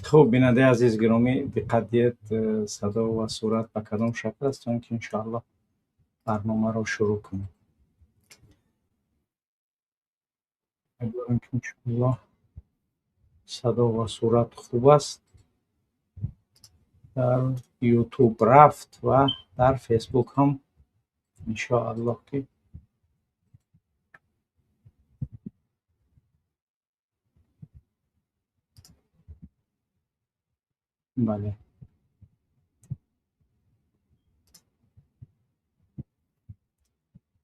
Хуб, бинандаи азиз гиромӣ, диққат диҳед, садо ва сурат ба кадом шакл аст, то ин ки иншоаллоҳ барномаро шурӯъ кунем. Умедворам, ки иншоаллоҳ садо ва сурат хуб аст. Дар Ютуб рафт ва дар Фейсбук ҳам иншоаллоҳ ки бале.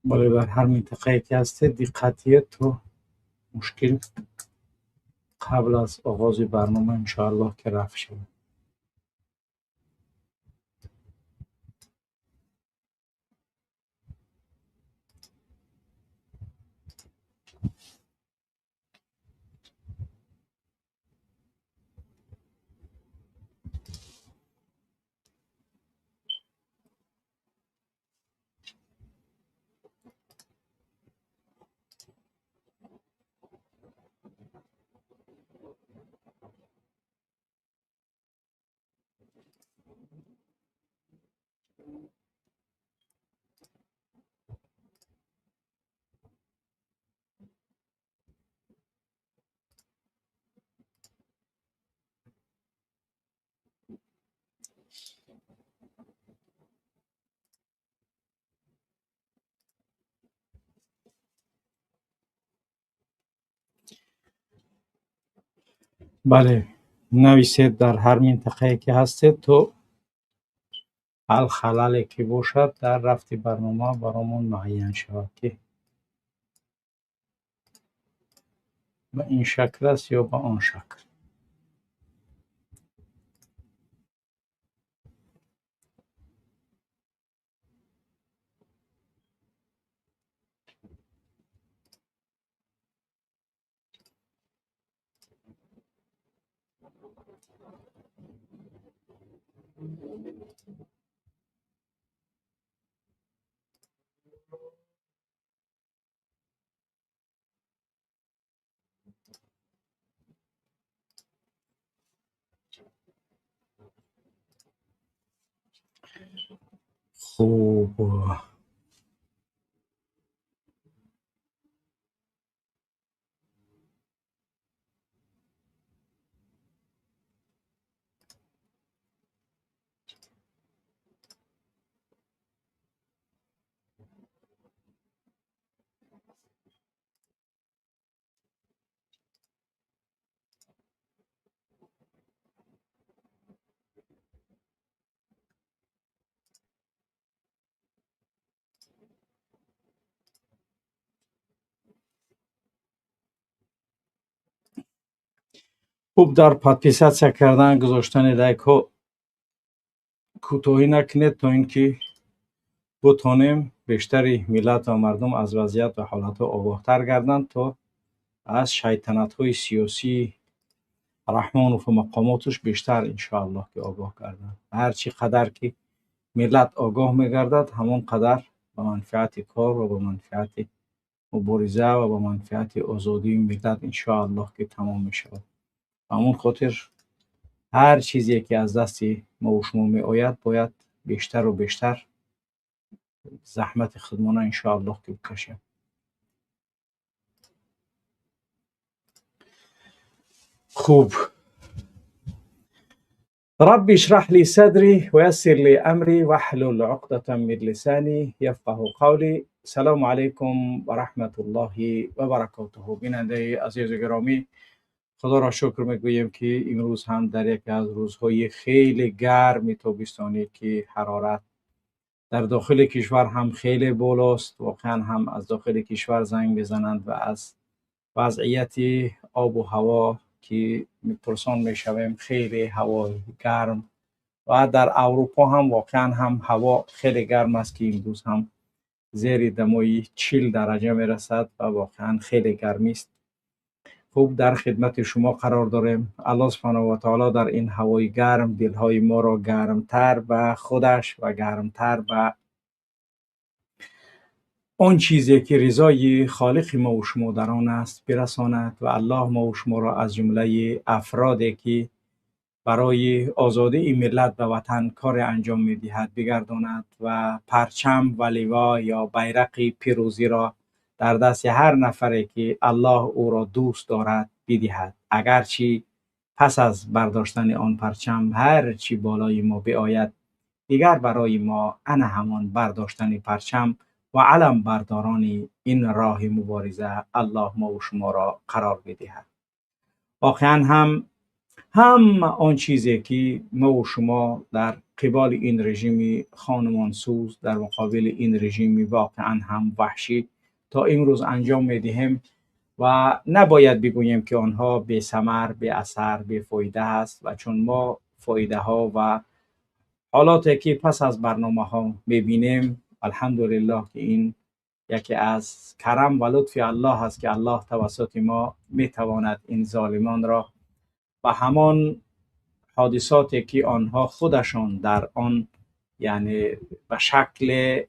Бале, дар ҳар минтақае ки ҳастед диққат диҳед, то мушкил қабл аз оғози барнома иншоаллоҳ ки рафт шавад. Бале, нависед дар ҳар минтақае ки ҳастед, то ҳал халале ки бошад дар рафти барнома баромон муайян шавад, ки ба ин шакл аст ё ба он шакл. Хуб, хуб, дар подписатсия кардан, гузоштани лайкҳо кӯтоҳӣ накунед, то ин ки бутонем бештари миллат ва мардум аз вазъият ва ҳолатҳо огоҳтар гарданд, то аз шайтанатҳои сиёсии Раҳмонов ва мақомоташ бештар иншоаллоҳ ки огоҳ гарданд. Ҳар чӣ қадар ки миллат огоҳ мегардад, ҳамон қадар ба манфиати кор ва ба манфиати мубориза ва ба манфиати озодии миллат иншоаллоҳ ки тамом мешавад. Ба ҳамон хотир ҳар чизе ки аз дасти мо ва шумо меояд, бояд бештару бештар заҳмати худмона иншоаллоҳ ки бикашем. Хуб, رب اشرح لي صدري ويسر لي أمري واحلل عقدة من لساني يفقه قولي. سلام علیکم و رحمت الله و برکاته. بیننده عزیز و گرامی، خدا را شکر میگوییم که امروز هم در یکی از روزهای خیلی گرم تابستانی که حرارت در داخل کشور هم خیلی بالاست، واقعا هم از داخل کشور زنگ میزنند و از وضعیت آب و هوا که پرسان میشویم، خیلی هوا گرم و در اروپا هم واقعا هم هوا خیلی گرم است که امروز هم زیر دمای 40 درجه میرسد و واقعا خیلی گرمی است. خوب، در خدمت شما قرار داریم. الله سبحانه و تعالی در این هوای گرم دلهای ما را گرمتر به خودش و گرمتر به آن چیزی که رضای خالق ما و شما در آن است برساند و الله ما و شما را از جمله افرادی که برای آزادی ملت و وطن کار انجام می‌دهد بگرداند و پرچم و لوا یا بیرق پیروزی را در دست هر نفری که الله او را دوست دارد بدهد. اگرچه پس از برداشتن آن پرچم هر چی بالای ما بیاید، دیگر برای ما انا همان برداشتن پرچم و علم برداران این راه مبارزه الله ما و شما را قرار بدهد. واقعا هم آن چیزی که ما و شما در قبال این رژیم خانمانسوز، در مقابل این رژیم واقعا هم وحشی تا امروز انجام میدهیم و نباید بگوییم که آنها بی ثمر، بی اثر، بی فایده است، و چون ما فایده ها و حالاتی که پس از برنامه ها میبینیم، الحمدلله که این یکی از کرم و لطف الله است که الله توسط ما میتواند این ظالمان را و همان حادثاتی که آنها خودشان در آن، یعنی به شکل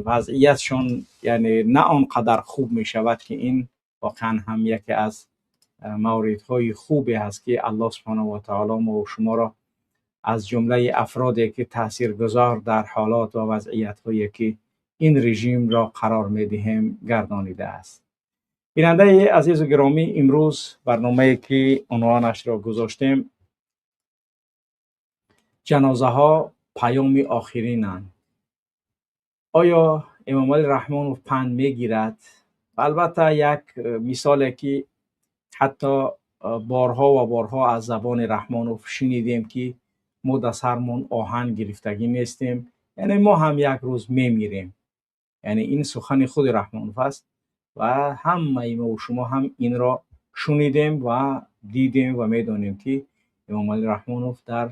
وضعیتشان، یعنی نه آنقدر خوب می شود، که این واقعا هم یکی از موردهای خوبی است که الله سبحانه و تعالی ما و شما را از جمله افرادی که تاثیرگذار در حالات و وضعیت هایی که این رژیم را قرار می دهیم گردانیده است. بیننده عزیز و گرامی، امروز برنامه که عنوانش را گذاشتیم جنازه ها پیام آخرینند. آیا امام علی رحمانوف پند میگیرد؟ البته یک مثالی که حتی بارها و بارها از زبان رحمانوف شنیدیم که ما در سرمون آهن گرفتگی نیستیم، یعنی ما هم یک روز میمیریم. یعنی این سخن خود رحمانوف است و همه ما و شما هم این را شنیدیم و دیدیم و میدانیم که امام علی رحمانوف در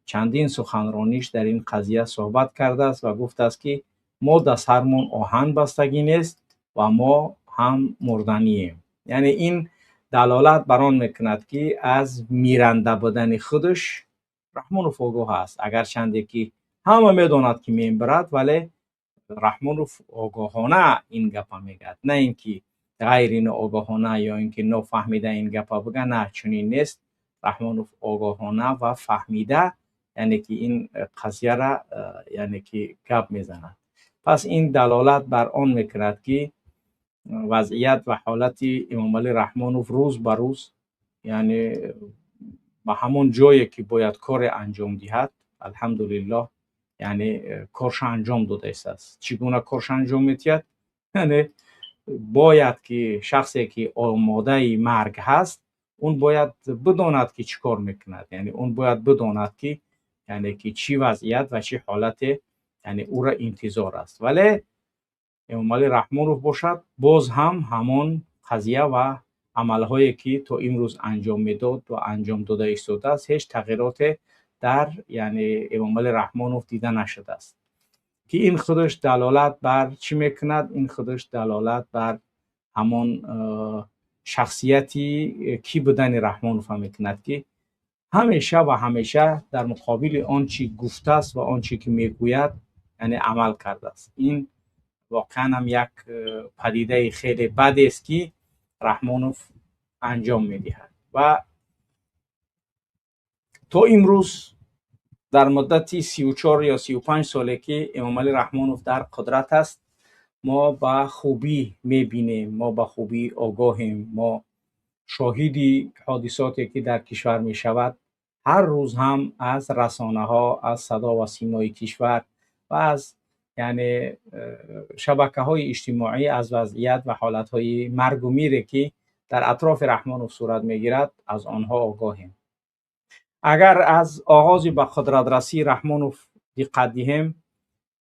چندین سخنرانیش در این قضیه صحبت کرده است و گفته است که ما در سرمون آهن بستگی نیست و ما هم مردنیم. یعنی این دلالت بر آن میکند که از میرنده بودن خودش رحمانوف آگاه است. اگر چنده که همه میداند که میبرد، ولی رحمانوف آگاهانه این گپا میگد، نه اینکه غیر آگاهانه یا اینکه نفهمیده این گپا بگه، نه چنین نیست. رحمانوف آگاهانه و فهمیده، یعنی که این قضیه را یعنی که گپ میزند. پس این دلالت بر آن میکند که وضعیت و حالت امام علی رحمانوف روز به روز، یعنی به همون جایی که باید کار انجام دهد، الحمدلله یعنی کارش انجام داده است. چگونه کارش انجام میدهد؟ یعنی باید که شخصی که آماده مرگ هست، اون باید بداند که چیکار میکند، یعنی اون باید بداند که یعنی که چی وضعیت و چی حالت یعنی او را انتظار است. ولی امام علی رحمانوف باشد باز هم همان قضیه و عملهایی که تا امروز انجام میداد و انجام داده ایستاده است، هیچ تغییرات در یعنی امام علی رحمانوف دیده نشده است، که این خودش دلالت بر چی میکند؟ این خودش دلالت بر همان شخصیتی کی بودن رحمانوف میکند که همیشه و همیشه در مقابل آنچه گفته است و آنچه که میگوید یعنی عمل کرده است. این واقعا هم یک پدیده خیلی بد است که رحمانوف انجام میدهد. و تا امروز در مدت 34 یا 35 ساله که امام علی رحمانوف در قدرت است، ما به خوبی میبینیم، ما به خوبی آگاهیم، ما شاهدی حادثاتی که در کشور میشود هر روز هم از رسانه ها، از صدا و سیمای کشور و از یعنی شبکه های اجتماعی، از وضعیت و حالت های مرگ و میره که در اطراف رحمانوف صورت میگیرد از آنها آگاهیم. اگر از آغاز به قدرت رسی رحمانوف دقت دهیم،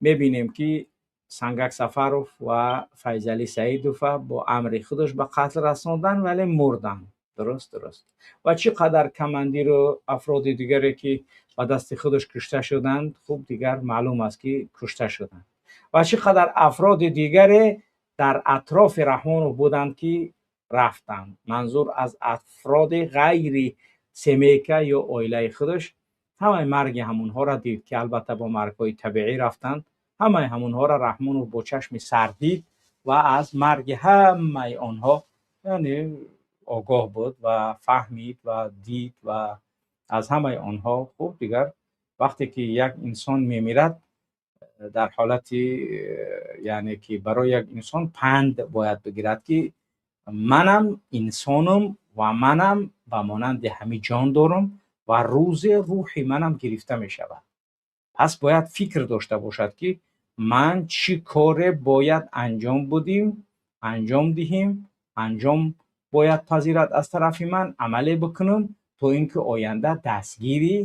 میبینیم که سنگک سفروف و فیضعلی سعیدوف با امر خودش به قتل رساندن ولی مردن. درست. و چقدر کماندیر و افراد دیگری که با دست خودش کشته شدند، خوب دیگر معلوم است که کشته شدند. و چقدر افراد دیگری در اطراف رحمانوف بودند که رفتند. منظور از افراد غیر سمیکه یا عائله خودش، همه مرگ همونها را دید که البته با مرگ‌های طبیعی رفتند. همه همونها را رحمانوف با چشم سر دید و از مرگ همه آنها یعنی آگاه بود و فهمید و دید و Аз ҳамаи онҳо хуб дигар вақте ки як инсон мемирад, дар ҳолати, яъне ки барои як инсон панд бояд бигирад, ки манам инсонам ва манам ба монанди ҳамин ҷон дорам ва рӯзе рӯҳи манам гирифта мешавад. Пас бояд фикр дошта бошад, ки ман чӣ коре бояд анҷом будим, анҷом диҳем, анҷом бояд пазирад аз тарафи ман, амале бикунам, то ин ки оянда дастгири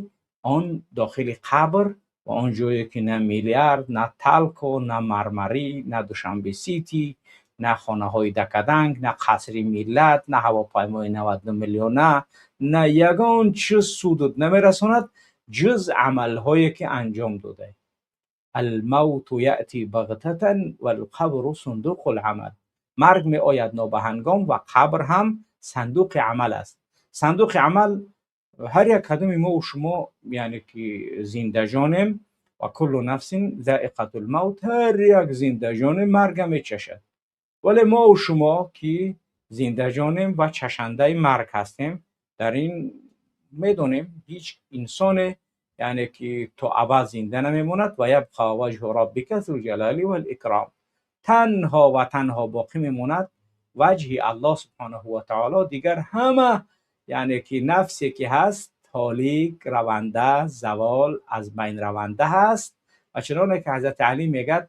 он дохили қабр ва он ҷое ки на миллиард, на Талко, на Мармарӣ, на Душанбе Сити, на хонаҳои дакаданг, на қасри миллат, на ҳавопаймои 92 миллиона, на ягон чиз судут намерасонад, ҷуз амалҳое ки анҷом додаӣ. Алмавту яъти бағтатан валқабру сундуқул амал. Марг меояд нобаҳангом ва қабр ҳам сандуқи амал аст. Сандуқи амал ҳар як кадоми мо шумо, яъне ки зиндаҷонем, ва куллу нафсин заиқатул мавт, ҳар як зиндаҷоне марга мечашад. Вале мо шумо ки зиндаҷонем ва чашандаи марг ҳастем, дар ин медонем ҳеҷ инсоне, яъне ки то абад зинда намемонад. Ва ябқа ваҷҳу роббика зулҷалоли вал икром. Танҳо ва танҳо боқӣ мемонад ваҷҳи Аллоҳ субҳонаҳу ва таоло. Дигар ҳама, яъне ки нафсе ки ҳаст, ҳолик раванда, завол, аз байн раванда ҳаст. Ва чуноне ки ҳазрати Алӣ мегӯяд,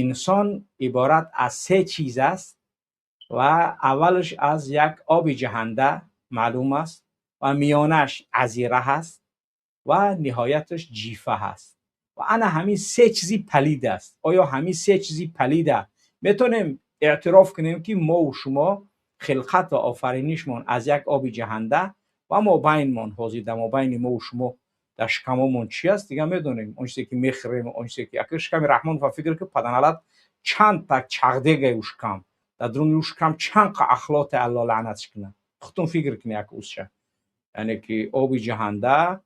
инсон иборат аз се чиз аст ва аввалаш аз як оби ҷаҳанда маълум аст ва миёнаш азира ҳаст ва ниҳояташ ҷифа ҳаст. Ва ана ҳамин се чизи палид аст. Оё ҳамин се чизи палида метавонем эътироф кунем, ки мову шумо хилқат ва офаринишмон аз як оби ҷаҳанда ва мобайнмон, ҳозир дар мобайни мову шумо дар шикамомон чи аст, дига медонем, он чизе ки мехӯрем, он чизе ки акр шиками Раҳмон ва фикр ки паданалат чанд так чағдегай, ӯ шикам, дар дуруни ӯ шикам чанд қа ахлоте, Алло лаънатш кунад. Худтон фикр кунед, як узша, яъне ки оби ҷаҳанда,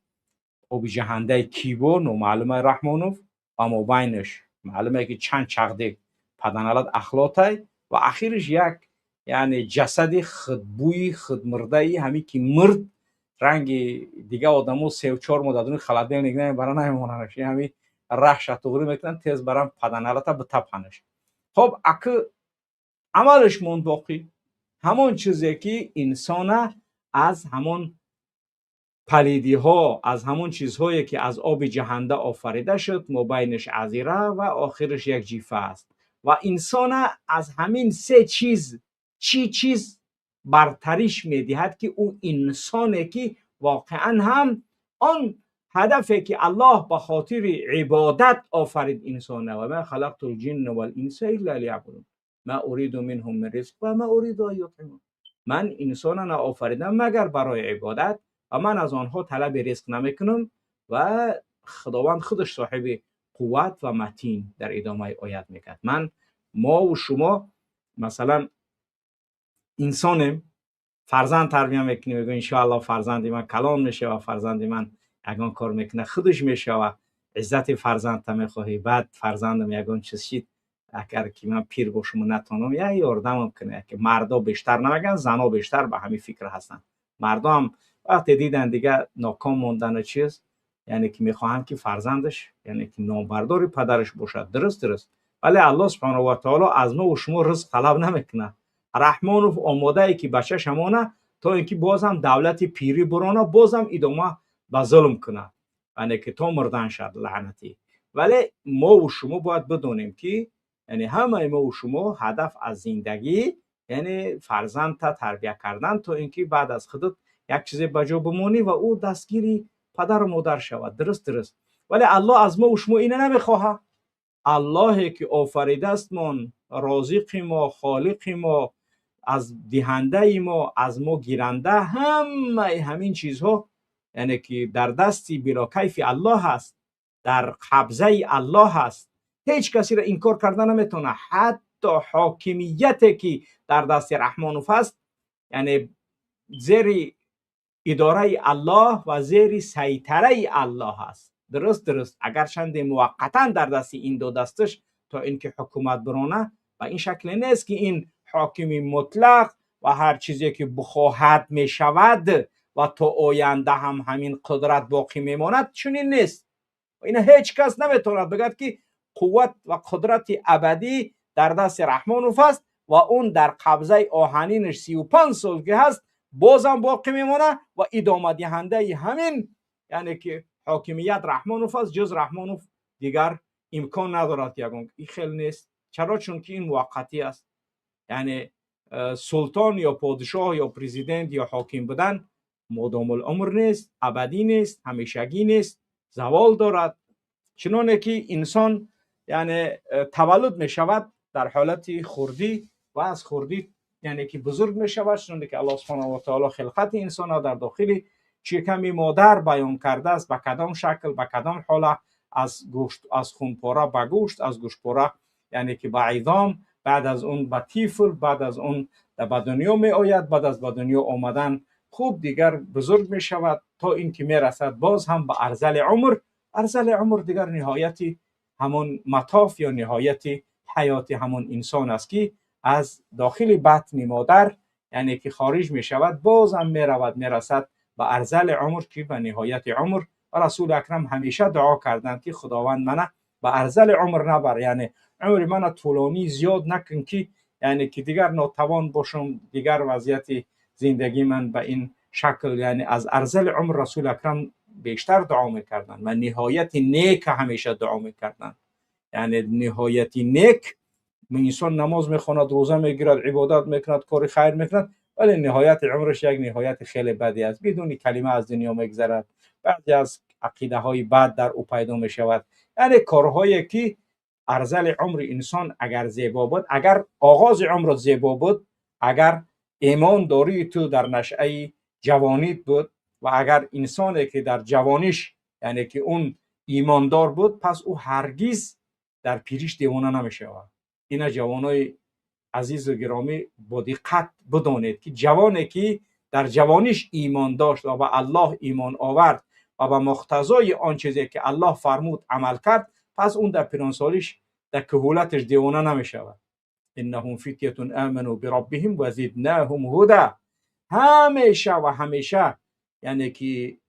оби ҷаҳандаи кибо номаълумаи Раҳмонов ва мобайнаш маълуме ки чанд чағдег паданалат ахлотай ва ахираш як, яъне ҷасади худбӯи худмурдаи ҳамин ки мурд, ранги дига одамо сеу чор моҳ дар дуни холодильник намебара, намемонанаш, ҳами раҳша туғрӣ мекунанд, тез барам паданалата битапанаш. Хоб, акы амалаш монд боқӣ, ҳамон чизе ки инсона аз ҳамон палидиҳо, аз ҳамон чизҳое ки аз оби ҷаҳанда офарида шуд, мобайнаш азира ва охираш як ҷифа аст. Ва инсона аз ҳамин се чиз чӣ чиз бартариш медиҳад, ки ӯ инсоне ки воқеан ҳам он ҳадафе ки Аллоҳ ба хотири ибодат офарид инсона: ва ма халақту лҷинна вал-инса илла лиябудун, ма уриду минҳум мин ризқ ва ма уриду ан ютъимун. Ман инсона наофаридам, магар барои ибодат, ва ман аз онҳо талаби ризқ намекунам. Ва Худованд худаш соҳиби қувват ва матин дар идомаи оят мекард. Ман, мову шумо, масалан, инсонем, фарзанд тарбия мекунем, мегӯем: иншоалло фарзанди ман калон мешава, фарзанди ман ягон кор мекунад, худаш мешава. Иззати фарзандта мехоҳӣ. Баъд фарзандам ягон чиз шид, агар ки ман пир бошуму натонам, як ёрдамам кунад. Ки мардо бештар намегӯянд, зано бештар ба ҳамин фикр ҳастанд. Мардоам вақте дидан дига ноком мондану чиз, яъне ки мехоҳанд, ки фарзандаш, яъне ки номбардори падараш бошад. Дуруст, вале Аллоҳ субҳонаҳу ва таоло аз мову шумо ризқ талаб намекунад. Раҳмонов омодае ки бачаша мона, то ин ки бозам давлати пирӣ бурона, бозам идома ба зулм кунад, яъне ки то мурдан шад, лаънатӣ. Вале мову шумо бояд бидонем, ки яъне ҳамаи мову шумо ҳадаф аз зиндагӣ, яъне фарзандта тарбия кардан, то ин ки баъд аз худат як чизе ба ҷо бимонӣ ва ӯ дастгири падару модар шавад. Дуруст, вале Аллоҳ аз мову шумо ина намехоҳад. Аллоҳе ки офаридаастмон, розиқи мо, холиқи мо, аз диҳандаи мо, аз мо гиранда, ҳамаи ҳамин чизҳо, яъне ки дар дасти билокайфи Аллоҳ аст, дар қабзаи Аллоҳ аст. Ҳеҷ касеро инкор карда наметавонад, ҳатто ҳокимияте ки дар дасти Раҳмонов аст, яъне зери идораи Аллоҳ ва зери сайтараи Аллоҳ аст. Дуруст, агарчанде муваққатан дар дасти ин ду дасташ, то ин ки ҳукумат бирона, ба ин шакле нест, ки ин ҳокими мутлақ ва ҳар чизе ки бихоҳад мешавад. ва то оянда ҳам ҳамин қудрат боқӣ мемонад, чунин нест. Ина ҳеҷ кас наметавонад бигӯяд, ки қувват ва қудрати абадӣ дар дасти Раҳмонов аст ва он дар қабзаи оҳанинаш 35 сол ки ҳаст, бозам боқӣ мемонад ва идомадиҳандаи ҳамин, яъне ки ҳокимият Раҳмонов аст, ҷуз Раҳмонов дигар имкон надорад ягон. Ин хел нест. Чаро? Чунки ин муваққатӣ аст. Яъне султон ё подшоҳ ё президент ё ҳоким будан модомулумр нест, абадӣ нест, ҳамешагӣ нест, завол дорад. Чуноне ки инсон, яъне таваллуд мешавад дар ҳолати хурдӣ ва аз хурдӣ, яъне ки бузург мешавад, чуноне ки Аллоҳ субҳонаҳу ва таоло хилқати инсонро дар дохили шиками модар баён кардааст, ба кадом шакл, ба кадом ҳола, аз гӯшт, аз хунпора ба гӯшт, аз гӯштпора, яъне ки ба изом, баъд аз он ба тифл, баъд аз он ба дунё меояд, баъд аз ба дунё омадан хуб дигар бузург мешавад, то ин ки мерасад боз ҳам ба арзали умр. Арзали умр дигар ниҳояти ҳамон матоф ё ниҳояти ҳаёти ҳамон инсон аст, ки аз дохили батни модар, яъне ки хориҷ мешавад, бозам меравад, мерасад ба арзали умр, ки ба ниҳояти умр. Ва Расули Акрам ҳамеша дуо карданд, ки Худованд, мана ба арзали умр набар, яъне умри мана тӯлонӣ зиёд накун, ки яъне ки дигар нотавон бошам, дигар вазъияти зиндагии ман ба ин шакл. Яъне аз арзали умр Расули Акрам бештар дуо мекарданд ва ниҳояти нека ҳамеша дуо мекарданд. Яъне ниҳояти нек. Инсон намоз мехонад, рӯза мегирад, ибодат мекунад, кори хайр мекунад, вале ниҳояти умраш як ниҳояти хеле баде аст, бидуни калима аз дунё мегзарад, баъзе аз ақидаҳои бад дар ӯ пайдо мешавад. Яъне корҳое ки арзали умри инсон агар зебо буд, агар оғози умрат зебо буд, агар имондории ту дар нашъаи ҷавонит буд ва агар инсоне ки дар ҷавониш, яъне ки он имондор буд, пас ӯ ҳаргиз дар пириш девона намешавад. Ина ҷавонои азизу гиромӣ, бо диққат бидонед, ки ҷавоне ки дар ҷавониш имон дошт ва ба Аллоҳ имон овард ва ба муқтазои он чизе ки Аллоҳ фармуд амал кард, пас он дар пиронсолиш, дар куҳулаташ девона намешавад. Иннаҳум фитятун аману бираббиҳим ва зиднаҳум ҳуда. Ҳамеша ва ҳамеша, яъне ки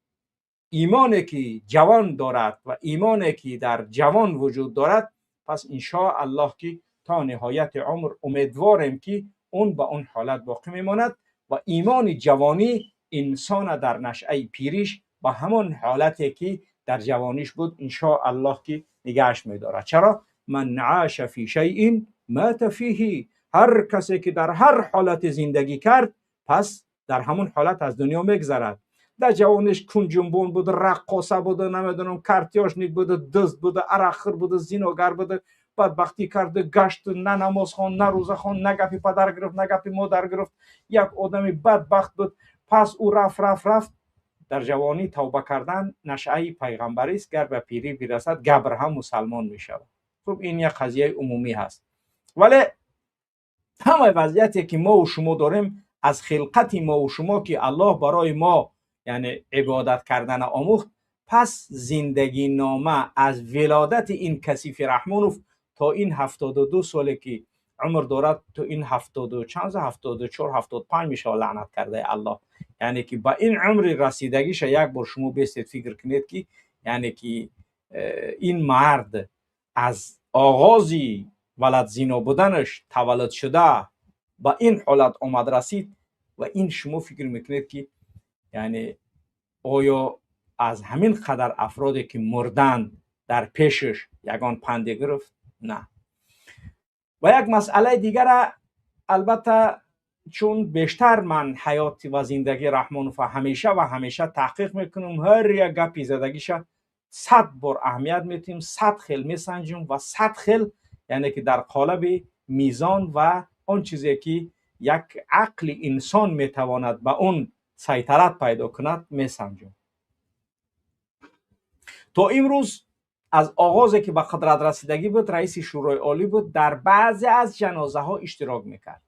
имоне ки ҷавон дорад ва имоне ки дар ҷавон вуҷуд дорад, пас иншоаллоҳ ки то ниҳояти умр умедворем, ки он ба он ҳолат боқӣ мемонад ва имони ҷавонӣ инсона дар нашъаи пириш ба ҳамон ҳолате ки дар ҷавониш буд, иншоаллоҳ ки нигаҳаш медорад. Чаро? Ман аша фи шайин мата фиҳи. Ҳар касе ки дар ҳар ҳолате зиндагӣ кард, пас дар ҳамон ҳолат аз дунё мегзарад. Дар ҷавониш кунҷунбон буд, раққоса буда, намедонам, картёшник буда, дузд буда, арақхӯр буда, зиногар буда, бадбахтӣ карда гашт, на намозхон, на рӯзахон, на гапи падар гирифт, на гапи модар гирифт, як одами бадбахт буд. Пас ӯ рафт, рафт, рафт. Дар ҷавонӣ тавба кардан нашъаи пайғамбарист, гар ба пирӣ бирасад, габр ҳам мусалмон мешавад. Хуб, ин як қазияи умумӣ ҳаст, вале ҳамаи вазъияте ки мову шумо дорем, аз хилқати мову шумо ки Аллоҳ барои мо, яъне ибодат кардана омӯхт, пас зиндагинома аз вилодати ин касифи Раҳмонов то ин 72 соле ки умр дорад, то ин ҳафтоду чанд, 74, 75 мешавад, лаънат кардаи Аллоҳ, яъне ки ба ин умри расидагиша як бор шумо бестед, фикр кунед, ки яъне ки ин мард аз оғози валадзино буданаш, таваллуд шуда, ба ин ҳолат омад расид. Ва ин шумо фикр мекунед, ки яъне оё аз ҳамин қадар афроде ки мурданд дар пешаш ягон панде гирифт? На. Ва як масъалаи дигара, албатта, чун бештар ман ҳаёт ва зиндагии Раҳмонова ҳамеша ва ҳамеша таҳқиқ мекунам, ҳар як гапи задагиша 100 бор аҳамият метиҳем, 100 хел месанҷем ва 100 хел, яъне ки дар қолаби мизон ва он чизе ки як ақли инсон метавонад ба он сайтарат пайдо кунад, месанҷем. То имрӯз, аз оғозе ки ба қудрат расидагӣ буд, раиси Шӯрои Олӣ буд, дар баъзе аз ҷанозаҳо иштирок мекард.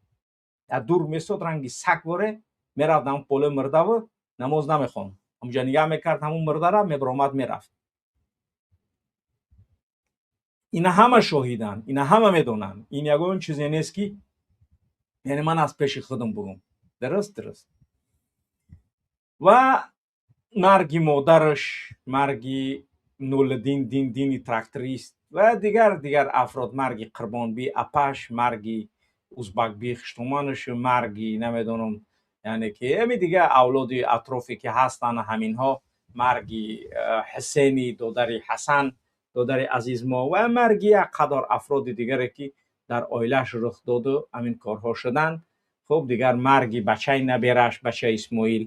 Дар дур месод, ранги саг воре мерафт, ҳамн полои мурдаву намоз намехонд, ҳамҷа нигаҳ мекард ҳамун мурдара, мебаромад, мерафт. Ина ҳама шоҳиданд, ина ҳама медонанд. Ин ягон чизе нест, ки яъне ман аз пеши худам бугум. Дуруст. Ва марги модараш, марги Нулиддин Дин Дини тракторист ва дигар афрод, марги Қурбонби апаш, марги Узбакби хуштуманаш, марги намедонам, яъне ки ҳами дигар авлоди атрофе ки ҳастанд ҳаминҳо, марги Ҳусейни додари Ҳасан, додари азиз мо, ва марги як қадор афроди дигаре ки дар оилааш рух доду ҳамин корҳо шуданд. Хуб, дигар марги бачаи набераш, бачаи Исмоил,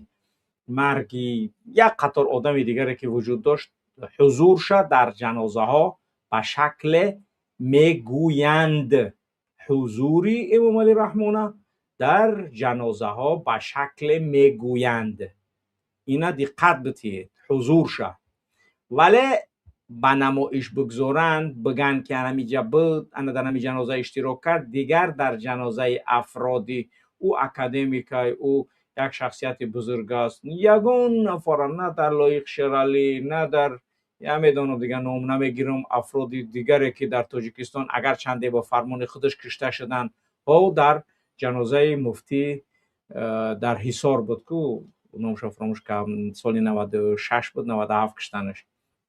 марги як қатор одами дигаре ки вуҷуд дошт, ҳузурша дар ҷанозаҳо ба шакле мегӯянд. Ҳузури Эмомалӣ Раҳмона дар ҷанозаҳо ба шакле мегӯянд. Ина диққат битиҳед, ҳузурша. Вале ба намоиш бигзоранд, бигӯянд ки анамиҷа буд, ана дар ҳами ҷаноза иштирок кард, дигар дар ҷанозаи афроди ӯ академикай, ӯ як шахсияти бузург аст, ягон нафара на дар Лоиқ Шералӣ, на дар я медонам, дигар ном намегирам, афроди дигаре ки дар Тоҷикистон агар чанде бо фармони худаш кушта шуданд, ҳо дар ҷанозаи муфтӣ дар Ҳисор буд ку, номашро фаромӯш кардам, соли 96 буд, 97 куштанаш,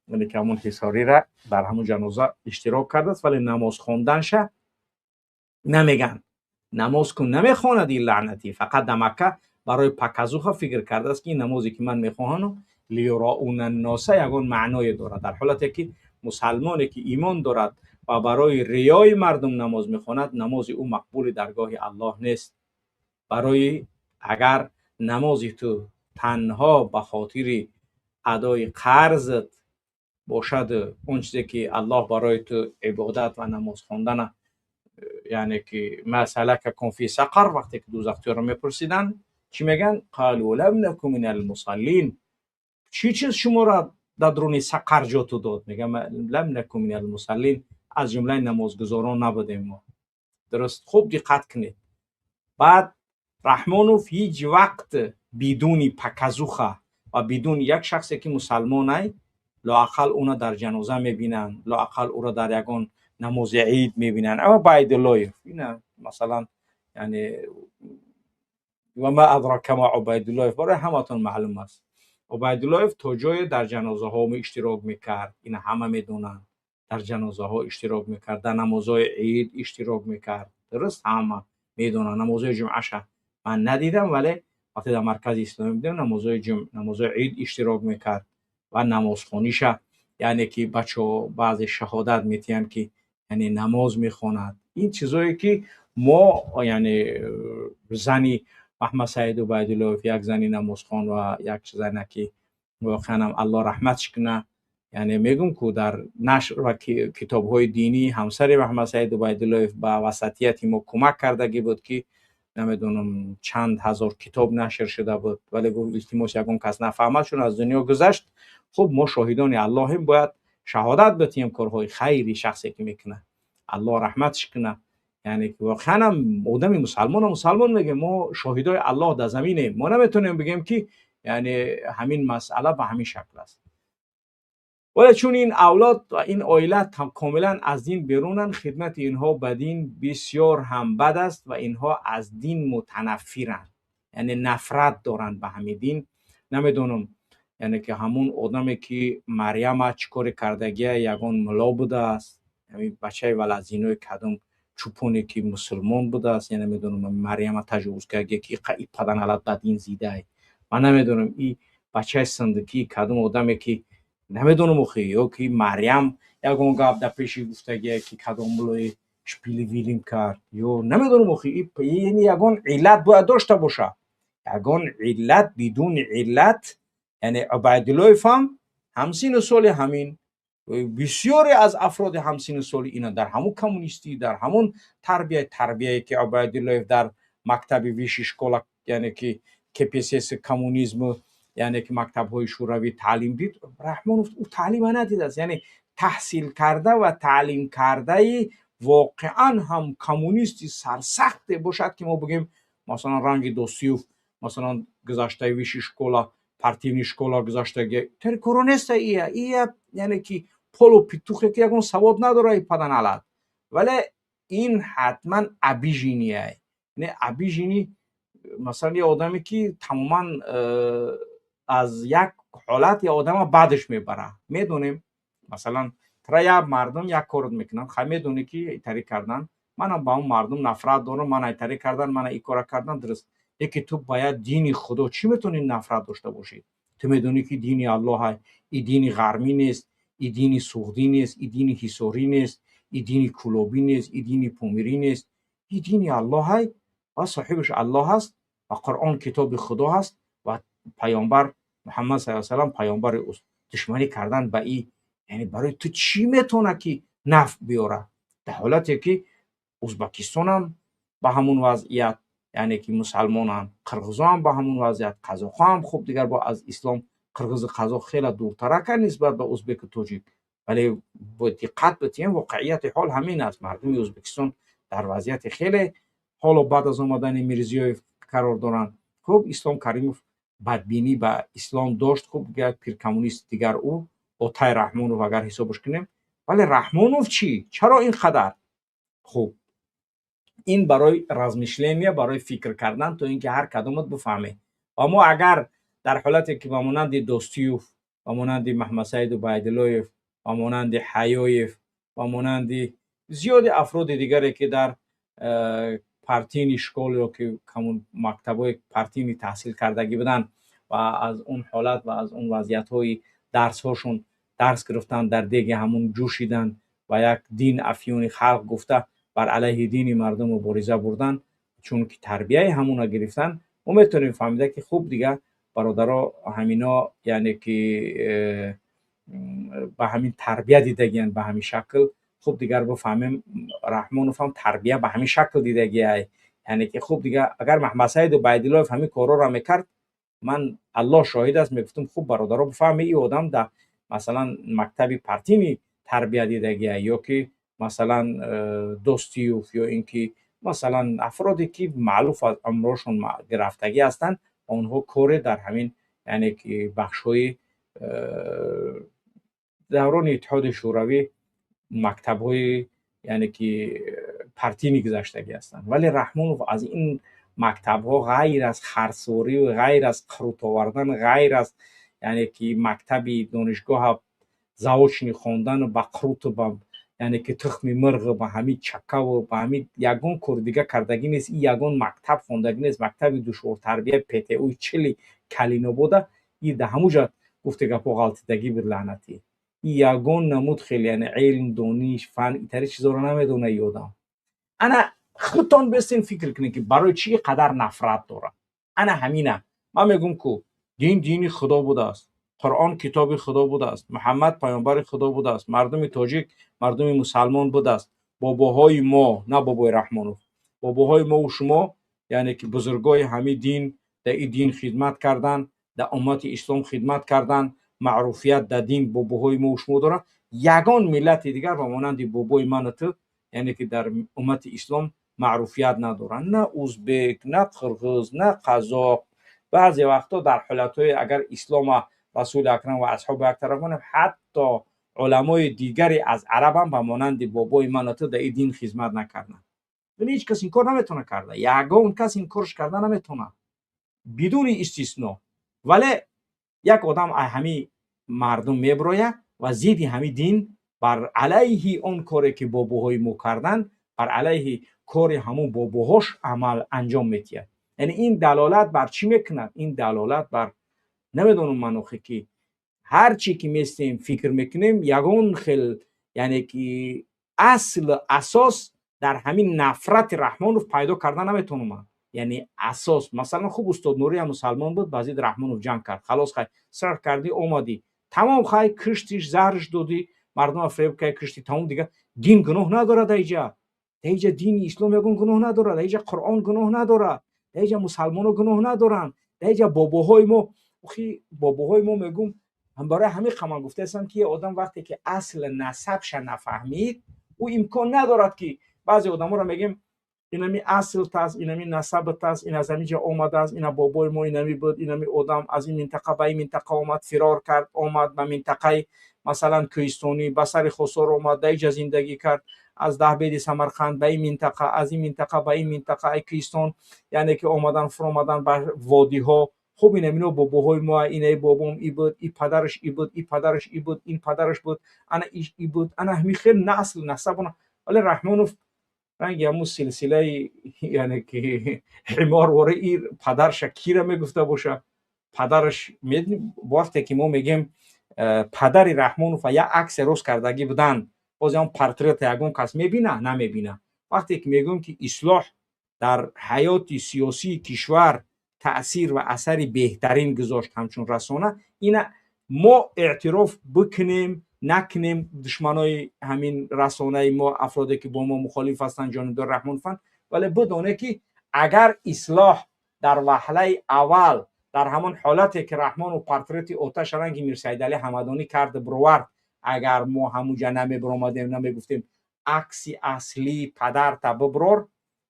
яъне ки ҳамон ҳисориро дар ҳамон ҷаноза иштирок кардааст, вале намоз хонданша намеган. Намоз ку намехонад ин лаънатӣ, фақат дар Макка барои показуха фикр кардааст, ки ин намозе ки ман мехоҳанам лиюроуна носа ягон маъное дорад, дар ҳолате ки мусалмоне ки имон дорад ва барои риёи мардум намоз мехонад, намози ӯ мақбули даргоҳи Аллоҳ нест. Барои агар намози ту танҳо ба хотири адои қарзат бошад, он чизе ки Аллоҳ барои ту ибодат ва намоз хондана, яъне ки ма салакакум фи сақар, вақте ки дӯзахтиёро мепурсиданд, чӣ мегӯянд? Қалу лам наку минал мусаллин. Чӣ чиз шуморо дар дуруни сақар ҷоту дод? Мегӯянд лам наку минал мусаллин, аз ҷумлаи намозгузорон набудем мо. Дуруст, хуб диққат кунед. Баъд Раҳмонов ҳеҷ вақт бидуни показуха ва бидуни як шахсе ки мусалмонай, лоақал уна дар ҷаноза мебинанд, лоақал ӯро дар ягон намози ид мебинанд. Ама Байдуллоев ина масалан, яъне ва ма адрака ма Убайдуллоев, барои ҳаматон маълум аст. Убайдуллоев то ҷое дар ҷанозаҳо иштирок мекард, ина ҳама медонанд, дар ҷанозаҳо иштирок мекард, дар намозҳои ид иштирок мекард. Дуруст, ҳама медонанд. Намозҳои ҷумъаша ман надидам, вале вақте дар маркази исломӣ будем, намозҳои ҷумъ, намозҳои ид иштирок мекард ва намозхониша, яъне ки бачаҳо баъзе шаҳодат метиҳанд, ки яъне намоз мехонад. Ин чизое ки мо, яъне зани Маҳмадсаид Убайдуллоев як зани намозхон ва як зане ки воқеан ҳам Аллоҳ раҳматш кунад, яъне мегӯм ку дар нашр ва китобҳои динӣ ҳамсари Маҳмадсаид Убайдуллоев ба васатияти мо кӯмак кардагӣ буд, ки намедонам чанд ҳазор китоб нашр шуда буд, вале гуфт илтимос ягон кас нафаҳмад, чун аз дунё гузашт. Хуб, мо шоҳидони Аллоҳем, бояд шаҳодат битиҳем корҳои хайри шахсе ки мекунад, Аллоҳ раҳматш кунад. Яъне ки воқеан ҳам одами мусалмона мусалмон мегӯем, мо шоҳидои Аллоҳ дар заминем, мо наметавонем бигӯем ки яъне ҳамин масъала ба ҳамин шакл аст. Вале чун ин авлод ва ин оила комилан аз дин берунанд, хидмати инҳо ба дин бисёр ҳам бад аст ва инҳо аз дин мутанаффиранд, яъне нафрат доранд ба ҳамин дин. Намедонам, яъне ки ҳамун одаме ки Марьяма чӣ коре кардагия, ягон мулло будааст, ҳамин бачаи валазинои кадом чӯпоне ки мусулмон будааст, я намедонам, Марьяма таҷовуз кардагия, ки и паданалат ба дин зидай. Ман намедонам, и бачаи сандукии кадом одаме ки намедонам охи, ё ки Марьям ягон гап дар пеши гуфтагия, ки кадом муллои шпили вилим кард, ё намедонам охи, яъне ягон иллат бояд дошта боша, ягон иллат, бидуни иллат. Яъне Убайдуллоев ҳам ҳамсину соли ҳамин бисёре аз афроди ҳамсину соли ина дар ҳамун коммунистӣ, дар ҳамун тарбияе ки Убайдуллоев дар мактаби высший школа, яъне ки КПСС, коммунизму, яъне ки мактабҳои шӯравӣ таълим дид, Раҳмонов ӯ таълима надидааст. Яъне таҳсил карда ва таълим кардаи воқеан ҳам коммунисти сарсахте бошад, ки мо бигӯем масалан ранги Досиев, масалан гузаштаи высший школа, партийный школа гузаштаги теркоро неста. Ия яъне ки полупетух е ки ягон савод надора и паданалат. Вале ин ҳатман обиженный яй, не обиженный, масалан я одаме ки тамоман Аз як ҳолат я одама баъдаш мебара. Медонем, масалан, тра як мардум як корот мекунанд, хай, медонӣ, ки итарӣ кардан, манам ба он мардум нафрат дорам, мана итарӣ кардан, мана ин кора кардан, дуруст. Лекин ту ба як дини Худо чӣ метавонӣ нафрат дошта бошӣ? Ту медонӣ, ки дини Аллоҳ, и дини ғармӣ нест, и дини суғдӣ нест, и дини ҳисорӣ нест, и дини кулобӣ нест, и дини помирӣ нест, и дини Аллоҳ ва соҳибаш Аллоҳ аст ва Қуръон китоби Худо ҳаст ва паёмбар Муҳаммад саллаллоҳу алайҳи васаллам паёмбари ӯст. Душманӣ кардан ба и, яъне барои ту чӣ метавонад, ки нафъ биёрад, дар ҳолате ки Ӯзбекистонам ба ҳамун вазъият, яъне ки мусалмонанд, қирғизоам ба ҳамун вазъият, қазоқҳоам. Хуб, дигар бо аз ислом қирғизу қазоқ хеле дуртараканд нисбат ба ӯзбеку тоҷик, вале бо диққат битиҳем, воқеияти ҳол ҳамин аст. Мардуми Ӯзбекистон дар вазъияти хеле ҳоло баъд аз омадани Мирзиёев қарор доранд. Хуб, Ислом Каримов бадбинӣ ба ислом дошт. Хуб, як пиркоммунист дигар ӯ, Отай Раҳмонов, агар ҳисобаш кунем. Вале Раҳмонов чӣ? Чаро ин қадар? Хуб, ин барои размышления, барои фикр кардан, то ин ки ҳар кадомат бифаҳмед. Ва мо агар дар ҳолате ки ба монанди Достиюв, ба монанди Маҳмадсаид Убайдуллоев, ба монанди Ҳаёев, ба монанди зиёди афроди дигаре, ки дар партийный школ ё ки мактабҳои партийный таҳсил кардагӣ буданд ва аз он ҳолат ва аз он вазъиятҳои дарсҳошон дарс гирифтанд, дар деги ҳамун ҷӯшиданд ва як дин афёни халқ гуфта, бар алайҳи дини мардум мубориза бурданд, чунки тарбияи ҳамуна гирифтанд, мо метавонем фаҳмида, ки хуб, дигар бародаро, ҳамино, яъне ки ба ҳамин тарбия дидагиянд, ба ҳамин шакл. Хуб, дигар бифаҳмем, Раҳмонов ҳам тарбия ба ҳамин шакл дидагиай. Яъне ки хуб, дигар агар Маҳмадсаиду Убайдуллоев ҳамин корҳоро мекард, ман, Аллоҳ шоҳид аст, мегуфтам: хуб, бародаро, бифаҳме, ин одам дар, масалан, мактаби партийный тарбия дидагиай, ё ки, масалан, Достиюв, ё ин ки, масалан, афроде ки маълуф аз амрошон рафтагӣ ҳастанд, онҳо коре дар ҳамин, яъне ки бахшҳои даврони Иттиҳоди Шӯравӣ, мактабҳои, яъне ки партийный гузаштагӣ ҳастанд. Вале Раҳмонов аз ин мактабҳо, ғайр аз харсворию, ғайр аз қурут овардан, ғайр аз, яъне ки мактаби донишгоҳа заочный хондану ба қуруту, ба, яъне ки тухми мирғу, ба ҳамин чакаву, ба ҳамин ягон кори дига кардагӣ нест. Ин ягон мактаб хондагӣ нест. Мактаби душвортарбия ПТУ чили Калинобода и да ҳамуҷа гуфте гапҳо ғалтидагӣ буд, лаънатӣ. И ягон намуд хеле, яъне илм, дониш, фан, итари чизоро намедона и одам. Ана худтон бестен фикр кунед, ки барои чӣ қадар нафрат дорад. Ана ҳамина ман мегӯм, ку дин дини Худо будааст, Қуръон китоби Худо будааст, Муҳаммад паёмбари Худо будааст, мардуми тоҷик мардуми мусалмон будааст. Бобоҳои мо, на бобои Раҳмонов, бобоҳои мову шумо, яъне ки бузургои ҳамин дин, дар ин дин хидмат кардан, дар уммати ислом хидмат кардан, маъруфият дар дин бобоҳои мову шумо доранд. Ягон миллати дигар ба монанди бобои ману ту, яъне ки дар уммати ислом маъруфият надоранд: на узбек, на қирғиз, на қазоқ. Баъзе вақтҳо дар ҳолатҳое, агар ислома, Расули Акрам ва асҳоби як тараф монем, ҳатто уламои дигаре аз арабам ба монанди бобои ману ту дар ин дин хизмат накарданд. Вале ҳеҷ кас ин кор наметавона карда, ягон кас ин корш карда наметавонад, бидуни истисно. Вале як одам ҳамин мардум мебирояд ва зидди ҳамин дин, бар алайҳи он коре ки бобоҳои мо карданд, бар алайҳи кори ҳамон бобоҳош амал анҷом метиҳад. Яъне ин далолат бар чӣ мекунад? Ин далолат бар, намедонам ман охе, ки ҳар чӣ ки местем, фикр мекунем, ягон хел, яъне ки асл, асос дар ҳамин нафрати Раҳмонов пайдо карда наметавонам. Яъне асос, масалан, хуб, устод Нуриям мусалмон буд, ба зидди Раҳмонов ҷанг кард. Халос, хай, сар кардӣ, омадӣ, тамом, хай, киштиш, заҳрш додӣ, мардума фиреб кардӣ, киштӣ, тамом. Дигар дин гуноҳ надорад даиҷа. Даиҷа дини ислом ягон гуноҳ надорад, даиҷа Қуръон гуноҳ надорад, даиҷа мусалмоно гуноҳ надоранд, даиҷа бобоҳои мо, охи, бобоҳои мо мегум. Барои ҳамин қаман гуфтаастам, ки одам вақте ки асл насабша нафаҳмид, ӯ имкон надорад, ки баъзе одаморо мегем: инами асл таст, инами насабат аст, ин аз ҳамин ҷо омадааст, ина бобои мо инами буд, инами одам аз ин минтақа ба ин минтақа омад, фирор кард, омад ба минтақаи, масалан, кӯҳистонӣ, ба сари Хосор омад, дар иҷа зиндагӣ кард, аз Даҳбеди Самарқанд ба ин минтақа, аз ин минтақа ба ин минтақа, ай кӯҳистон, яъне ки омадан, фуромадан ба водиҳо. Хуб, ин амино бобоҳои мо, инаи бобом и буд, и падараш и буд, и падараш и буд, ин падараш буд, ана и буд, ана ҳамин хел насл насаб. Вале Раҳмонов ранги ҳамун силсилаи, яъне ки ҳиморвора, и падарша кира мегуфта боша. Падараш, вақте ки мо мегем падари Раҳмонова як аксе рост кардагӣ буданд, боз ҳам портрета ягон кас мебина, намебина. Вақте ки мегӯем, ки Ислоҳ дар ҳаёти сиёсии кишвар таъсир ва асари беҳтарин гузошт ҳамчун расона, ина мо эътироф бикунем, накунем, душманои ҳамин расонаи мо, афроде ки бо мо мухолиф ҳастанд, ҷонибдор Раҳмонованд, вале бидоне, ки агар Ислоҳ дар ваҳлаи аввал, дар ҳамон ҳолате ки Раҳмонов портрети оташ ранги Мирсайдалӣ Ҳамадонӣ карда бировард, агар мо ҳамуҷа намебиромадем, намегуфтем акси аслии падарта биброр,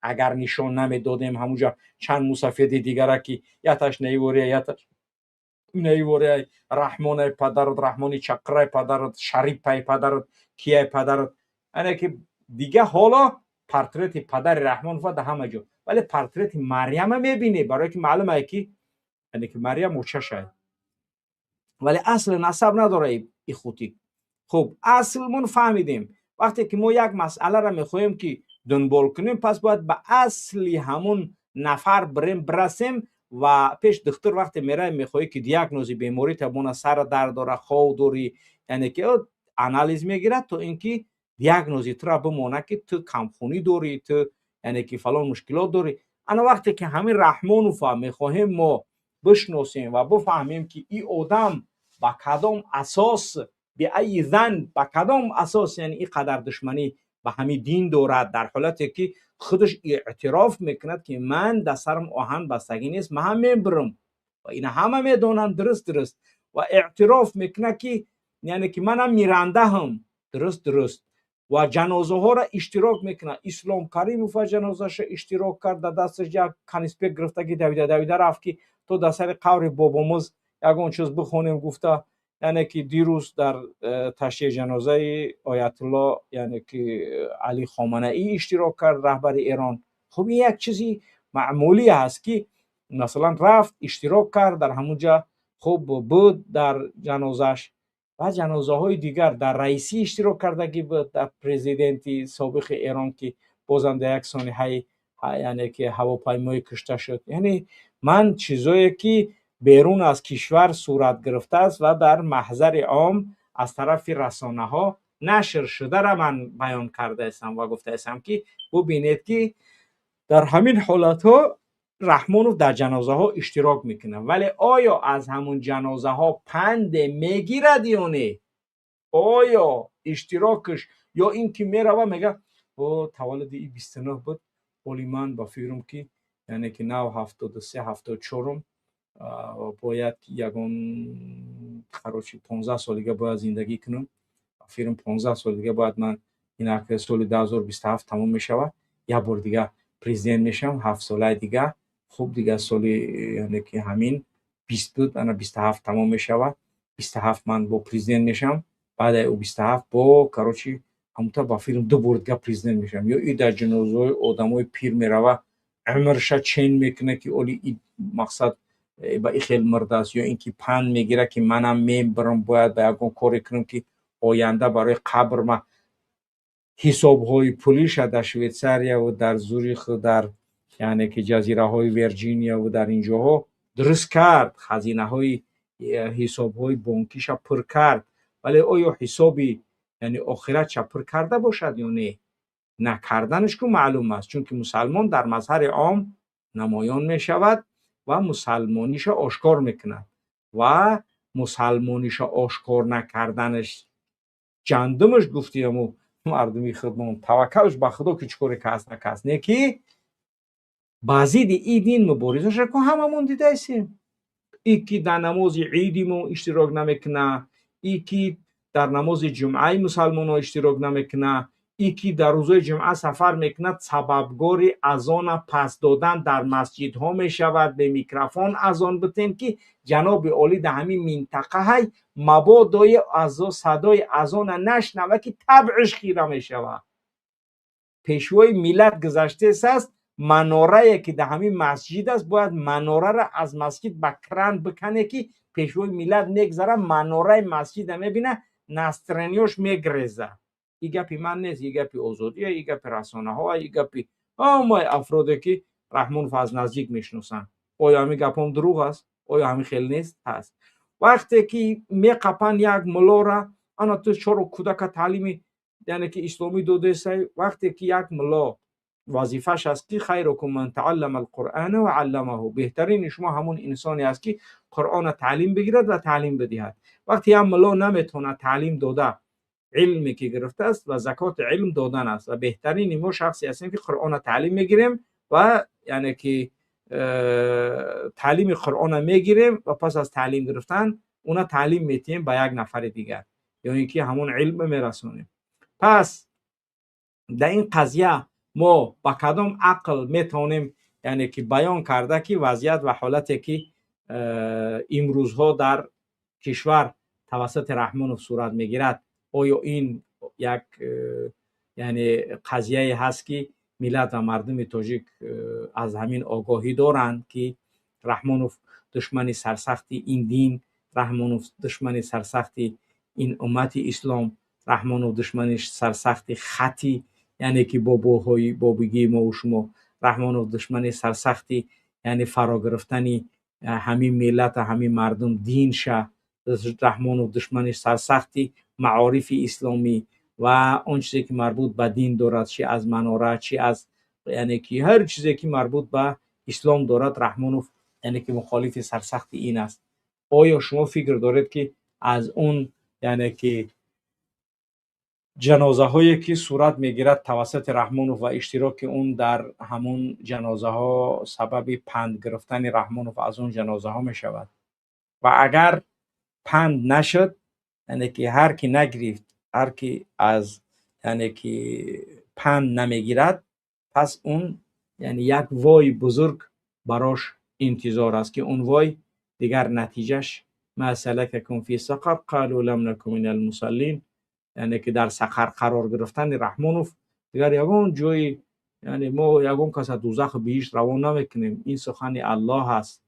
агар нишон намедодем ҳамуҷа чанд мусафеди дигара, ки яташ наивория, яташ наивория, Раҳмонай падарат, Раҳмони чақрай падарат, Шарипай падарат, кияй падарат, ане ки дига ҳоло портрети падари Раҳмонова да ҳама ҷо, вале портрети Марьяма мебинӣ, барое ки маълумае, ки яъне ки Марьям очашай, вале асли насаб надора и хути. Хуб, аслмон фаҳмидем. Вақте ки мо як масъаларо мехоҳем, ки дунбол кунем, пас бояд ба асли ҳамун нафар бирем, бирасем. Ва пеш духтур вақте меравем, мехоҳӣ, ки диагнози беморита бона, сара дард дора, хов дорӣ, яъне ки анализ мегирад, то ин ки диагнози тура бимонад, ки ту камхунӣ дорӣ, ту яъне ки фалон мушкилот дорӣ. Ана вақте ки ҳамин Раҳмонова мехоҳем мо бишносем ва бифаҳмем, ки ин одам ба кадом асос, بأي ذنب, ба кадом асос, яъне ин қадар душманӣ ба ҳамин дин дорад, дар ҳолате ки худаш эътироф мекунад, ки ман дар сарам оҳан бастагӣ нест, ман ҳам мебирам ва ина ҳама медонанд, дуруст, ва эътироф мекунад, ки яъне ки манам мирандаҳам, дуруст, ва ҷанозаҳоро иштирок мекунад. Ислом Каримова ҷанозаша иштирок кард, дар дасташ як конспект гирифтагӣ, давида давида рафт, ки то дар сари қабри бобомуз ягон чиз бихонем гуфта. Яъне ки дирӯз дар ташйеъи ҷанозаи оятулло, яъне ки Али Хоманаӣ иштирок кард, раҳбари Эрон. Хуб, ин як чизи маъмулӣ аст, ки масалан рафт, иштирок кард дар ҳамунҷа, хуб буд дар ҷанозааш ва ҷанозаҳои дигар. Дар Раисӣ иштирок кардагӣ буд, дар президенти собиқи Эрон, ки бозам дар як сониҳаи, яъне ки ҳавопаймоӣ кушта шуд. Яъне ман чизое ки берун аз кишвар сурат гирифтааст ва дар маҳзари ом аз тарафи расонаҳо нашр шударо ман баён кардаастам ва гуфтаастам, ки бубинед, ки дар ҳамин ҳолатҳо Раҳмонов дар ҷанозаҳо иштирок мекунад, вале оё аз ҳамун ҷанозаҳо панде мегирад ё не? Оё иштирокаш ё ин ки мерава, мега: «О, таваллуди и 29 буд, оли ман ба фикрам, ки яъне ки нав 73, 74-ум, бояд ягон, короче, 15 сол дига бояд зиндагӣ кунам, фирм 15 сол дига бояд ман, инак соли 2027 тамом мешавад, як бор дига президент мешавам, 7 солаи дига. Хуб, дига соли, яъне ки ҳамин 20 буд, ана 27 тамом мешавад, 27 ман бо президент мешавам, баъдаи ӯ 27 бо, короче, ҳамута ба фирм ду бор дига президент мешавам». Ё и дар ҷанозаҳои одамои пир мерава, умрша чен мекунад, ки оли и мақсад ба и хел мурдааст, ё ин ки панд мегирад, ки манам мебирам, бояд ба ягон коре кунам, ки оянда барои қабр ма ҳисобҳои пулиша дар Швейтсарияву дар Зюриху дар, яъне ки ҷазираҳои Вирҷинияву дар ин ҷоҳо дуруст кард, хазинаҳои ҳисобҳои бонкиша пур кард, вале оё ҳисоби, яъне охиратша пур карда бошад ё не? Накарданаш ку маълум аст, чунки мусалмон дар мазҳари ом намоён мешавад ва мусалмониша ошкор мекунад ва мусалмониша ошкор накарданаш ҷандумаш, гуфтияму мардуми худмон, таваккалш ба Худо, ки чӣ коре кас накас не, ки ба зидди и дин муборизаша ку ҳамамон дидаистем. И ки дар намози иди мо иштирок намекуна, и ки дар намози ҷумъаи мусалмонҳо иштирок намекуна, и ки дар рӯзои ҷумъа сафар мекунад, сабабгори азона пас додан дар масҷидҳо мешавад, бе микрофон азон битем, ки ҷаноби олӣ дар ҳамин минтақа ҳай, мабодои садои азона нашнава, ки табъиш хира мешавад. Пешвои миллат гузаштес аст. Манорае ки дар ҳамин масҷид аст, бояд манораро аз масҷид ба кран бикане, ки пешвои миллат мегзара, манораи масҷида мебина, настроение ёш мегреза. И гапи ман нест, и гапи Озодия, и гапи расонаҳо, и гапи ҳамаи афроде, ки Раҳмонов аз наздик мешиносанд. Оё ҳамин гапҳом дурӯғ аст? Оё ҳамин хел нест? Ҳаст. Вақте ки меқапанд як муллора, ана ту чоро кӯдака таълими, яъне ки исломӣ додесай. Вақте ки як мулло вазифаш аст, ки خيركم من تعلم القرآن وعلمه, беҳтарини шумо ҳамон инсоне аст, ки Қуръона таълим бигирад ва таълим бидиҳад. Вақте як мулло наметавонад таълим дода, илме ки гирифтааст ва закоти илм додан аст, ва беҳтарини мо шахсе ҳастем, ки Қуръона таълим мегирем ва яъне ки таълими Қуръона мегирем ва пас аз таълим гирифтан уна таълим метиҳем ба як нафари дигар ё ин ки ҳамон илм мерасонем. Пас дар ин қазия мо ба кадом ақл метавонем, яъне ки баён карда, ки вазъият ва ҳолате, ки имрӯзҳо дар кишвар тавассути Раҳмонов сурат мегирад, оё ин як яъне қазияе ҳаст, ки миллат ва мардуми тоҷик аз ҳамин огоҳӣ доранд, ки Раҳмонов душмани сарсахти ин дин, Раҳмонов душмани сарсахти ин уммати ислом, Раҳмонов душмани сарсахти хати, яъне ки бобоҳои бобигии мову шумо, Раҳмонов душмани сарсахти, яъне фаро гирифтани ҳамин миллата, ҳамин мардум динша, Раҳмонов душмани сарсахти маорифи исломӣ ва он чизе, ки марбут ба дин дорад, чи аз манора, чи аз, яъне ки ҳар чизе, ки марбут ба ислом дорад, Раҳмонов, яъне ки мухолифи сарсахти ин аст. Оё шумо фикр доред, ки аз он, яъне ки ҷанозаҳое, ки сурат мегирад тавассути Раҳмонов ва иштироки он дар ҳамон ҷанозаҳо, сабаби панд гирифтани Раҳмонов аз он ҷанозаҳо мешавад? Ва агар панд нашуд, яъне ки ҳар ки нагирифт, ҳар ки аз, яъне ки панд намегирад, пас он, яъне як вой бузург барош интизор аст, ки он вой дигар натиҷаш ما سلككم في سقر قالوا لم نك من المصلين. Яъне ки дар сақар қарор гирифтани Раҳмонов дигар ягон ҷои, яъне мо ягон каса дузаху биҳишт равон намекунем, ин сухани Аллоҳ аст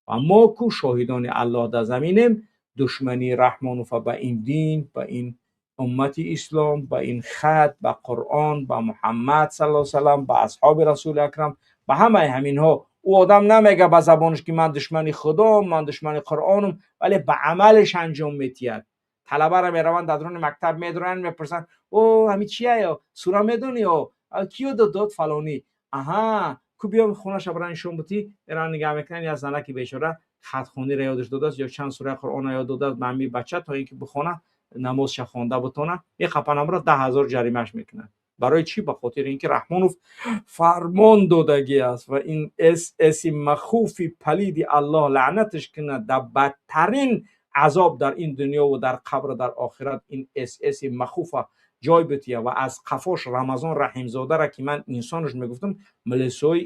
ва мо ку шоҳидони Аллоҳ дар заминем. Душмании Раҳмонова ба ин дин, ба ин уммати ислом, ба ин хат, ба Қуръон, ба Муҳаммад сал салам, ба асҳоби расули акрам, ба ҳамаи ҳаминҳо. Ӯ одам намега ба забонаш, ки ман душмани Худом, ман душмани Қуръонум, вале ба амалаш анҷом метиҳад. Талабаро мераванд, дар даруни мактаб медоранд, мепурсанд: «О, ҳами чия? Ё сура медонӣ? Ё киё дод? Фалонӣ. Аҳа, ку биём хонаша бара нишон бутӣ». Мераванд, нигаҳ мекунанд, як занаки бечора хатхониро ёдаш додааст ё чанд сураи Қуръонро ёд додааст ба ҳами бача, то ин ки бихона, намозша хонда бутона. Меқапанамро, 10 000 ҷаримаш мекунанд. Барои чӣ? Ба хотири ин ки Раҳмонов фармон додагӣ аст. Ва ин эси махуфи палиди, Аллоҳ лаънаташ кунад, дар бадтарин азоб дар ин дунё ва дар қабр, дар охират ин эси махуфа ҷой бития. Ва аз қафош Рамазон Раҳимзодара, ки ман инсонаш мегуфтам, милисои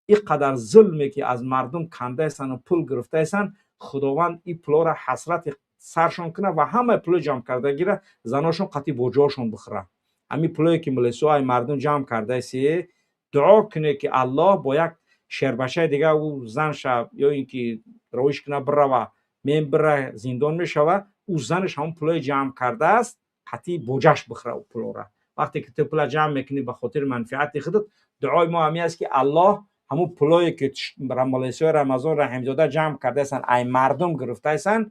и қадар зулме, ки аз мардум кандаесанд ва пул гирифтаесанд, Худованд и пулоро ҳасрати саршон кунад ва ҳамаи пули ҷамъ кардагира заношон қатъи боҷоашон бихӯрад. Ҳамин пулое, ки милисо ай мардум ҷамъ кардаеси, дуо кунед, ки Аллоҳ бо як шербачаи дига ӯ занша ё ин ки ровиш кунад, бирава, мен бира, зиндон мешава, ӯ занаш ҳамон пулое ҷамъ кардааст, қатъи боҷаш бихӯра ӯ пулора. Вақте ки ту пула ҷамъ мекунӣ ба хотири манфиати худат, дуои мо ҳамин аст, ки Аллоҳ ҳамун пулое, ки милисои Рамазон Раҳимзода ҷамъ кардаестанд, ай мардум гирифтаестанд,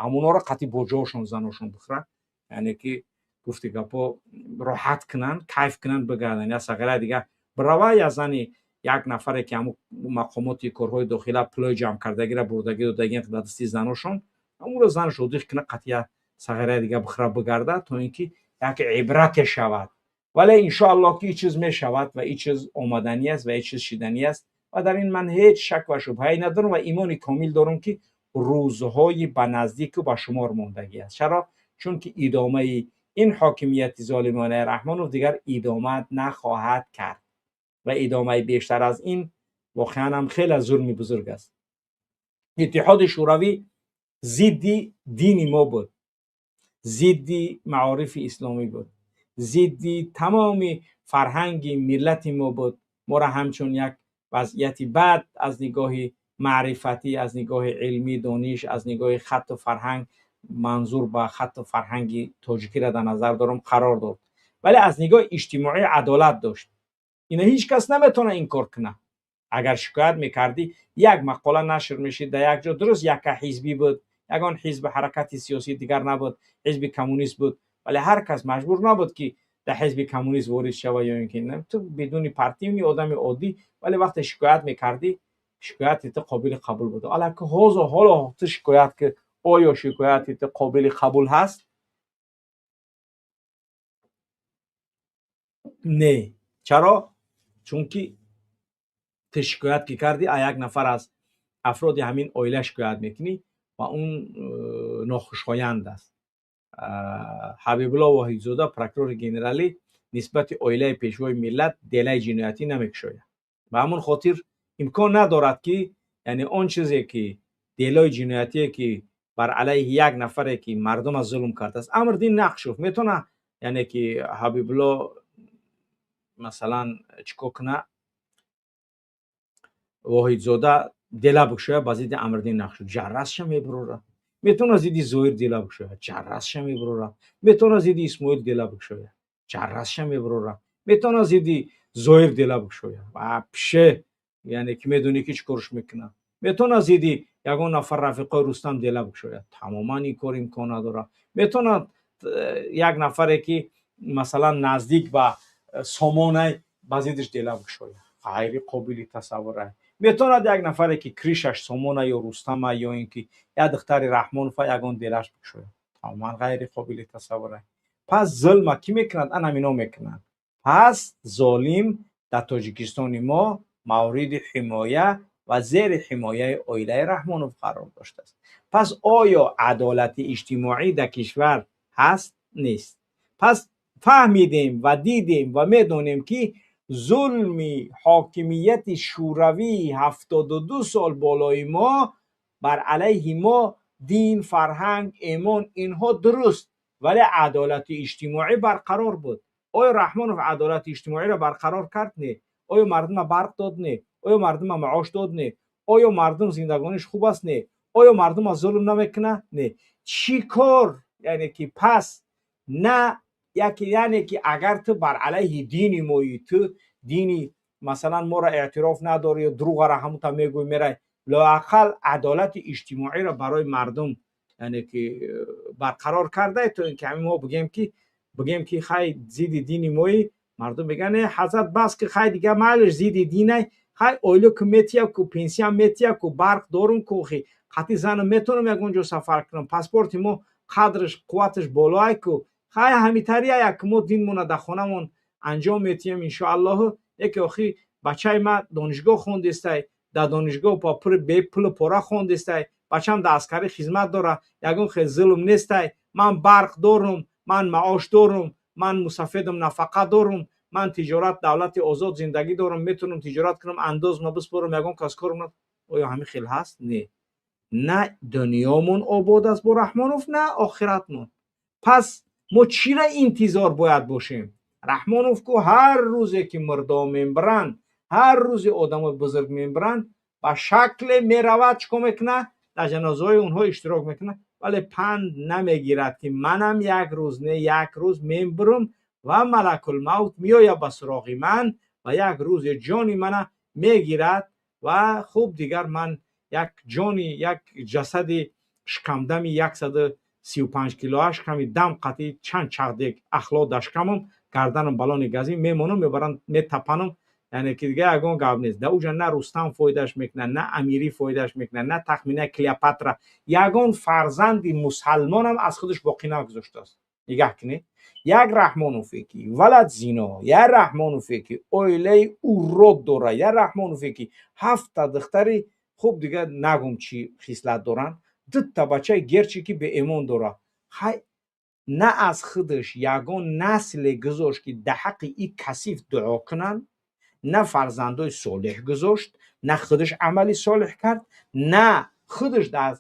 ҳамонҳоро қатъи боҷоашон заношон бихӯрад, яъне ки гуфти гапо роҳат кунанд, кайф кунанд, бигарданд. Я сағираи дига бирава, я зани як нафаре, ки ҳамун мақомоти корҳои дохила пулои ҷамъ кардагира бурдагӣ додагӣ ба дасти заношон, ҳамонро занаш одиқ кунад, қатъи сағираи дига бихӯра, бигарда, то ин ки як ибрате шавад. Вале иншоаллоҳ, ки ин чиз мешавад ва ин чиз омаданӣ аст ва ин чиз шиданӣ аст ва дар ин ман ҳеҷ шак ва шубҳае надорам ва имони комил дорам, ки рӯзҳои ба наздику ба шумор мондагӣ аст. Чаро? Чунки идомаи ин ҳокимияти золимонаи Раҳмонов дигар идома нахоҳад кард ва идомаи бештар аз ин воқеан ҳам хеле зулми бузург аст. Иттиҳоди Шӯравӣ зидди дини мо буд, зидди маорифи исломӣ буд, зидди тамоми фарҳанги миллати мо буд. моро ҳамчун як вазъияти бад аз нигоҳи маърифатӣ, аз нигоҳи илмӣ дониш, аз нигоҳи хатту фарҳанг, манзур ба хатту фарҳанги тоҷикиро дар назар дорам, қарор дод. Вале аз нигоҳи иҷтимоӣ адолат дошт. Ина ҳеҷ кас наметавонад инкор кунад. Агар шикоят мекардӣ, як мақола нашр мешид дар як ҷо, дуруст яка ҳизбӣ буд, ягон ҳизби ҳаракати сиёсӣ дигар набуд, ҳизби коммунист буд, вале ҳар кас маҷбур набуд, ки дар ҳизби коммунист ворид шава ё ин ки ту бидуни партийный одами оддӣ, вале вақте шикоят мекардӣ, шикояти ту қобили қабул буд. Алаки ҳозо ҳоло ту шикоят ки, оё шикояти ту қобили қабул ҳаст? Не. Чаро? Чунки ту шикоят ки кардӣ, а як нафар аз афроди ҳамин оила шикоят мекунӣ ва он нохушоянд аст. Ҳабибулло Воҳидзода, прокурори генералӣ, нисбати оилаи пешвои миллат делаи ҷиноятӣ намекушояд. Ба ҳамон хотир имкон надорад, ки яъне он чизе ки делои ҷиноятие ки бар алайҳи як нафаре ки мардума зулм кардааст, Амрдин Нақшов метавона, яъне ки Ҳабибулло масалан чӣ кор куна, Воҳидзода дела бикушояд ба зидди Амрдин Нақшов, ҷаррасша мебурора. Метавона зидди Зоир дела бикушояд, ҷаррасша мебурора. Метавона зидди Исмоил дела бикушояд, ҷаррасша мебурора. Метавона зидди Зоир дела бикушояд, вообще яъне ки медонӣ ки чӣ корш мекунад. Метавона зидди ягон нафар рафиқои Рустам дела бикушояд, тамоман ин кор имкон надорад. Метавонад як нафаре ки масалан наздик ба Сомонай ба зиддиш дела бикушояд, ғайри қобили тасаввур. Метавонад як нафаре ки кришаш Сомона ё Рустама ё ин ки як духтари Раҳмонова ягон делаш бикушояд, тамоман ғайри қобили тасаввур. Пас зулма кӣ мекунад? Ана ҳамино мекунанд. Пас золим дар Тоҷикистони мо мавриди ҳимоя ва зери ҳимояи оилаи Раҳмонов қарор доштааст. Пас оё адолати иҷтимоӣ дар кишвар ҳаст? Нест. Пас фаҳмидем ва дидем ва медонем, ки зулми ҳокимияти шӯравии 72 сол болои мо, бар алайҳи мо дин, фарҳанг, имон инҳо дуруст, вале адолати иҷтимоӣ барқарор буд. Оё Раҳмонов адолати иҷтимоиро барқарор кард? Не. Оё мардума барқ дод? Не. Оё мардума маош дод? Не. Оё мардум зиндагониш хуб аст? Не. Оё мардума зулм намекунад? Не. Чӣ кор? Яъне ки пас на яке, яъне ки агар ту бар алайҳи дини моӣ, ту дини масалан моро эътироф надорӣ ё дурӯғара ҳамута мегӯй, мерай, лоақал адолати иҷтимоиро барои мардум яъне ки барқарор кардай, то ин ки ҳамин мо бигем ки хай зидди дини моӣ, мардум мегӯянд: «Э, ҳазрат, бас ки, хай дига майлиш, зидди динай, хай ойлу ку метия ку, пенсиям метия ку, барқ дорум ку, хи қатъи занам метавонам ягон ҷо сафар кунам, паспорти мо қадрш қувваташ болоай ку, хай ҳамитария як мо динмона дар хонамон анҷом метиҳем, иншоаллоҳу». Яке охи бачаи ма донишгоҳ хондестай, дар донишгоҳ бо пули бепулу пора хондестай, бачам дар аскарӣ хизмат дора, ягон хел зулм нестай, ман барқ дорум, ман маош дорум, ман мусафедам, нафақа дорум, ман тиҷорат, давлати озод зиндагӣ дорам, метавонам тиҷорат кунам, андозма биспорам, ягон кас корм. Оё ҳамин хел ҳаст? Не. На дунёмон обод аст бо Раҳмонов, на охиратмон. Пас мо чира интизор бояд бошем? Раҳмонов ку ҳар рӯзе ки мурдо мембиранд, ҳар рӯзе одамои бузург мембиранд, ба шакле меравад, чӣ кор мекунад? Дар ҷанозаҳои онҳо иштирок мекунад, вале панд намегирад, ки манам як рӯз не як рӯз мембирам ва малакулмавт меояд ба суроғи ман ва як рӯзе ҷони мана мегирад ва хуб дигар ман як ҷони, як ҷасади шикамдами 135 килоа, шиками дам қатъи чанд чақдек ахлот дар шикамам, гарданам балони газӣ мемонам, мебаранд, метапанам, яъне ки дига ягон гап нест. Дар уҷа на Рустам фоидааш мекунад, на Амирӣ фоидааш мекунад, на Тахмина Клеопатра. Ягон фарзанди мусалмонам аз худаш боқӣ нагузоштааст. Нигаҳ кунед, як Раҳмонове ки валад зино, як Раҳмонове ки оилаи урод дора, як Раҳмонове ки ҳафта духтари, хуб дига нагум чӣ хислат доранд, дута бачаи герчи ки беэмон дора, хай на аз худаш ягон насле гузошт, ки дар ҳаққи и касиф дуо кунанд, на фарзандои солеҳ гузошт, на худаш амали солеҳ кард, на худаш дар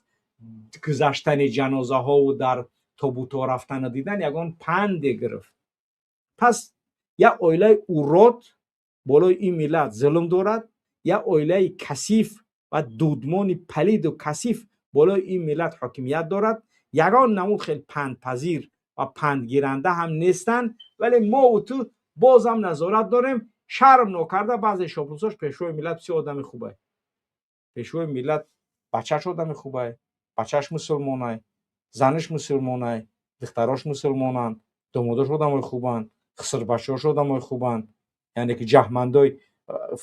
гузаштани ҷанозаҳову дар тобутҳо рафтану дидан ягон панде гирифт. Пас як оилаи урод. Болои ин миллат зулм дорад. Як оилаи касиф ва дудмони палиду касиф болои ин миллат ҳокимият дорад. Ягон намуд хел пандпазир ва пандгиранда ҳам нестанд, вале мову ту бозам назорат дорем. Шарм нокарда баъзе шоплусош пешвои миллат бисёр одами хубай, пешвои миллат бачаш одами хубай, бачаш мусулмонай, занаш мусулмонай, духтарош мусулмонанд, домодош одамои хубанд, хисрбачаҳош одамои хубанд. Яъне ки ҷаҳмандои,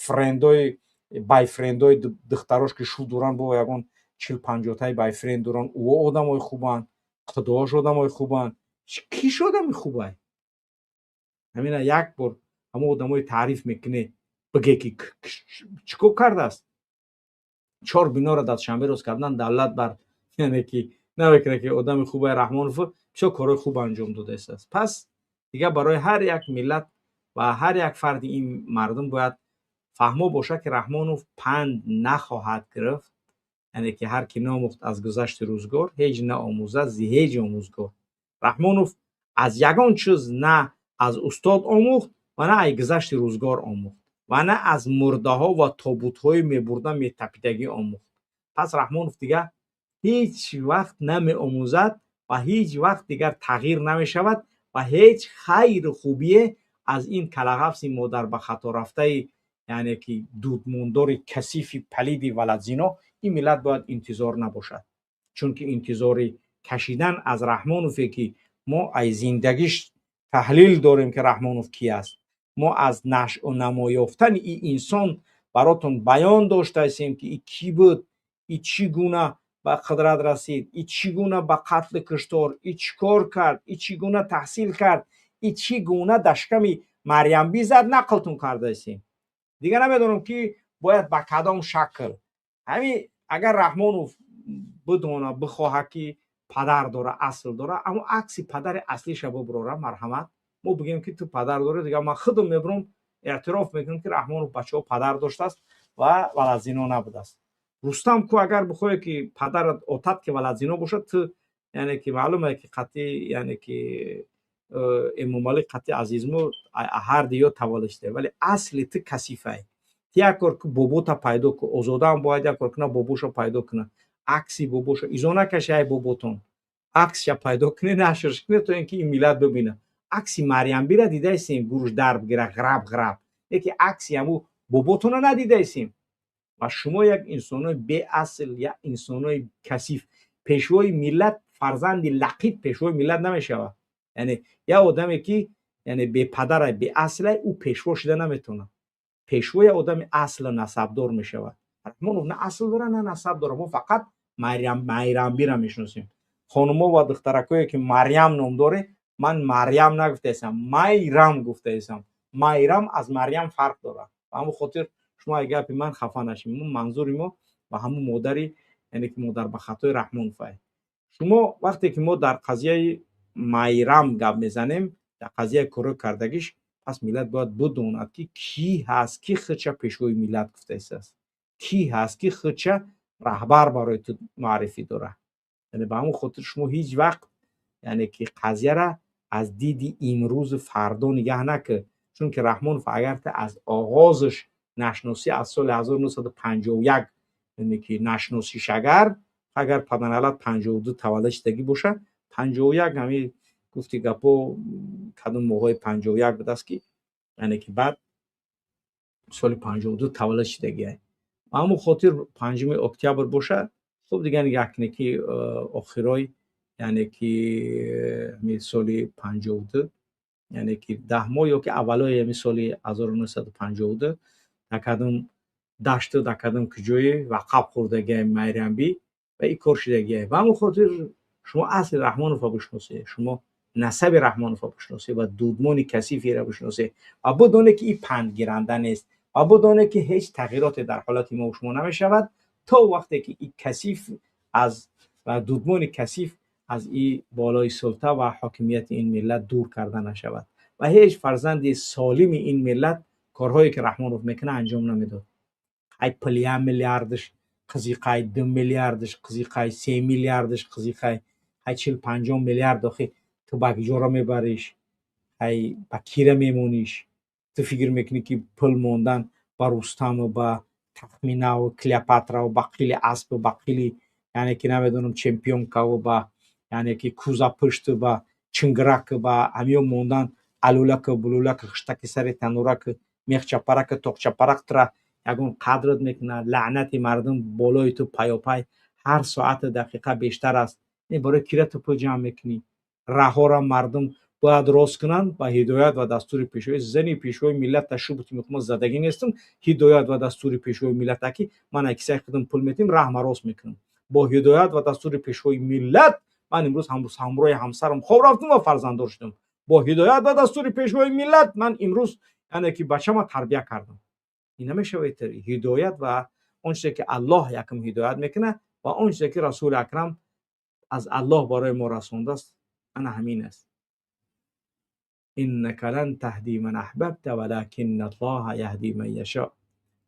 френдои, бойфрендои духтарош, ки шу доранд, бо ягон 40-50-таи бойфренд доранд, ӯ одамои хубанд, қудош одамои хубанд. Киш одами хубай? Ҳамина як бор ҳамо одамои таъриф мекунӣ, биге ки чӣ кор кардааст. Чор биноро дар Душанбе рост кардан давлат бар, яъне ки намекунад, ки одами хубай. Раҳмонов бисёр корҳои хуб анҷом додааст. Пас дигар барои ҳар як миллат ва ҳар як фарди ин мардум бояд фаҳмо бошад, ки Раҳмонов панд нахоҳад гирифт. Яъне ки ҳар ки наомӯхт аз гузашти рӯзгор, ҳеҷ наомӯзад зи ҳеҷ омӯзгор. Раҳмонов аз ягон чиз на аз устод омӯхт ва на аз гузашти рӯзгор омӯхт ва на аз мурдаҳо ва тобутҳои мебурда метапидагӣ омӯхт. Пас Раҳмонов дигар ҳеҷ вақт намеомӯзад ва ҳеҷ вақт дигар тағйир намешавад ва ҳеҷ хайру хубие аз ин калағафси модар ба хато рафтаи, яъне ки дудмондори касифи палиди валадзино, ин миллат бояд интизор набошад. Чунки интизори кашидан аз Раҳмонове, ки мо аз зиндагиш таҳлил дорем, ки Раҳмонов ки аст, мо аз нашъу намо ёфтани ин инсон баротон баён доштаистем, ки и кӣ буд, и чӣ гуна ба қудрат расид, и чӣ гуна ба қатлу куштор, и чӣ кор кард, и чӣ гуна таҳсил кард, и чӣ гуна дашками Марьямби зад, нақлтон кардаистем. Дигар намедонам, ки бояд ба кадом шакл. Ҳамин агар Раҳмонов бидона, бихоҳад, ки падар дора, асл дора, аммо акси падари аслиша биброра, марҳамат, мо бигӯем, ки ту падар дорӣ. Дигар ман худам мебурам, эътироф мекунам, ки Раҳмонов, бачаҳо, падар доштааст ва валадзино набудааст. Рустам ку, агар бихоҳе, ки падарат отат, ки валадзино бошад, ту, яъне ки маълуме, ки қатъи, яъне ки Эмомалӣ, қатъи Азизмо ҳар диё таваллуд шуда, вале асли ту касифай. Ту як кор ку, бобота пайдо ку. Озодаам бояд як кор куна, бобоша пайдо куна, акси бобоша изо накаши, ай боботон аксша пайдо куне, нашрш куне, то ин ки ин миллат бибина. Акси Марьямбира дидаистем, гуруш дарб гира, ғраб ғраб, леки акси ҳаму боботона надидаистем. Ва шумо як инсонои беасл, як инсонои касиф. Пешвои миллат, фарзанди лақит пешвои миллат намешавад. Яъне як одаме, ки яъне бепадарай, беаслай, ӯ пешво шуда наметавонад. Пешво як одами аслу насабдор мешавад. Раҳмонов на асл дора, на насаб дора. Мо фақат Майрамбира мешиносем. Хонумо ва духтаракое, ки Марьям ном доре, ман Марьям нагуфтаистам, Майрам гуфтаистам. Майрам аз Марьям фарқ дорад. Ба ҳамон хотир шумо ай гапи ман хафа нашем. Мо манзури мо ба ҳамон модари, яъне ки модар ба хатои Раҳмоновай. Шумо вақте ки мо дар қазияи Майрам гап мезанем, дар қазияи корҳои кардагиш, пас миллат бояд бидонад, ки кӣ ҳаст, ки худша пешвои миллат гуфтаистааст, кӣ ҳаст, ки худша раҳбар барои ту муаррифӣ дорад. Яъне ба ҳамон хотир шумо ҳеҷ вақт, яъне ки қазияра аз диди имрӯзу фардо нигаҳ накун. Чунки Раҳмонов, агар ту аз оғозаш нашносӣ, аз соли 1951, яъне ки нашносиш, агар паданалат 52 таваллуд шудагӣ боша, 51, ҳами гуфти гапо, кадом моҳҳои 51 будааст, ки яъне ки баъд соли 52 таваллуд шудагиай. Ба ҳамон хотир 5-уми октябр боша, хуб, дигар нигаҳ кунед, ки охирои, яъне ки ҳами соли 52, яъне ки 10 моҳ ё ки аввалои ҳами соли 1952 дар кадом дашту дар кадом куҷое вақаб хӯрдагиай Майрамбӣ ва ин кор шудагиай. Ба ҳамон хотир шумо асли Раҳмонова бишносед, шумо насаби Раҳмонова бишносед ва дудмони касиферо бишносед ва бидонед, ки ин пандгиранда нест, ва бидонед, ки ҳеҷ тағйироте дар ҳолати мо шумо намешавад, то вақте ки ин касиф аз ва дудмони касиф аз ин болои султа ва ҳокимияти ин миллат дур карда нашавад. Ва ҳеҷ фарзанди солими ин миллат корҳое, ки Раҳмонов мекунад, анҷом намедод. Ай пули 1 миллиардаш қизиқай, 2 миллиардаш қизиқай, 3 миллиардаш қизиқай, ай 40-50 миллиард, охи ту ба куҷоро мебариш, ай ба кира мемониш? Ту фикр мекунӣ, ки пул мондан ба Рустаму ба Тахминаву Клеопатраву ба қили аспу ба қили, яъне ки намедонам, чемпионкаву ба, яъне ки кӯзапушту ба чингираку ба ҳамиё мондан, алулаку булулаку, хиштаки сари танураку, мехчапараку, тоқчапарак тура ягон қадрат мекунад? Лаънати мардум болои ту паёпай ҳар соату дақиқа бештар аст. Барои кира ту пул ҷамъ мекунӣ? Раҳора мардум бояд рост кунанд ба ҳидоят ва дастури пешвои зани пешвои миллат ташубути мекунам, задагӣ нестам. Ҳидоят ва дастури пешвои миллат, ки ман кисаи худам пул метим, раҳма рост мекунам. Бо ҳидоят ва дастури пешвои миллат ман имрӯз ҳамроҳи ҳамсарам хоб рафтам ва фарзанддор шудам. Бо ҳидоят ва дастури пешвои миллат ман имрӯз, яъне ки, бачама тарбия кардам. Ин намешавад. Ҳидоят ва он чизе, ки Аллоҳ якм ҳидоят мекунад, ва он чизе, ки Расули Акрам аз Аллоҳ барои мо расондааст, ана ҳамин аст. إنك لن تهدي من أحببت ولكن الله يهدي من يشاء.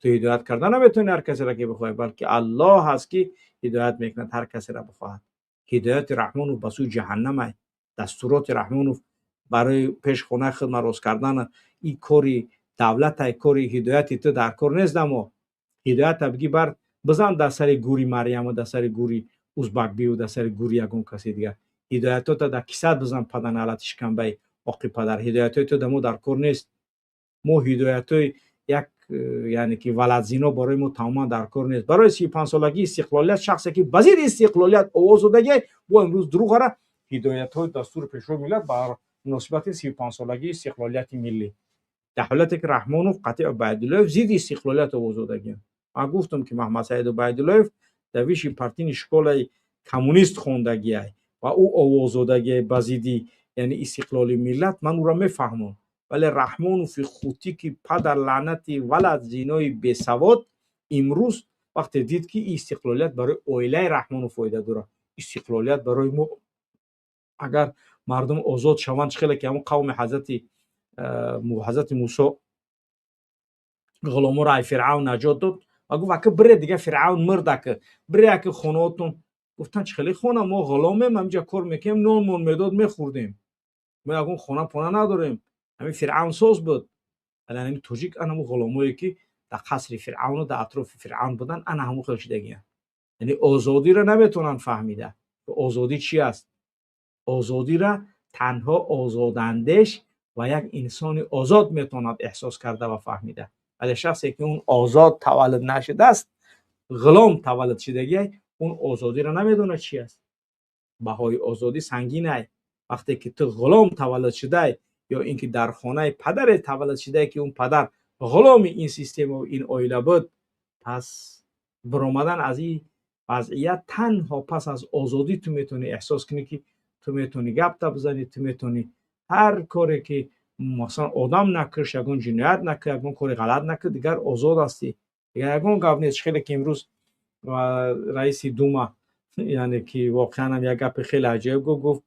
Ту ҳидоят карда наметавонӣ ҳар касеро, ки бихоҳӣ, балки Аллоҳ ҳаст, ки ҳидоят мекунад ҳар касеро бихоҳад. Ҳидояти Раҳмонов ба сӯи ҷаҳаннамай. Дастуроти Раҳмонов барои пеш хонаи худма рост кардан, ин кори давлатай, кори ҳидояти ту дар кор нест. Дамо ҳидоята бигӣ, бар бизан дар сари гури Марьяму дар сари гури Узбакбию дар сари гури ягон каси дигар. Ҳидоятота дар кисат бизан, паданалати шикамбаи оқи падар. Ҳидоятҳои ту дамо дар кор нест. Мо ҳидоятҳои як, яъне ки, валадзино барои мо тамоман дар кор нест. Барои 35-солагии истиқлолият шахсе, ки ба зидди истиқлолият овоз додагиай, бо имрӯз дурӯғара ҳидоятҳои дастури пешвои миллат ба муносибати 35-солагии истиқлолияти миллӣ, дар ҳолате ки Раҳмонов, Қатъи Убайдуллоев зидди истиқлолият овоз додагианд. Ман гуфтам, ки Маҳмадсаид Убайдуллоев дар высшей партийный школаи коммунист хондагиай ва ӯ овоз додагиай ба зидди, яъне, истиқлоли миллат. Ман ӯро мефаҳмам, вале Раҳмонови хутӣ, ки падар лаънати валад зинои бесавод, имрӯз вақте дид, ки истиқлолият барои оилаи Раҳмонов фоида дорад, истиқлолият барои мо, агар мардум озод шаванд, чӣ хеле ки ҳамон қавми ҳазрати Мусо ғуломоро ай Фиръавн наҷот дод ва гуфт: «Ака, бире, дига Фиръавн мурд, ака, бире, ака, хонаотон». Гуфтанд: «Чӣ хеле хона? Мо ғуломем, ҳаминҷа кор мекунем, нонмон медод, мехӯрдем, мо ягон хона пона надорем, ҳамин Фиръавн соз буд». Вале ҳамин тоҷик ана ҳамун ғуломое, ки дар қасри Фиръавну дар атрофи Фиръавн буданд, ана ҳамун хел шидагиянд. Яъне озодиро наметавонанд фаҳмида, озодӣ чи аст. Озодиро танҳо озодандеш ва як инсони озод метавонад эҳсос карда ва фаҳмида. Вале шахсе, ки он озод таваллуд нашудааст, ғулом таваллуд шудагиай, он озодиро намедонад чи аст. Баҳои озодӣ сангинай. Вақте ки ту ғулом таваллуд шудай ё ин ки дар хонаи падаре таваллуд шудай, ки он падар ғуломи ин системаву ин оила буд, пас баромадан аз ин вазъият танҳо пас аз озодӣ ту метавонӣ эҳсос кунӣ, ки ту метавонӣ гапта бизанӣ, ту метавонӣ ҳар коре ки, масалан, одам накуш, ягон ҷиноят накун, ягон кори ғалат накун, дигар озод ҳастӣ, дигар ягон гап нест. Хеле ки имрӯз раиси Дума, яъне ки, воқеан ҳам як гапи хеле аҷоиб гуфт. Гуфт: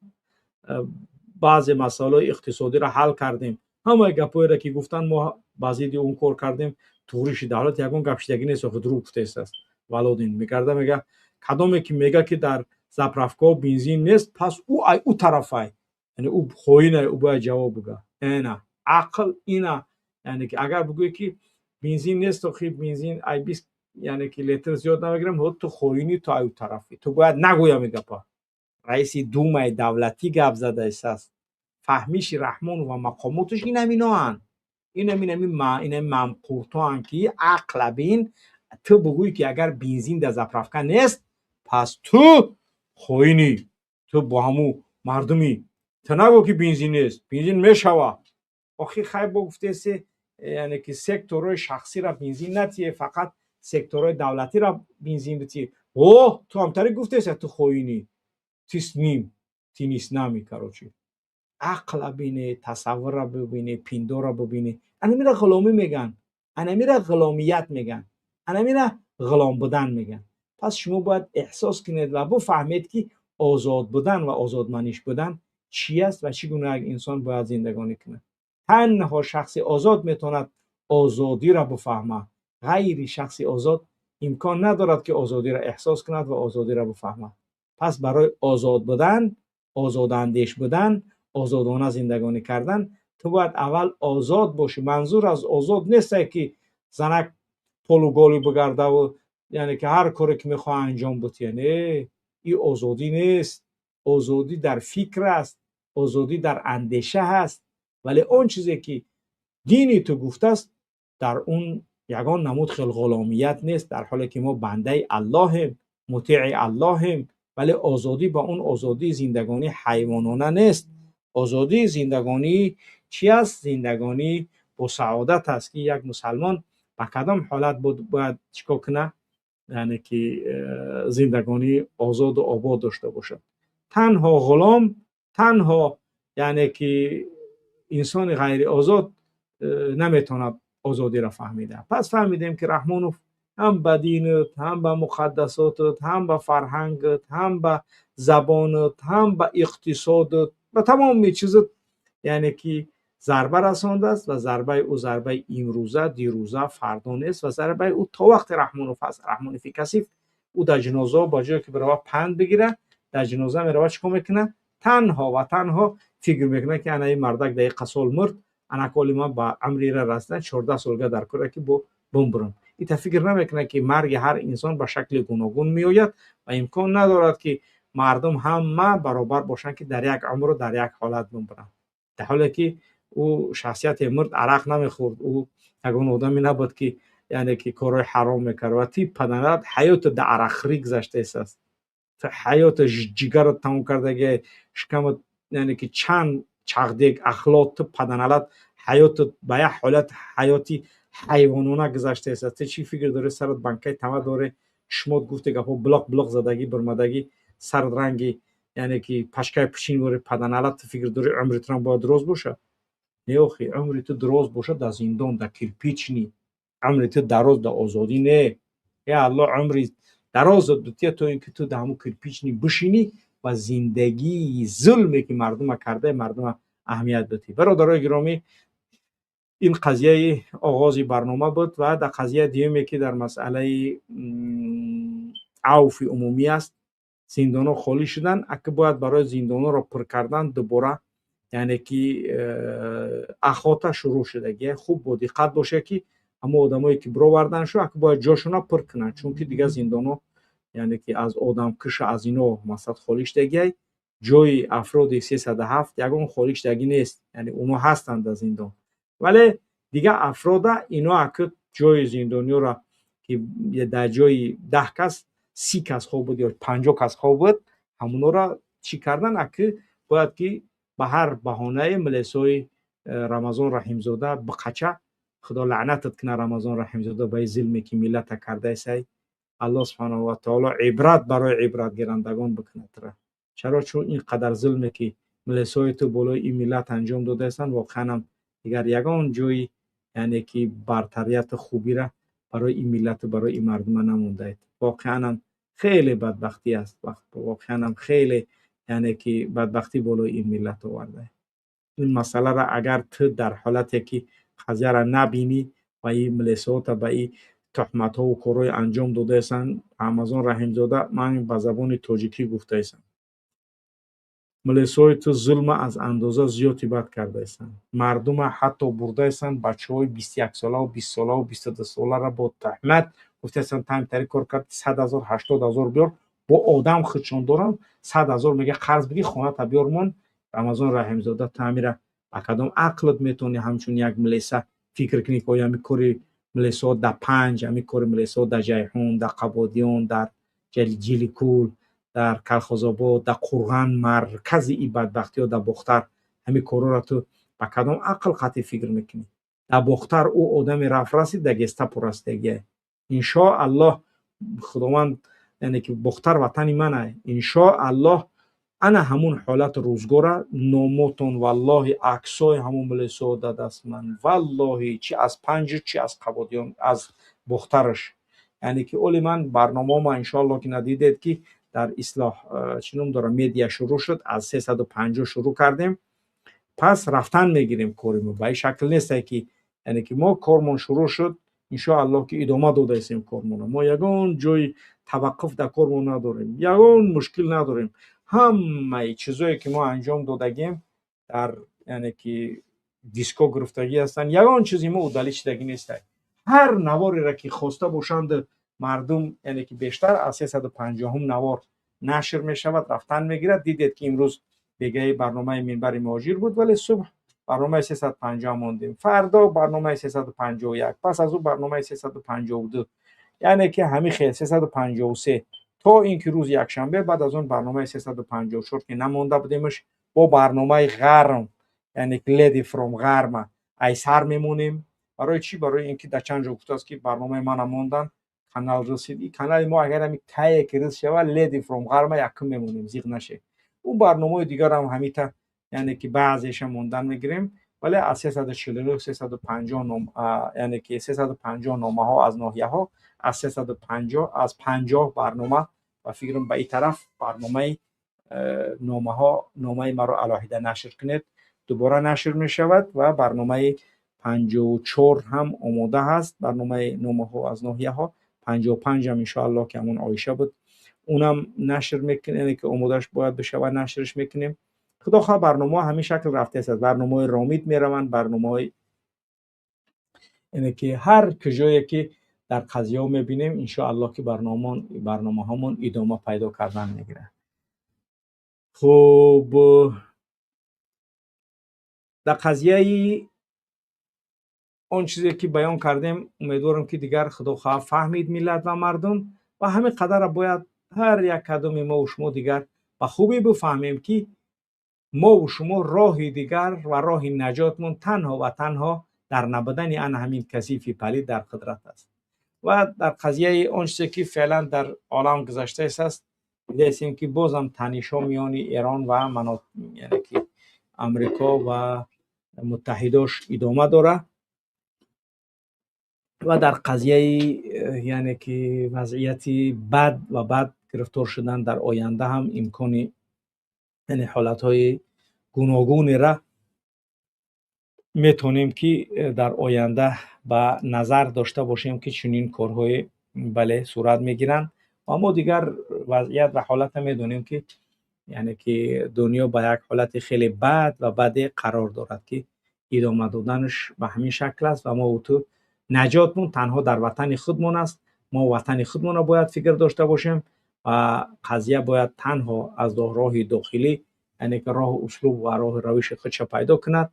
«Баъзе масъалаҳои иқтисодиро ҳал кардем». Ҳамаи гапҳоеро, ки гуфтанд, мо ба зидди он кор кардем, туғриши давлат, ягон гап шидагӣ нест. Охи дурӯғ гуфтааст. Володин мегарда, мега, кадоме ки мега, ки дар заправкаҳо бензин нест, пас ӯ ай ӯ тарафай, яъне ӯ хоинай, ӯ бояд ҷавоб бига. Эна ақл ина, яъне ки, агар бигӯӣ, ки бензин нест, охи бензин ай 20, яъне ки, литр зиёд намегирам, ту хоинӣ, ту ай ӯ тарафӣ, ту бояд нагӯям. И гапа раиси Думаи давлатӣ гап задааст. Фаҳмиши Раҳмонов ва мақомоташ ин ҳаминоанд, инами мамқуртоанд, ки ақла бин. Ту бигӯӣ, ки агар бензин дар заправка нест, пас ту хоинӣ, ту бо ҳамун мардумӣ. Ту нагӯ, ки бензин нест, бензин мешава. Охи хай, бо гуфтеси, яъне ки, секторҳои шахсиро бензин натие, фақат секторҳои давлатиро бензин битие. О, ту ҳамтари гуфтеса, ту хоинӣ, ты с ним, ты не с нами. Короче, ақла бине, тасаввурра бибине, пиндорра бибине. Анамира ғуломӣ мегӯянд, анамира ғуломият мегӯянд, анамира ғулом будан мегӯянд. Пас шумо бояд эҳсос кунед ва бифаҳмед, ки озод будан ва озодманиш будан чӣ аст ва чӣ гуна як инсон бояд зиндагонӣ кунад. Танҳо шахси озод метавонад озодиро бифаҳмад. Ғайри шахси озод имкон надорад, ки озодиро эҳсос кунад ва озодиро бифаҳмад. Пас барои озод будан, озодандеш будан, озодона зиндагонӣ кардан, ту Ту бояд аввал озод бошӣ. Манзур аз озод нест, ки занак полуголый бигарда ву, яъне ки ҳар коре ки мехоҳа, анҷом бутия. Не, ин озодӣ нест. Озодӣ дар фикр аст, озодӣ дар андеша ҳаст, вале он чизе ки дини ту гуфтааст, дар он ягон намуд хел ғуломият нест, дар ҳоле ки мо бандаи Аллоҳем, мутеи Аллоҳем. Вале озодӣ ба он озодии зиндагонии ҳайвонона нест. Озодии зиндагонӣ чи аст? Зиндагонӣ бо саодат аст, ки як мусалмон ба кадом ҳолат бояд чӣ кор кунад, яъне ки зиндагонии озоду обод дошта бошад. Танҳо ғулом, танҳо, яъне ки инсони ғайриозод наметавонад озодиро фаҳмида. Пас фаҳмидем, ки Раҳмонов ҳам ба динат, ҳам ба муқаддасотат, ҳам ба фарҳангат, ҳам ба забонат, ҳам ба иқтисодат, ба тамоми чизат, яъне ки зарба расондааст. Ва зарбаи ӯ зарбаи имрӯза, дирӯза, фардо нест ва зарбаи ӯ то вақте Раҳмонов ҳаст. Раҳмонови касиф, ӯ дар ҷинозаҳо, ба ҷое ки бирава панд бигира, дар ҷиноза мерава, чӣ кор мекунад? Танҳо ва танҳо фикр мекунад, ки ана ин мардак дар иқа сол мурд, ана коли ман ба амри ира расидан, 14 солга дар кора, ки бо бумбурам. Ита фикр намекунад, ки марги ҳар инсон ба шакли гуногун меояд ва имкон надорад, ки мардум ҳама баробар бошанд, ки дар як умру дар як ҳолат бумбуранд. Дар ҳоле ки ӯ шахсияте мурд, арақ намехӯрд, ӯ ягон одаме набуд, ки, яъне ки корҳои ҳаром мекард. Ва ти падарат ҳаёто дар арақхӯрӣ гузаштаистааст. Ҳаёто ҷигарат тамом кардаги, шикамат, яъне ки чанд чағдег ахлот. Ту паданалат, ҳаётат ба як ҳолат ҳаёти ҳайвонона гузаштаистааст. Ту чӣ фикр дорӣ? Сарат банкаи тама дорӣ, чишмот, гуфте гапҳо, блоқ блоқ задагӣ, бурмадагӣ, сарат ранги, яъне ки пашкаи пучин дорӣ. Паданалат, ту фикр дорӣ, умри турам бояд дароз бошад? Не, охи, умри ту дароз бошад дар зиндон, дар кирпичный. Умри ту дароз дар озодӣ не. Е Аллоҳ умри дарозат бутия, то ин ки ту дар ҳамун кирпичный бишинӣ ва зиндагии зулме ки мардума кардаи, мардума аҳамият бутӣ. Бародарои гиромӣ, ин қазияи оғози барнома буд. Ва дар қазияи дуюме, ки дар масъалаи авфи умумӣ аст, зиндонҳо холӣ шуданд. Ака, бояд барои зиндонҳоро пур кардан дубора, яъне ки охота шурӯъ шудагия. Хуб, бо диққат бошед, ки ҳамон одамое ки бировардан шу, ака, бояд ҷошона пур кунанд, чунки дигар зиндонҳо, яъне ки аз одамкуша, аз ино масалан холӣ шудагиай. Ҷои афроди 307 ягон холӣ шудагӣ нест, яъне оно ҳастанд дар зиндон, вале дигар афрода ино ака ҷои зиндониёро, ки дар ҷои 10 кас 30 кас хоб буд ё 50 кас хоб буд, ҳамонҳоро чӣ кардан? Аки бояд ки ба ҳар баҳонае милисои Рамазон Раҳимзода биқача. Худо лаънатат кунад, Рамазон Раҳимзода, ба ин зулме ки миллата кардаисай. Аллоҳ субҳанаҳу ва таоло ибрат барои ибратгирандагон бикунад тура. Чаро? Чун ин қадар зулме ки милисои ту болои ин миллат анҷом додаистанд, воқеанам дигар ягон ҷои, яъне ки бартарияту хубира барои ин миллату барои ин мардума намондаед. Воқеанам хеле бадбахтӣ аст, воқеанам хеле, яъне ки бадбахтӣ болои ин миллат оварда. Ин масъаларо агар ту дар ҳолате ки қазияро набинӣ ва ин милисота ба ин туҳматҳову корҳои анҷом додаистанд, Рамазон Раҳимзода, ман ба забони тоҷикӣ гуфтаистам, милисои ту зулма аз андоза зиёди бад кардаистанд. Мардума ҳатто бурдаистанд, бачаҳои 21-солаву 20-солаву 22-соларо бо туҳмат гуфтаистанд: тамтари кор кард, 100 000, 80 000 биёр. Бо одам худшон доранд, 100 000 мега, қарз бигир, хоната биёр мон. Рамазон Раҳимзода, ту ҳамира ба кадом ақлат метавонӣ ҳамчун як милиса фикр кунӣ, ки оё ҳами кори милисаҳо дар Панҷ, ҳами кори милисаҳо дар Ҷайҳун, дар Қабодиён, дар Ҷиликул, дар Калхозобод, дар Қурған, маркази ин бадбахтиҳо, дар Бохтар, ҳамин корҳоро ту ба кадом ақл қатъӣ фикр мекунӣ? Дар Бохтар ӯ одаме рафт, расид, дар гестапо расидагия. Иншоаллоҳ, Худованд, яъне ки Бохтар ватани мана, иншоаллоҳ, ана ҳамун ҳолату рӯзгора номотон. Валлоҳи, аксҳои ҳамун милисаҳо дар даст ман, валлоҳи, чи аз Панҷу, чи аз Қабодиён, аз Бохтараш. Яъне ки оли ман барномаома, иншоаллоҳ, ки надидед, ки дар Ислоҳ, чӣ ном дорам, медиа шурӯъ шуд, аз 350 шурӯъ кардем. Пас рафтан мегирем. Кори мо ба ин шакл несте, ки, яъне ки мо кормон шурӯъ шуд, иншоаллоҳ, ки идома додаистем кормонро. Мо ягон ҷои таваққуф дар кормон надорем, ягон мушкил надорем. Ҳамаи чизое ки мо анҷом додагем дар, яъне ки Диско гирифтагӣ ҳастанд, ягон чизи мо удалить шудагӣ нестай. Ҳар навореро ки хоста бошанд мардум, яъне ки бештар аз 350-ум навор нашр мешавад, рафтан мегирад. Дидед, ки имрӯз бегаи барномаи Минбари муҳоҷир буд, вале субҳ барномаи 350 мондем, фардо барномаи 351, пас аз ӯ барномаи 352, яъне ки ҳамин хел 353, то ин ки рӯзи якшанбе. Баъд аз он барномаи 354, ки намонда будемш, бо барномаи Ғарм, яъне Lady from Ғарма айсар мемонем. Барои чӣ? Барои ин ки дар чанд ҷо гуфтааст, ки барномаи мана мондан, канал расид. И канали мо агар ҳами тае ки рис шавад, Lady from Ғарма якум мемонем, зиқ наше. Ӯ барномаҳои дигарам ҳамита, яъне ки баъзеша мондан мегирем, вале аз 349, 350 ном, яъне ки 350 номаҳо аз ноҳияҳо, аз 350, аз 50 барнома ба фикрам ба ин тараф барномаи номаҳо, номаи маро алоҳида нашр кунед, дубора нашр мешавад. Ва барномаи 54 ҳам омода ҳаст, барномаи номаҳо аз ноҳияҳо. 55-ам, иншоаллоҳ, ки ҳамон Оиша буд, унам нашр мекунем, яъне ки омодааш бояд бишавад, нашрш мекунем. Худо хоҳ, барномаҳо ҳамин шакл рафтааст. Барномаҳои Ромид мераванд, барномаҳои, яъне ки ҳар куҷое ки дар қазияҳо мебинем, иншоаллоҳ, ки барномаҳомон идома пайдо кардан мегирад. Хуб, дар қазияи он чизе ки баён кардем, умедворам, ки дигар, худо хоҳад, фаҳмид миллат ва мардум. Ва ҳамин қадарра бояд ҳар як кадоми мову шумо дигар ба хубӣ бифаҳмем, ки мову шумо роҳи дигар ва роҳи наҷотмон танҳо ва танҳо дар набудани ана ҳамин касифи палид дар қудрат аст. Ва дар қазияи он чизе ки феълан дар олам гузаштааст, дидаистем, ки бозам танишҳо миёни Эрон ва, яъне ки, Амрико ва муттаҳидош идома дорад. Ва дар қазияи, яъне ки, вазъияти бад ва бад гирифтор шудан дар оянда ҳам имкони, яъне ҳолатҳои гуногунера метавонем, ки дар оянда ба назар дошта бошем, ки чунин корҳои, бале, сурат мегиранд. Ва мо дигар вазъият ва ҳолатро медонем, ки, яъне ки, дунё ба як ҳолати хеле бад ва баде қарор дорад, ки идома доданаш ба ҳамин шакл аст. Ва мо ту наҷотмон танҳо дар ватани худмон аст. Мо ватани худмонро бояд фикр дошта бошем ва қазия бояд танҳо аз роҳи дохилӣ, яъне ки роҳу услуб ва роҳу равиши худша пайдо кунад.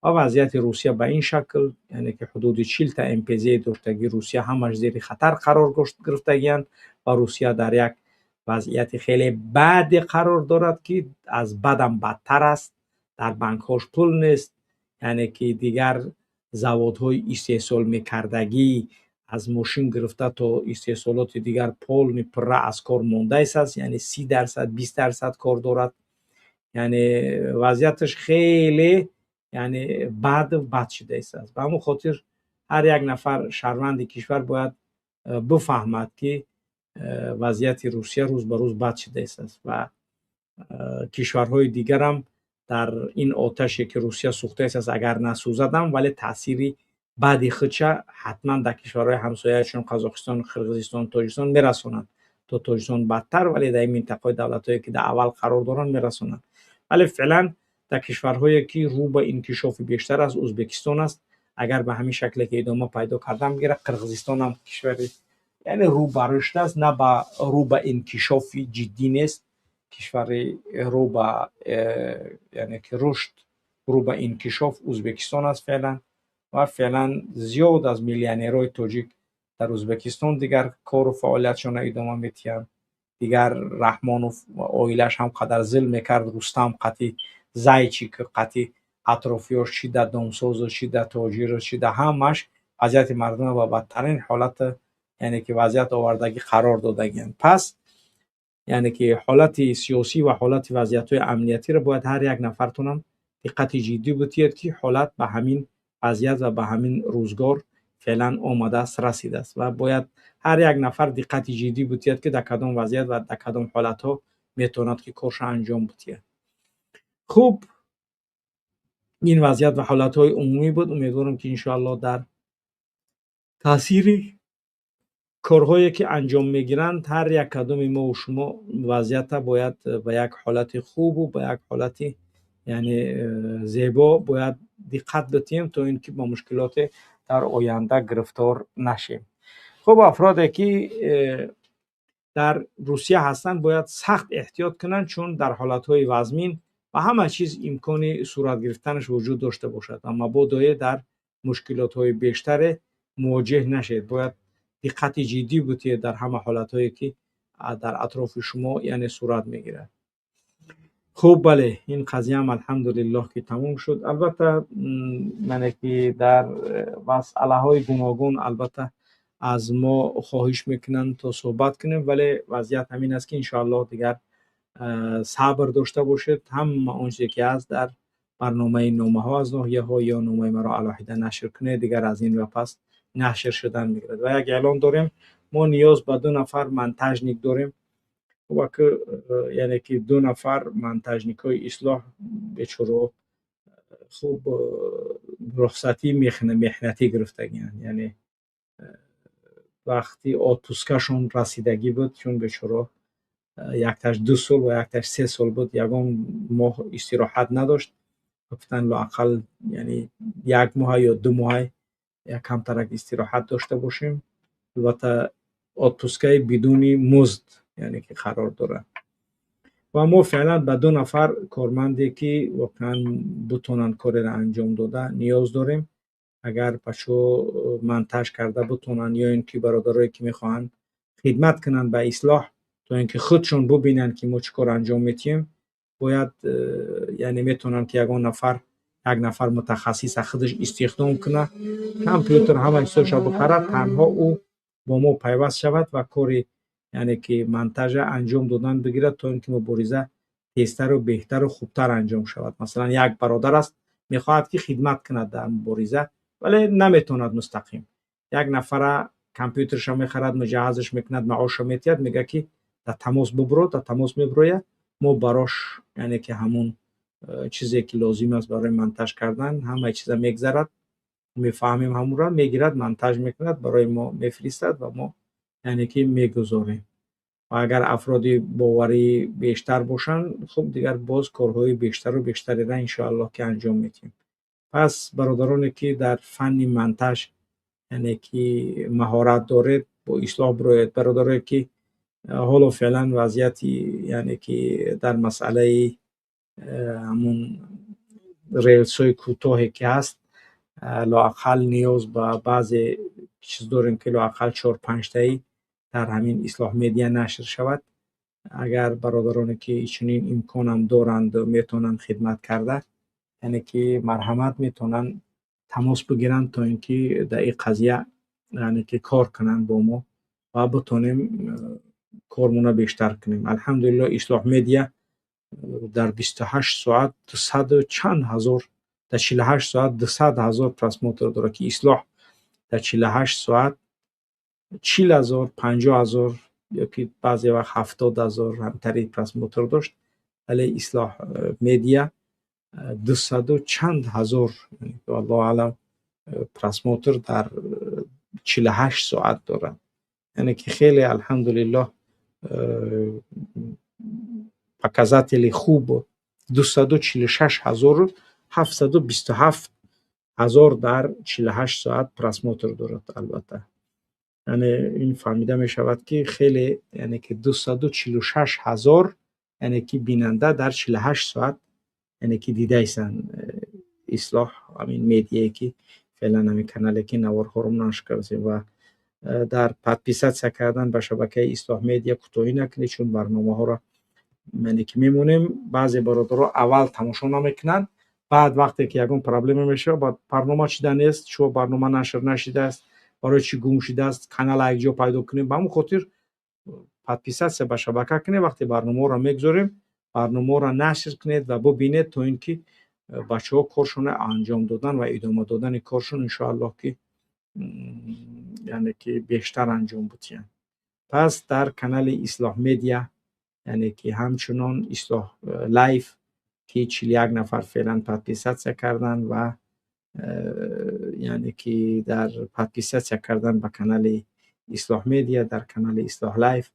Ва вазъияти Русия ба ин шакл, яъне ки ҳудуди 40-та НПЗ доштагии Русия ҳамаш зери хатар қарор гирифтагианд ва Русия дар як вазъияти хеле баде қарор дорад, ки аз бадам бадтар аст. Дар банкҳош пул нест, яъне ки дигар заводҳои истеҳсол мекардагӣ, аз мошин гирифта то истеҳсолоти дигар, полный пурра аз кор мондааст, яъне 30%, 20% кор дорад. Яъне вазъияташ хеле, яъне, бад бад шудааст. Ба ҳамон хотир ҳар як нафар шаҳрванди кишвар бояд бифаҳмад, ки вазъияти Русия рӯз ба рӯз бад шудааст ва кишварҳои дигарам дар ин оташе ки Русия сӯхтааст, агар насӯзадам, вале таъсири бади худша ҳатман дар кишварҳои ҳамсоя, чун Қазоқистон, Қирғизистон, Тоҷикистон мерасонанд. То Тоҷикистон бадтар, вале дар ин минтақаҳои давлатҳое ки дар аввал қарор доранд, мерасонанд. Вале феълан дар кишварҳое ки рӯ ба инкишофи бештар аст, Ӯзбекистон аст, агар ба ҳамин шакле ки идома пайдо кардан бигирад, Қирғизистонам кишвари, яъне, рӯ ба рушд аст, на ба рӯ ба инкишофи ҷиддӣ нест. Кишвари рӯ ба, яъне ки, рушд, рӯ ба инкишоф Ӯзбекистон аст феълан. Ва феълан зиёд аз миллионерҳои тоҷик дар Ӯзбекистон дигар кору фаъолиятшонро идома медиҳанд. Дигар Раҳмонов ва оилааш ҳам қадар зулм мекард, Рустам қати, Зайчик қати, атрофиёш, чӣ дар домсозу, чӣ дар тоҷиру, чӣ дар ҳамаш, вазъияти мардумро ба бадтарин ҳолат, яъне ки, вазъият овардагӣ қарор додагианд. Пас, яъне ки, ҳолати сиёсӣ ва ҳолати вазъиятҳои амниятиро бояд ҳар як нафартонам диққати ҷиддӣ бутиҳед, ки ҳолат ба ҳамин вазъият ва ба ҳамин рӯзгор феълан омадааст, расидааст ва бояд ҳар як нафар диққати ҷиддӣ бутиҳад, ки дар кадом вазъият ва дар кадом ҳолатҳо метавонад, ки корша анҷом бутиҳад. Хуб, ин вазъият ва ҳолатҳои умумӣ буд. Умедворам, ки иншоаллоҳ дар таъсири корҳое ки анҷом мегиранд, ҳар як кадоми мову шумо вазъията бояд ба як ҳолати хубу ба як ҳолати, яъне, зебо бояд диққат битиҳем, то ин ки ба мушкилоте дар оянда гирифтор нашем. Хуб, афроде ки дар Русия ҳастанд, бояд сахт эҳтиёт кунанд, чун дар ҳолатҳои вазмин ба ҳама чиз имкони сурат гирифтанаш вуҷуд дошта бошад ва мабодое дар мушкилотҳои бештаре мувоҷеҳ нашед. Бояд диққати ҷиддӣ бутиҳед дар ҳама ҳолатҳое ки дар атрофи шумо, яъне, сурат мегирад. Хуб, бале, ин қазияам, алҳамдулиллоҳ, ки тамом шуд. Албатта, яъне ки дар масъалаҳои гуногун, албатта, аз мо хоҳиш мекунанд, то суҳбат кунем, вале вазъият ҳамин аст, ки иншоаллоҳ дигар сабр дошта бошед. Ҳама он чизе ки ҳаст, дар барномаи номаҳо аз ноҳияҳо ё номаи маро алоҳида нашр кунед, дигар аз ин ва пас нашр шудан мегирад. Ва як эълон дорем: мо ниёз ба ду нафар монтажник дорем. Ки яъне ки ду нафар монтажникҳои Ислоҳ, бечораҳо, хуб, рухсатӣ меҳнатӣ гирифтагианд, яъне вақти отпускашон расидагӣ буд, чун бечораҳо якташ 2 сол ва якташ 3 сол буд, ягон моҳ истироҳат надошт. Гуфтанд, лоақал, яъне, як моҳа ё 2 моҳа як камтарак истироҳат дошта бошем. Албатта, отпускаи бидуни музд, яъне ки қарор дорад. Ва мо феълан ба ду нафар корманде, ки воқеан бутонанд кореро анҷом дода, ниёз дорем. Агар бачаҳо монтаж карда бутонанд ё ин ки бародарое ки мехоҳанд хидмат кунанд ба Ислоҳ, то ин ки худшон бубинанд, ки мо чӣ кор анҷом медиҳем, бояд, яъне, метавонанд, ки ягон нафар, як нафар мутахассиса худаш истихдом кунад, компютер, ҳама чизоша бихарад, танҳо ӯ бо мо пайваст шавад ва кори, яъне ки монтажа анҷом додан бигирад, то ин ки мубориза тезтару беҳтару хубтар анҷом шавад. Масалан, як бародар аст, мехоҳад, ки хидмат кунад дар мубориза, вале наметавонад мустақим. Як нафара компютерша мехарад, муҷаҳазаш мекунад, маоша метиҳад, мегӯяд, ки дар тамос бубро, дар тамос меброяд. Мо барош, яъне ки ҳамун чизе ки лозим аст барои монтаж кардан, ҳамаи чиза мегзарад, мефаҳмем, ҳамонро мегирад, монтаж мекунад, барои мо мефиристад ва мо, яъне ки, мегузорем. Ва агар афроди боварӣ бештар бошанд, хуб, дигар боз корҳои бештару бештареро, иншоаллоҳ, ки анҷом медиҳем. Пас бародароне ки дар фанни монтаж, яъне ки, маҳорат доред, бо Ислоҳ бироед. Бародарое ки ҳоло феълан вазъияти, яъне ки, дар масъалаи ҳамун релсҳои кӯтоҳе ки ҳаст, лоақал ниёз ба баъзе чиз дорем, ки лоақал чор панҷтаи дар ҳамин Ислоҳ Медиа нашр шавад. Агар бародароне ки чунин имконам доранд, метавонанд хидмат карда, яъне ки, марҳамат, метавонанд тамос бигиранд, то ин ки дар ин қазия, яъне ки, кор кунанд бо мо ва битонем кормона бештар кунем. Алҳамдулилло, Ислоҳ Медиа дар 28 соат дусаду чанд ҳазор, дар 48 соат 200 000 просмотр дорад, ки Ислоҳ дар 48 соат 40 000, 50 000 ёки баъзе вақт 70 000 ҳамтари просмотр дошт, вале Ислоҳ Медиа дусаду чанд ҳазор, аллоҳу аълам, просмотр дар 48 соат дорад. Яъне ки хеле, алҳамдулиллоҳ, показатели хуб: 246 727 ҳазор дар 48 соат просмотр дорад. Албатта, яъне, ин фаҳмида мешавад, ки хеле, яъне ки, 246 000, яъне ки, бинанда дар 48 соат, яъне ки, дидаистанд Ислоҳ ҳамин медиае ки феълан ҳамин канале ки наворҳоро нашр кардем. Ва дар подписаться кардан ба шабакаи Ислоҳ Медиа кӯтоҳӣ накунед, чун барномаҳоро, яъне ки, мемонем. Баъзе бародаро аввал тамошо намекунанд, баъд вақте ки ягон проблема мешавад, баъд барнома чида нест, шумо барнома нашр нашидааст, барои чӣ гум шудааст, канала якҷо пайдо кунем. Ба ҳамон хотир подписаться ба шабака кунед. Вақте барномаҳоро мегузорем, барномаҳоро нашр кунед ва бубинед, то ин ки бачаҳо коршонро анҷом додан ва идома додани коршон, иншоаллоҳ, ки, яъне ки, бештар анҷом бутиҳанд. Пас дар канали Ислоҳ Медиа, яъне ки, ҳамчунон Ислоҳ Лайф, ки 41 нафар феълан подписаться карданд ва, яъне ки, дар подписаться кардан ба канали Ислоҳ Медиа, дар канали Ислоҳ Лайф,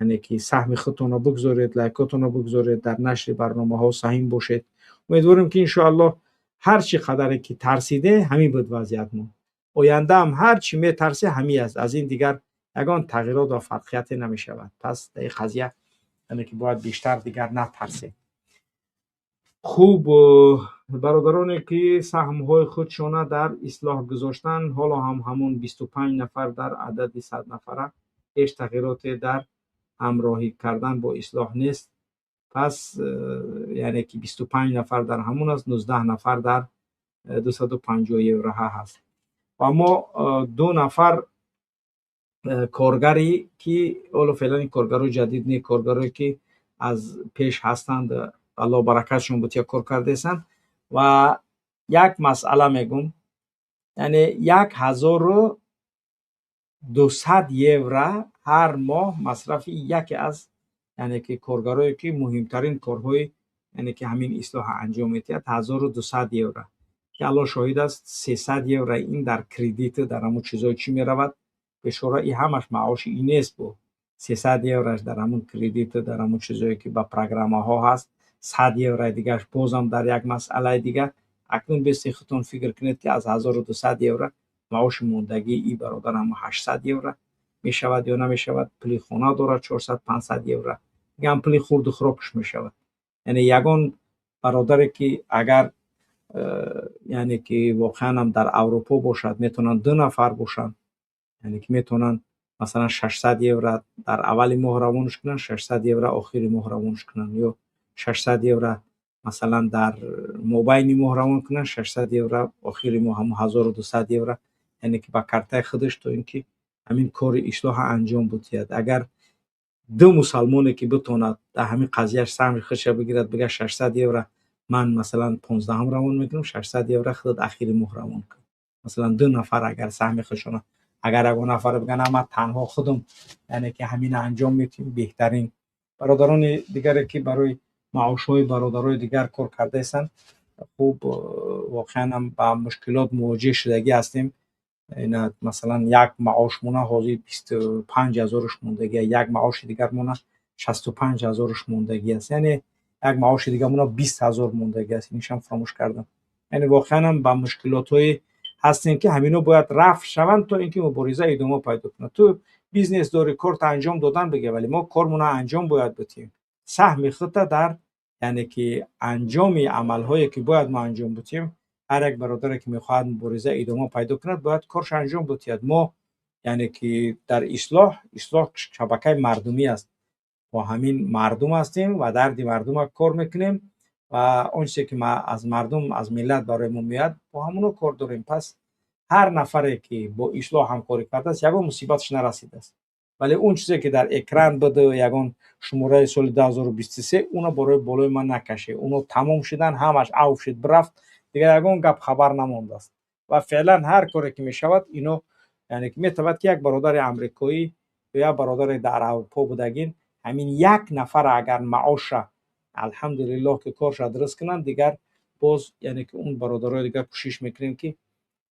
яъне ки, саҳми худтонро бигзоред, лайкотонро бигзоред, дар нашри барномаҳо саҳим бошед. Умедворем, ки иншоаллоҳ Ҳар чӣ қадаре ки тарсиде, ҳамин буд вазъиятмон. Ояндаам ҳар чӣ метарсе, ҳамин аст. Аз ин дигар ягон тағйирот ва фарқияте намешавад. Пас дар ин қазия, яъне ки бояд бештар дигар натарсем. Хуб, бародароне ки саҳмҳои худшона дар ислоҳ гузоштанд, ҳоло ҳам ҳамон 25 нафар дар адади 100 нафара, ҳеҷ тағйироте дар ҳамроҳӣ кардан бо ислоҳ нест. Пас, яъне ки 25 нафар дар ҳамон аст, 19 нафар дар 250 евроҳа ҳаст. Ва мо ду нафар коргаре ки ҳоло феълан ин коргарои ҷадид не, коргарое ки аз пеш ҳастанд, Аллоҳ баракатшон бутия, кор кардаестанд. Ва як масъала мегум, яъне 1200 евро ҳар моҳ масрафи яке аз, яъне ки коргарое ки муҳимтарин корҳои, яъне ки ҳамин ислоҳа анҷом медиҳад, 1200 евро, ки Аллоҳ шоҳид аст, 300 евро ин дар кредит, дар ҳамун чизҳое чӣ меравад. Бешора, и ҳамаш маоши ин нест, бо 300 евроаш дар ҳамун кредит, дар ҳамун чизҳое ки ба программаҳо ҳаст, 100 еврои дигараш бозам дар як масъалаи дигар. Акнун бести худтон фикр кунед, ки аз 1200 евро маоши мондагии и бародар ҳамун 800 евро мешавад ё намешавад. Пули хона дорад 400, 500 евро, дигаам пули хурду хӯрокаш мешавад. Яъне ягон бародаре ки агар, яъне ки воқеан ҳам дар Аврупо бошад, метавонанд ду нафар бошанд, яъне ки метавонанд масалан 600 евро дар аввали моҳ равонаш кунанд, 600 евро охири моҳ равонаш кунанд, ё 600 евро масалан дар мобайни моҳ равон кунанд, 600 евро охири моҳ, ҳамун 1200 евро, яъне ки ба картаи худаш, то ин ки ҳамин кори ислоҳа анҷом бутиҳад. Агар ду мусалмоне ки битонад дар ҳамин қазияш саҳми худша бигирад, бигӯяд: 600 евро ман масалан 15-ум равон мекунам, 600 евро худат ахири моҳ равон кун, масалан, ду нафар агар саҳми худшона. Агар ягон нафар бигӯяд: на, ман танҳо худам, яъне ки ҳамина анҷом метиҳем, беҳтарин. Бародарони дигаре ки барои маошҳои бародарои дигар кор кардаестанд, хуб, воқеан ҳам ба мушкилот мувоҷеҳ шудагӣ ҳастем. Ина масалан як маошмона ҳозир 25 ҳазоруш мондагӣ, як маоши дигармона 65 ҳазоруш мондагӣ аст, яъне як маоши дигармона 20 ҳазор мондагӣ аст. Иншам фаромӯш кардам. Яъне воқеан ҳам ба мушкилотҳое ҳастем, ки ҳамино бояд рафъ шаванд, то ин ки мубориза идома пайдо кунад. Ту бизнес дорӣ, корта анҷом додан бигир, вале мо кормона анҷом бояд битиҳем. Саҳми худта дар, яъне ки анҷоми амалҳое ки бояд мо анҷом битиҳем. Ҳар як бародаре ки мехоҳад мубориза идома пайдо кунад, бояд корш анҷом битиҳад. Мо, яъне ки дар ислоҳ шабакаи мардумӣ аст, бо ҳамин мардум ҳастем ва дарди мардума кор мекунем ва он чизе ки аз мардум, аз миллат барои мо меояд, бо ҳамоно кор дорем. Пас ҳар нафаре ки бо ислоҳ ҳамкорӣ кардааст, ягон мусибаташ нарасидааст. Вале он чизе ки дар экран буду, ягон шумораи соли 2023, уно барои болои ман накаше. Уно тамом шудан, ҳамаш авф шуд, бирафт, дигар ягон гап хабар намондааст. Ва феълан ҳар коре ки мешавад, ино, яъне ки метавад ки як бародари амрикоӣ ё як бародаре дар Аврупо будагин, ҳамин як нафара агар маоша, алҳамдулиллоҳ, ки корша дуруст кунанд, дигар боз, яъне ки он бародарои дигар кӯшиш мекунем, ки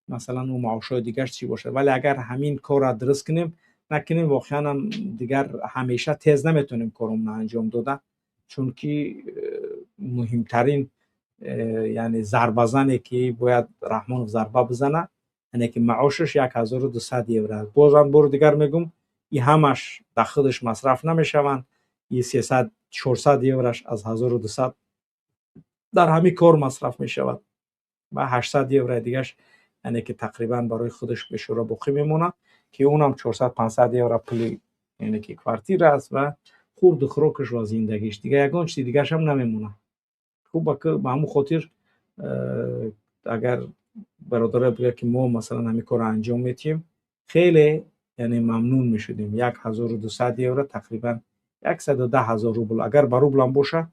масалан ӯ маошҳои дигарш чӣ бошад. Вале агар ҳамин корра дуруст кунем, накунем, воқеан ҳам дигар ҳамеша тез наметавонем коромона анҷом дода, чунки муҳимтарин, яъне зарбазане ки бояд Раҳмонов зарба бизана, яъне ки маошаш 1200 евро аст. Бозам бори дигар мегӯм, и ҳамаш дар худаш масраф намешаванд. И 300, 400 еврош аз 1200 дар ҳамин кор масраф мешавад ва 800 еврои дигаш, яъне ки тақрибан барои худаш бешура боқӣ мемонад, ки унам 400, 500 евро пули, яъне ки квартира аст ва хурду хӯрокаш ва зиндагиш, дигар ягон чизи дигарашам намемонад. Хуб, ба ҳамон хотир, агар бародаре бигӯяд, ки мо масалан ҳамин корро анҷом медиҳем, хеле, яъне мамнун мешудем. 1200 евро тақрибан 110 000 рубл, агар ба рублам бошад.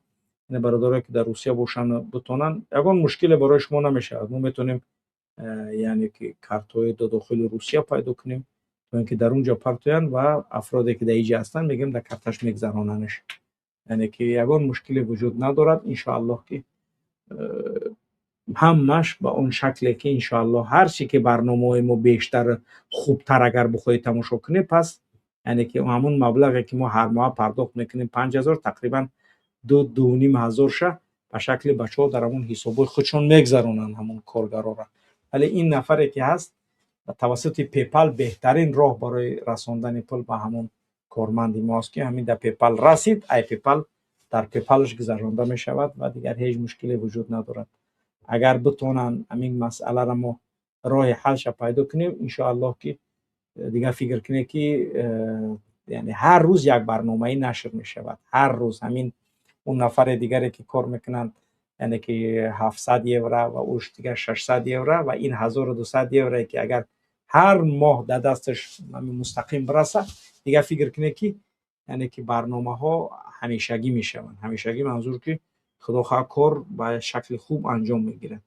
Яъне бародарое ки дар Русия бошанд, битонанд, ягон мушкиле барои шумо намешавад. Мо метавонем, яъне ки картҳои дохили Русия пайдо кунем, то ин ки дар он ҷо партоянд ва афроде ки дар иҷа ҳастанд, мегӯем, дар карташ мегзаронанш. Яъне ки ягон мушкиле вуҷуд надорад, иншоаллоҳ, ки ҳамаш ба он шакле ки иншоаллоҳ ҳар чи ки барномаҳои мо бештар, хубтар агар бихоҳед тамошо кунед. Пас, яъне ки ҳамун маблағе ки мо ҳар моҳ пардохт мекунем, 5000, тақрибан ду, дуним ҳазорша Ба шакли бачаҳо дар ҳамон ҳисобҳои худшон мегзаронанд ҳамон коргарора. Вале ин нафаре ки ҳаст, тавассути PayPal беҳтарин роҳ барои расондани пул ба ҳамон корманди мо аст, ки ҳамин дар PayPal расид, ай PayPal дар PayPal ш гузаронда мешавад ва дигар ҳеҷ мушкиле вуҷуд надорад. Агар битонанд ҳамин масъаларо мо роҳи ҳалша пайдо кунем, иншоаллоҳ ки дигар фикр кунед ки яъне ҳар рӯз як барномаи нашр мешавад. Ҳар рӯз ҳамин он нафаре дигаре ки кор мекунанд, яъне ки 700 евро ва уш дигар 600 евро ва ин 1200 евро ки агар ҳар моҳ дар дасташ мустақим бирасад, дигар фикр кунед ки яъне ки барномаҳо ҳамешагӣ мешаванд. Ҳамешагӣ манзур ки худо хоҳад кор ба шакли хуб анҷом мегирад.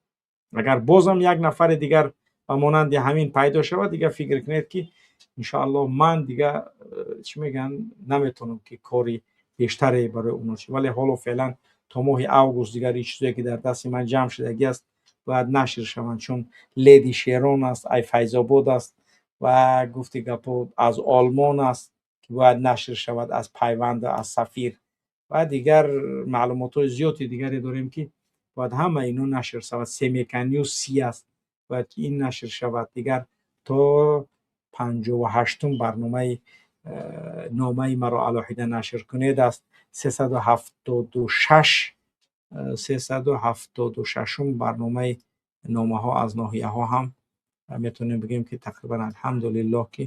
Агар бозам як нафари дигар ба монанди ҳамин пайдо шавад, дигар фикр кунед ки иншоаллоҳ ман дигар чӣ мегӯянд, наметавонам ки кори бештаре барои онҳо шавад. Вале ҳоло феълан то моҳи август дигар ин чизое ки дар дасти ман ҷамъ шудагӣ аст бояд нашр шаванд, чун Леди Шерон аст, ай Файзобод аст ва гуфти гапо аз Олмон аст ки бояд нашр шавад, аз пайванд, аз сафир ва дигар маълумотҳои зиёди дигаре дорем ки бояд ҳама ино нашр шавад. Семека Ньюс си аст, бояд ки ин нашр шавад. Дигар то 58-ум барномаи номаи маро алоҳида нашр кунед аст. 376-ум барномаи номаҳо аз ноҳияҳо ҳам метавонем бигӯем ки тақрибан алҳамдулиллоҳ ки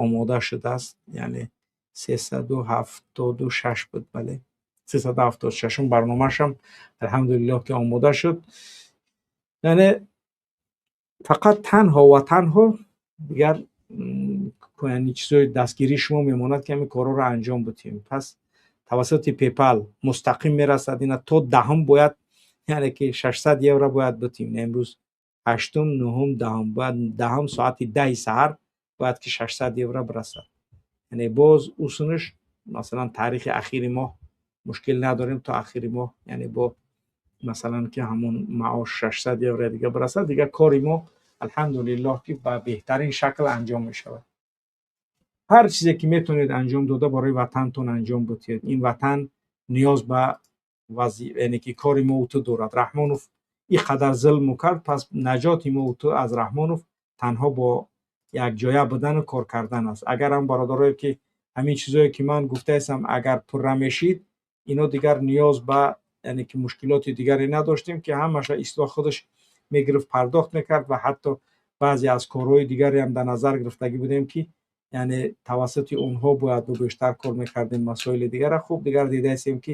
омода шудааст. Яъне 376 буд, бале, 376-ум барномаашам алҳамдулиллоҳ ки омода шуд. Яъне фақат танҳо ва танҳо дигар яъне чизои дастгирии шумо мемонад ки ҳамин корҳоро анҷом бидиҳем. Пас тавассути PayPal мустақим мерасад. Ина то 10-ум бояд, яъне ки 600 евро бояд бидиҳем. Имрӯз 8-ум, 9-ум, 10-ум, бояд 10-ум соати 10 саҳар бояд ки 600 евро бирасад. Яъне боз усунаш масалан таърихи ахири моҳ мушкил надорем, то ахири моҳ, яъне бо масалан ки ҳамон маош 600 евро дига бирасад, дигар кори мо алҳамдулиллоҳ ки ба беҳтарин шакл анҷом мешавад. Ҳар чизе ки метавонед анҷом дода барои ватантон анҷом бидиҳед. Ин ватан ниёз ба яъне ки кори мо ту дорад. Раҳмонов ин қадар зулму кард, пас наҷоти мо ту аз Раҳмонов танҳо бо якҷоя будану кор кардан аст. Агар ҳам бародарое ки ҳамин чизое ки ман гуфтаистам агар пурра мешид, ино дигар ниёз ба яъне ки мушкилоти дигаре надоштем ки ҳамаша ислоҳ худаш мегирифт, пардохт мекард ва ҳатто баъзе аз корҳои дигаре ҳам дар назар гирифтагӣ будем ки яъне тавассути онҳо бояд бештар кор мекардем масоили дигара. Хуб дигар дидаистем ки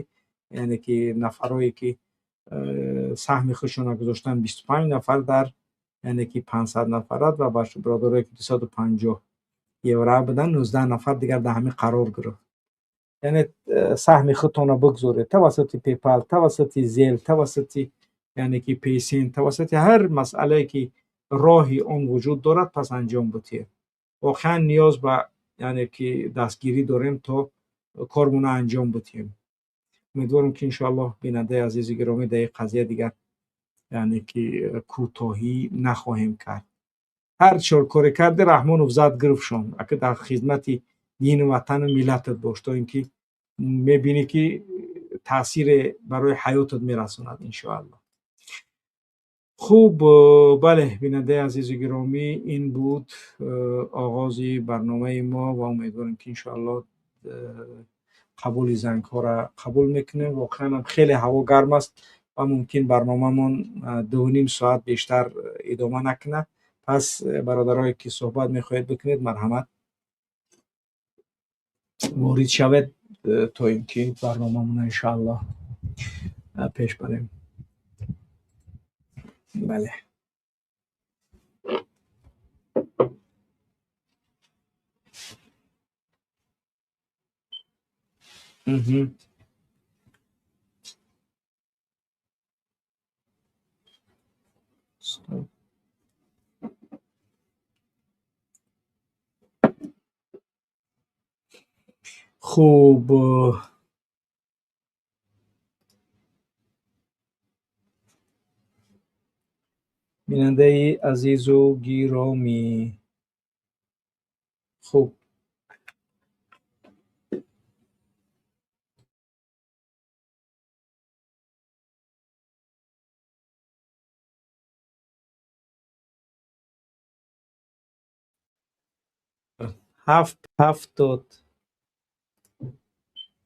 яъне ки нафарое ки саҳми худшонро гузоштан 25 нафар дар яъне ки 500 нафарат ва бародарое ки 250 евро буданд, 19 нафар дигар дар ҳамин қарор гирифт. Яъне саҳми худтонро бигзоред тавассути PayPal, тавассути Zelle, тавассути яъне ки Paysend, тавассути ҳар масъалае ки роҳи он вуҷуд дорад, пас анҷом бидиҳед. Воқеан ниёз ба яъне ки дастгирӣ дорем то кормонро анҷом бидиҳем. Умедворам ки иншоаллоҳ бинандаи азизи гиромӣ дар ин қазия дигар яъне ки кӯтоҳӣ нахоҳем кард. Ҳар чор коре карде Раҳмонов зад гирифтшон, ака дар хизмати дину ватану миллатат бош, то ин ки мебинӣ ки таъсире барои ҳаётат мерасонад иншоаллоҳ. Хуб, бале, бинандаи азизу гиромӣ, ин буд оғози барномаи мо ва умедворем ки иншоаллоҳ қабули зангҳоро қабул мекунем. Воқеан ҳам хеле ҳаво гарм аст ва мумкин барномамон 2.5 соат бештар идома накунад. Пас бародарое ки суҳбат мехоҳед бикунед, марҳамат ворид шавед то ин ки барномамонро иншоаллоҳ пеш барем. Бале. Хуб, бинандаи азизу гиромӣ, хуб, 7 70.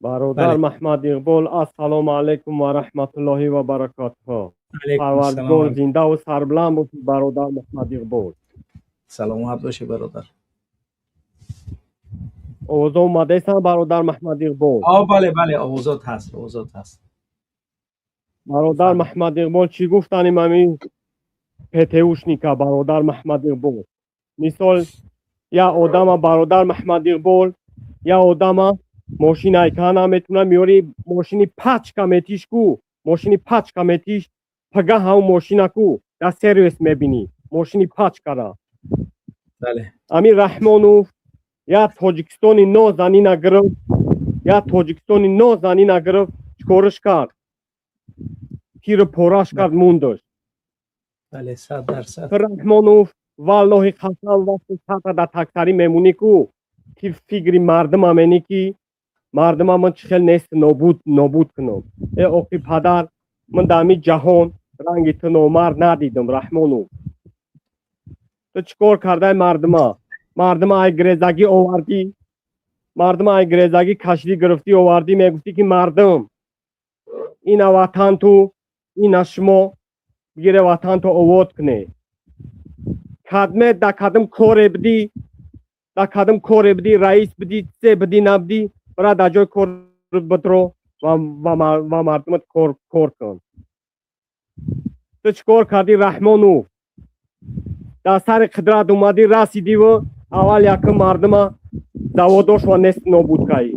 Бародар Маҳмад Иқбол, ассалому алайкум ва раҳматуллоҳи ва баракотуҳ. Парвардигор зиндаву сарбаланд бошӣ, бародар Маҳмад Иқбол. Саломат бошӣ, бародар. Овозо омадаистан, бародар Маҳмад Иқбол? О, бале, бале, овозот ҳаст, овозот ҳаст. Бародар Маҳмад Иқбол, чӣ гуфтаним ҳамин ПТУшника, бародар Маҳмад Иқбол? Мисол, я одама, бародар Маҳмад Иқбол, я одама мошин айка наметуна меёри, мошини пачка метиш ку, мошини пачка метиш, пага ҳамун мошина ку дар сервис мебинӣ, мошини пачкара. Ами Раҳмонов я Тоҷикистони нозанина гирифт, я Тоҷикистони нозанина гирифт, чикориш кард? Тиру пораш кард, мундаш. Бале, 100%. Раҳмонов, валлоҳи қасам, вақти сата дар таксарӣ мемонӣ ку, ки фикри мардума менӣ, ки мардума ман чӣ хел нест нобуд кунам. Э, оқи падар, ман дар ҳамин ҷаҳон ранги ту номард надидам, Раҳмонов. Ту чӣ кор кардаи мардума? Мардума ай гирезагӣ овардӣ, мардума ай гирезагӣ кашидӣ, гирифтӣ, овардӣ, мегуфтӣ, ки мардум, ина ватан ту, ина шумо бигире, ватанто овод куне. Кадме да кадм коре бидӣ, да кадм коре бидӣ, раис бидӣ, се бидӣ, набидӣ, бира дар ҷои кор бидро ва мардумат кор кун. Ту чӣ кор кардӣ, Раҳмонов? Дар сари қудрат омадӣ, расидиву аввал якум мардума заводошва нест нобуд кардӣ,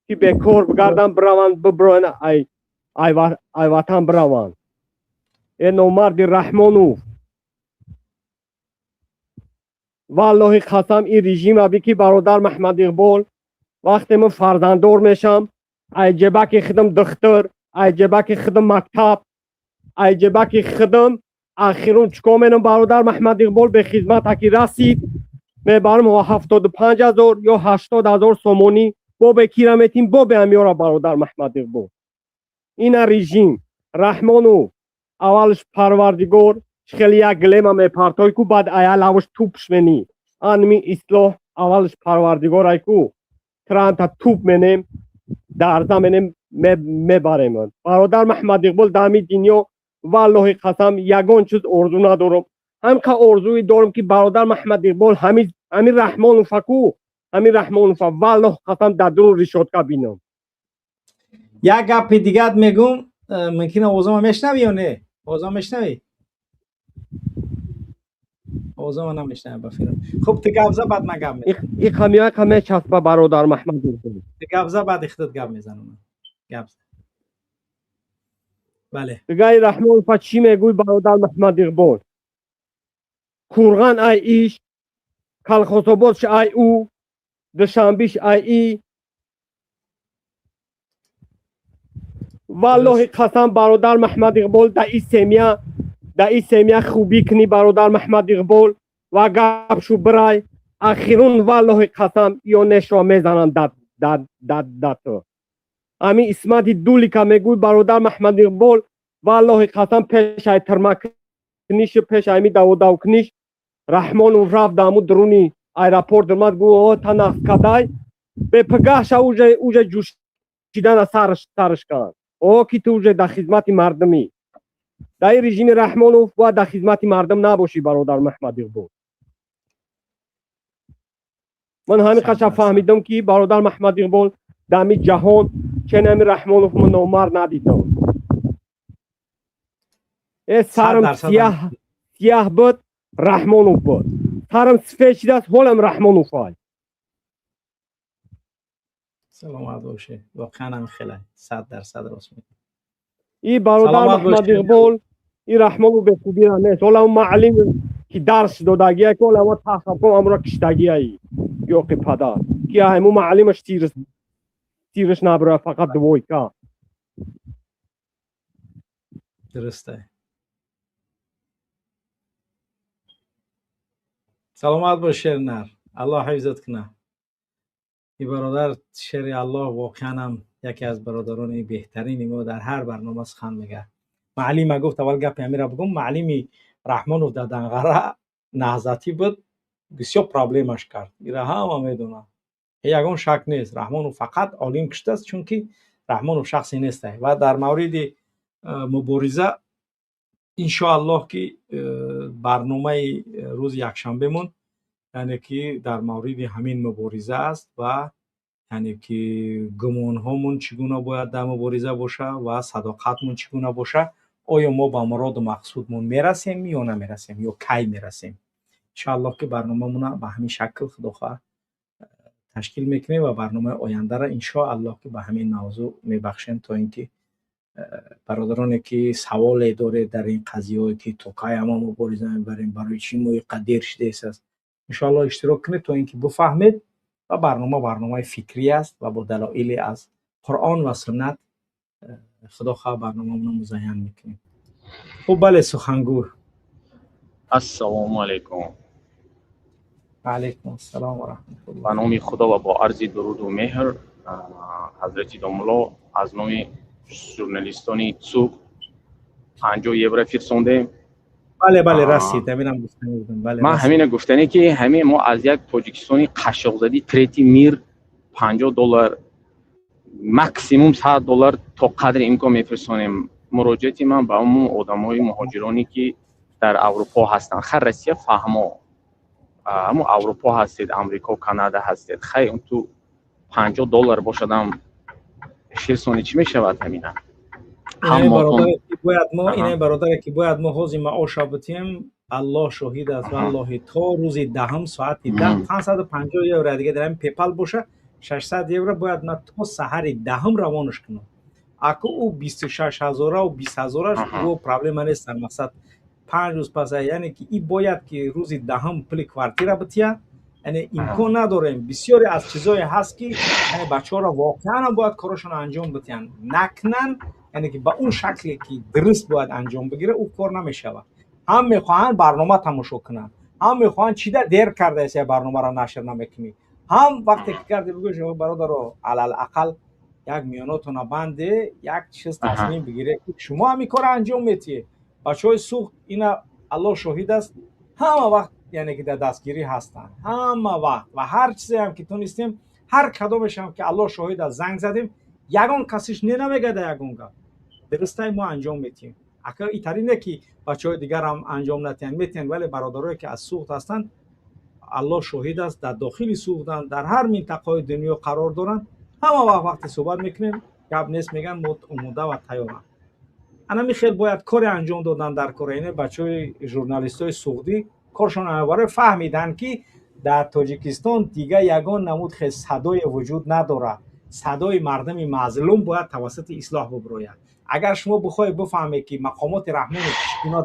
ки бекор бигардан, бираванд, бибироянд, ай ватан бираванд. Э, номарди Раҳмонов, валлоҳи қасам, ин режима би, ки бародар Маҳмад Иқбол, вақте ман фарзанддор мешам, ай ҷебаки худам духтур, ай ҷебаки худам мактаб, ай ҷебаки худам ахирун чикор менам, бародар Маҳмад Иқбол? Бехизмат аки расид, мебарам 75 000 ё 80 000 сомонӣ бо бе кира метим, бо бе ҳамёра, бародар Маҳмад Иқбол. Ина режим Раҳмонов. Аввалш Парвардигор хеле як глема мепартой ку, баъд аялавш тупш менӣ. Анми ислоҳ аввалш Парвардигор ай ку, транта туп менем, дарза менем, мебарем. Бародар Маҳмад Иқбол, дар ҳамин дунё, валлоҳи қасам, ягон чиз орзу надорам. Ҳамқа орзуи дорам, ки бародар Маҳмад Иқбол, ҳамин Раҳмонова ку, ҳамин Раҳмонова, валлоҳ қасам, дар дурун решётка бинам. Як гапи дигат мегум, мумкин овозама мешнавӣ ё не? Овозама мешнавӣ? Овозама намешнавӣ, ба фикрам. Хуб, ту гап за, баъд ман гап мезанам. Иқамиақа мечаспа, бародар Маҳмад Иқбол. Ту гап за, баъд худат гап мезанам. Гап за, бале. Дигаи Раҳмонова чӣ мегӯй, бародар Маҳмад Иқбол? Курған ай иш, Калхозободш ай ӯ, Душанбиш ай и. Валлоҳи қасам, бародар Маҳмад Иқбол, да и семья, да и семья хубӣ кунӣ, бародар Маҳмад Иқбол, ва гапшу бирай, ахирун, валлоҳи қасам, ё нешро мезананд да ту. Ҳамин исмати дулика мегӯй, бародар Маҳмад Иқбол, валлоҳи қасам, пеш ай тирмакнишу пеш ами даводавкуниш Раҳмонов рафт даму дуруни аэропорт омад, гу та нақс кадай, бепагаҳша уже ҷӯшидана сарш кард. О, ки ту уже дар хизмати мардумӣ. Дар ин режими Раҳмонов бояд дар хизмати мардум набошӣ, бародар Маҳмад Иқбол. Ман ҳамин қаша фаҳмидам, ки бародар Маҳмад Иқбол, дар ҳамин ҷаҳон ченами Раҳмонов ман номард надидам. Э, сарам сияҳ сияҳ буд, Раҳмонов буд, сарам сифед шидааст, ҳолам Раҳмонов ай. Саломат бошед, воқеан ҳам хеле 100% рост мегӯед. И бародар Маҳмад Иқбол, и Раҳмонов бехубира нест. Ҳола он маълим, ки дарс додагия, ки ҳола ма тахабком амро киштагияи, ёқи падар, ки ҳамун маълимаш тирш набура, фақат двойка. Дурусте, саломат бош, шернар, Аллоҳ ҳифзат кунад. Ин бародар шери Аллоҳ воқеан ҳам яке аз бародарони беҳтарини мо, дар ҳар барнома сухан мегӯяд. Маълима гуфт, аввал гапи ҳамира бигӯм. Маълими Раҳмонов дар Данғара наҳзатӣ буд. Бисёр проблемаш кард, ира ҳама медонанд, ягон шак нест. Раҳмонов фақат олим киштааст, чунки Раҳмонов шахсе нест. Ва дар мавриди мубориза, иншоаллоҳ, ки барномаи рӯзи якшанбемон, яъне ки дар мавриди ҳамин мубориза аст ва яъне ки гумонҳомон чӣ гуна бояд дар мубориза боша ва садоқатмон чӣ гуна боша, оё мо ба муроду мақсудмон мерасем ё намерасем, ё кай мерасем. Иншоаллоҳ, ки барномамона ба ҳамин шакл, худо хоҳад, ташкил мекунем ва барномаи ояндаро, иншоаллоҳ, ки ба ҳамин мавзӯъ мебахшем, то ин ки бародароне ки саволе доред дар ин қазияҳое, ки то кай ҳама мубориза мебарем, барои чӣ мо иқадр дер шудааст, иншоаллоҳ, иштирок кунед, то ин ки бифаҳмед. Ва барнома барномаи фикрӣ аст ва бо далоили аз Қуръон ва суннат, худо хоҳад, барномамонро музайян мекунем. Хуб, бале, сухангӯ. Ассалому алайкум. Алайкум ассалом ва раҳматуллоҳ. Ба номи Худо ва бо арзи дуруду меҳр, ҳазрати домулло, аз номи журналистони Суғд 50 евро фирсондем. Бале, расид, ҳаминам гуфтанӣ будам, бале. Ман ҳамина гуфтанӣ, ки ҳамин мо аз як Тоҷикистони қашшоқзадӣ, третий мир, 50 доллар, максимум 100 доллар то қадри имкон мефирсонем. Муроҷиати ман ба умум одамои муҳоҷироне, ки дар Аврупо ҳастанд, хай, Россия фаҳмо, ҳамун Аврупо ҳастед, Амрико, Канада ҳастед, хай, ту 50 доллар бошадам фирсонӣ, чӣ мешавад ҳамина? Бояд мо, инаи бародаре ки бояд мо ҳозир маоша бутем, Аллоҳ шоҳид аст, валлоҳи, то рӯзи 10-ум соати 10 550 евро дига дар ҳамин PayPal боша, 600 евро бояд ман то саҳари 10-ум равонаш кунам. Аку ӯ 26 ҳазорау 20 ҳазораш ӯ проблема нестан. Мақсад, 5 рӯз пас, яъне ки и бояд ки рӯзи 10-ум пули квартира бития, яъне имкон надорем. Бисёре аз чизое ҳаст, ки яъне бачаҳоро воқеан бояд корашонро анҷом битиҳанд, накунанд, яъне ки ба он шакле ки дуруст бояд анҷом бигирад, ӯ кор намешавад. Ҳам мехоҳанд барнома тамошо кунанд, ҳам мехоҳанд чида дер кардаест, я барномаро нашр намекунӣ, ҳам вақте ки карди, бигӯ, бародаро, алалақал як миёнотона банде, як чиз тасмим бигире, ки шумо ҳамин корро анҷом метиҳед. Бачаҳои Суғд ина, Аллоҳ шоҳид аст, ҳама вақт, яъне ки дар дастгирӣ ҳастанд ҳама вақт. Ва ҳар чизеам ки тонистем, ҳар кадомешам ки, Аллоҳ шоҳид аст, занг задем, ягон касиш не намегада, ягон гап дурустай мо анҷом метиҳем. Ака, итари не ки бачаҳои дигарам анҷом натиҳанд, метиҳанд, вале бародарое ки аз Суғд ҳастанд, Аллоҳ шоҳид аст, дар дохили Суғданд, дар ҳар минтақаҳои дунё қарор доранд, ҳама вақт вақте суҳбат мекунем, гап нест, мегӯянд, мо омода ва тайёрам. Анами хел бояд коре анҷом додан дар кора. Ине бачаҳои журналистои суғдӣ коршон барои фаҳмиданд, ки дар Тоҷикистон дига ягон намуд хел садое вуҷуд надорад. Садои мардуми мазлум бояд тавассути Ислоҳ бубирояд. Агар шумо бихоҳед бифаҳмед, ки мақомоти Раҳмонов чӣ гуна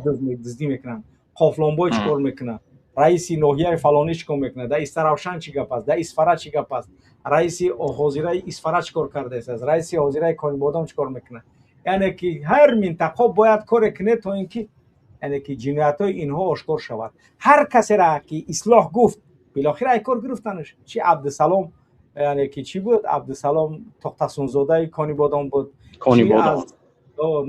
дуздӣ мекунанд, қофлонбой чӣ кор мекунад, раиси ноҳияи фалонӣ чӣ кор мекунад, дар Истаравшан чӣ гап аст, дар Исфара чӣ гап аст, раиси ҳозираи Исфара чӣ кор кардааст, раиси ҳозираи Конибодом чӣ кор мекунад, яъне ки ҳар минтақа бояд коре кунед, то ин ки яъне ки ҷиноятҳои инҳо ошкор шавад. Ҳар касера ки Ислоҳ гуфт, билохира ай кор гирифтанаш. Чи Абдусалом, яъне ки чӣ буд, Абдусалом Тоқтасунзодаи Конибодом буд,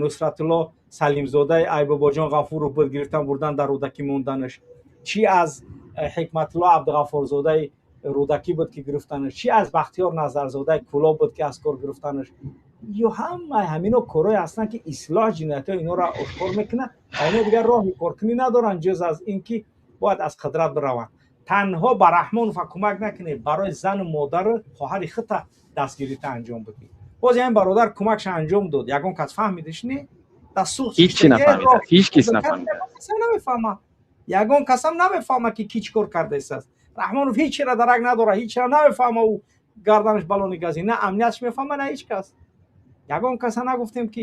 Нусратулло Салимзодаи Айбобоҷон Ғафуров буд, гирифтан, бурдан, дар Рӯдакӣ монданаш, чӣ аз Ҳикматулло Абдуғаффорзодаи Рӯдакӣ буд, ки гирифтанаш, чӣ аз Бахтиёр Назарзодаи Кӯлоб буд, ки аз кор гирифтанаш. Ё ҳама ҳамино корҳое ҳастанд, ки Ислоҳ ҷиноятҳои инҳоро ошкор мекунад ва ино дигар роҳи коркунӣ надоранд, ҷуз аз ин ки бояд аз қудрат бираванд. Танҳо ба Раҳмонова кӯмак накунед, барои зану модару хоҳари хута дастгирита анҷом бидӣ. Боз ҳамин бародар кӯмакша анҷом дод, ягон кас фаҳмидиш не? Дар Суғд ҳеҷ нафаҳмида, ҳеҷ кис нафаҳмида. Намефаҳмад, ягон касам намефаҳмад, ки ки чӣ кор кардааст. Раҳмонов ҳеҷ чиро дарак надорад, ҳеҷ чиро намефаҳма. Ӯ гарданаш балони газӣ, на амниятш мефаҳма, на ҳеҷ кас. Ягон каса нагуфтем, ки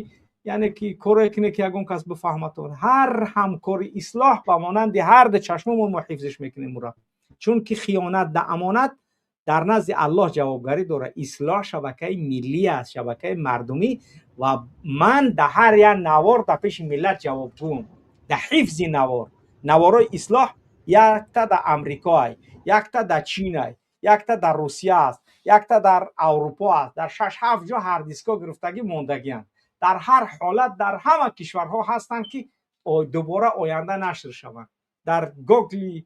яъне ки корое куне, ки ягон кас бифаҳматон. Ҳар ҳамкори Ислоҳ ба монанди ҳар ду чашмомон мо ҳифзиш мекунем ура, чунки хиёнат да амонат дар назди Аллоҳ ҷавобгарӣ дорад. Ислоҳ шабакаи миллӣ аст, шабакаи мардумӣ, ва ман да ҳар як навор дар пеши миллат ҷавобгӯм да ҳифзи навор. Наворои Ислоҳ якта дар Амрикоай, якта дар Чинай, якта дар Русия аст, якта дар Аврупо аст, дар шаш ҳафт ҷо ҳардиско гирифтагӣ мондагианд. Дар ҳар ҳолат дар ҳама кишварҳо ҳастанд, ки дубора оянда нашр шаванд дар Гугли.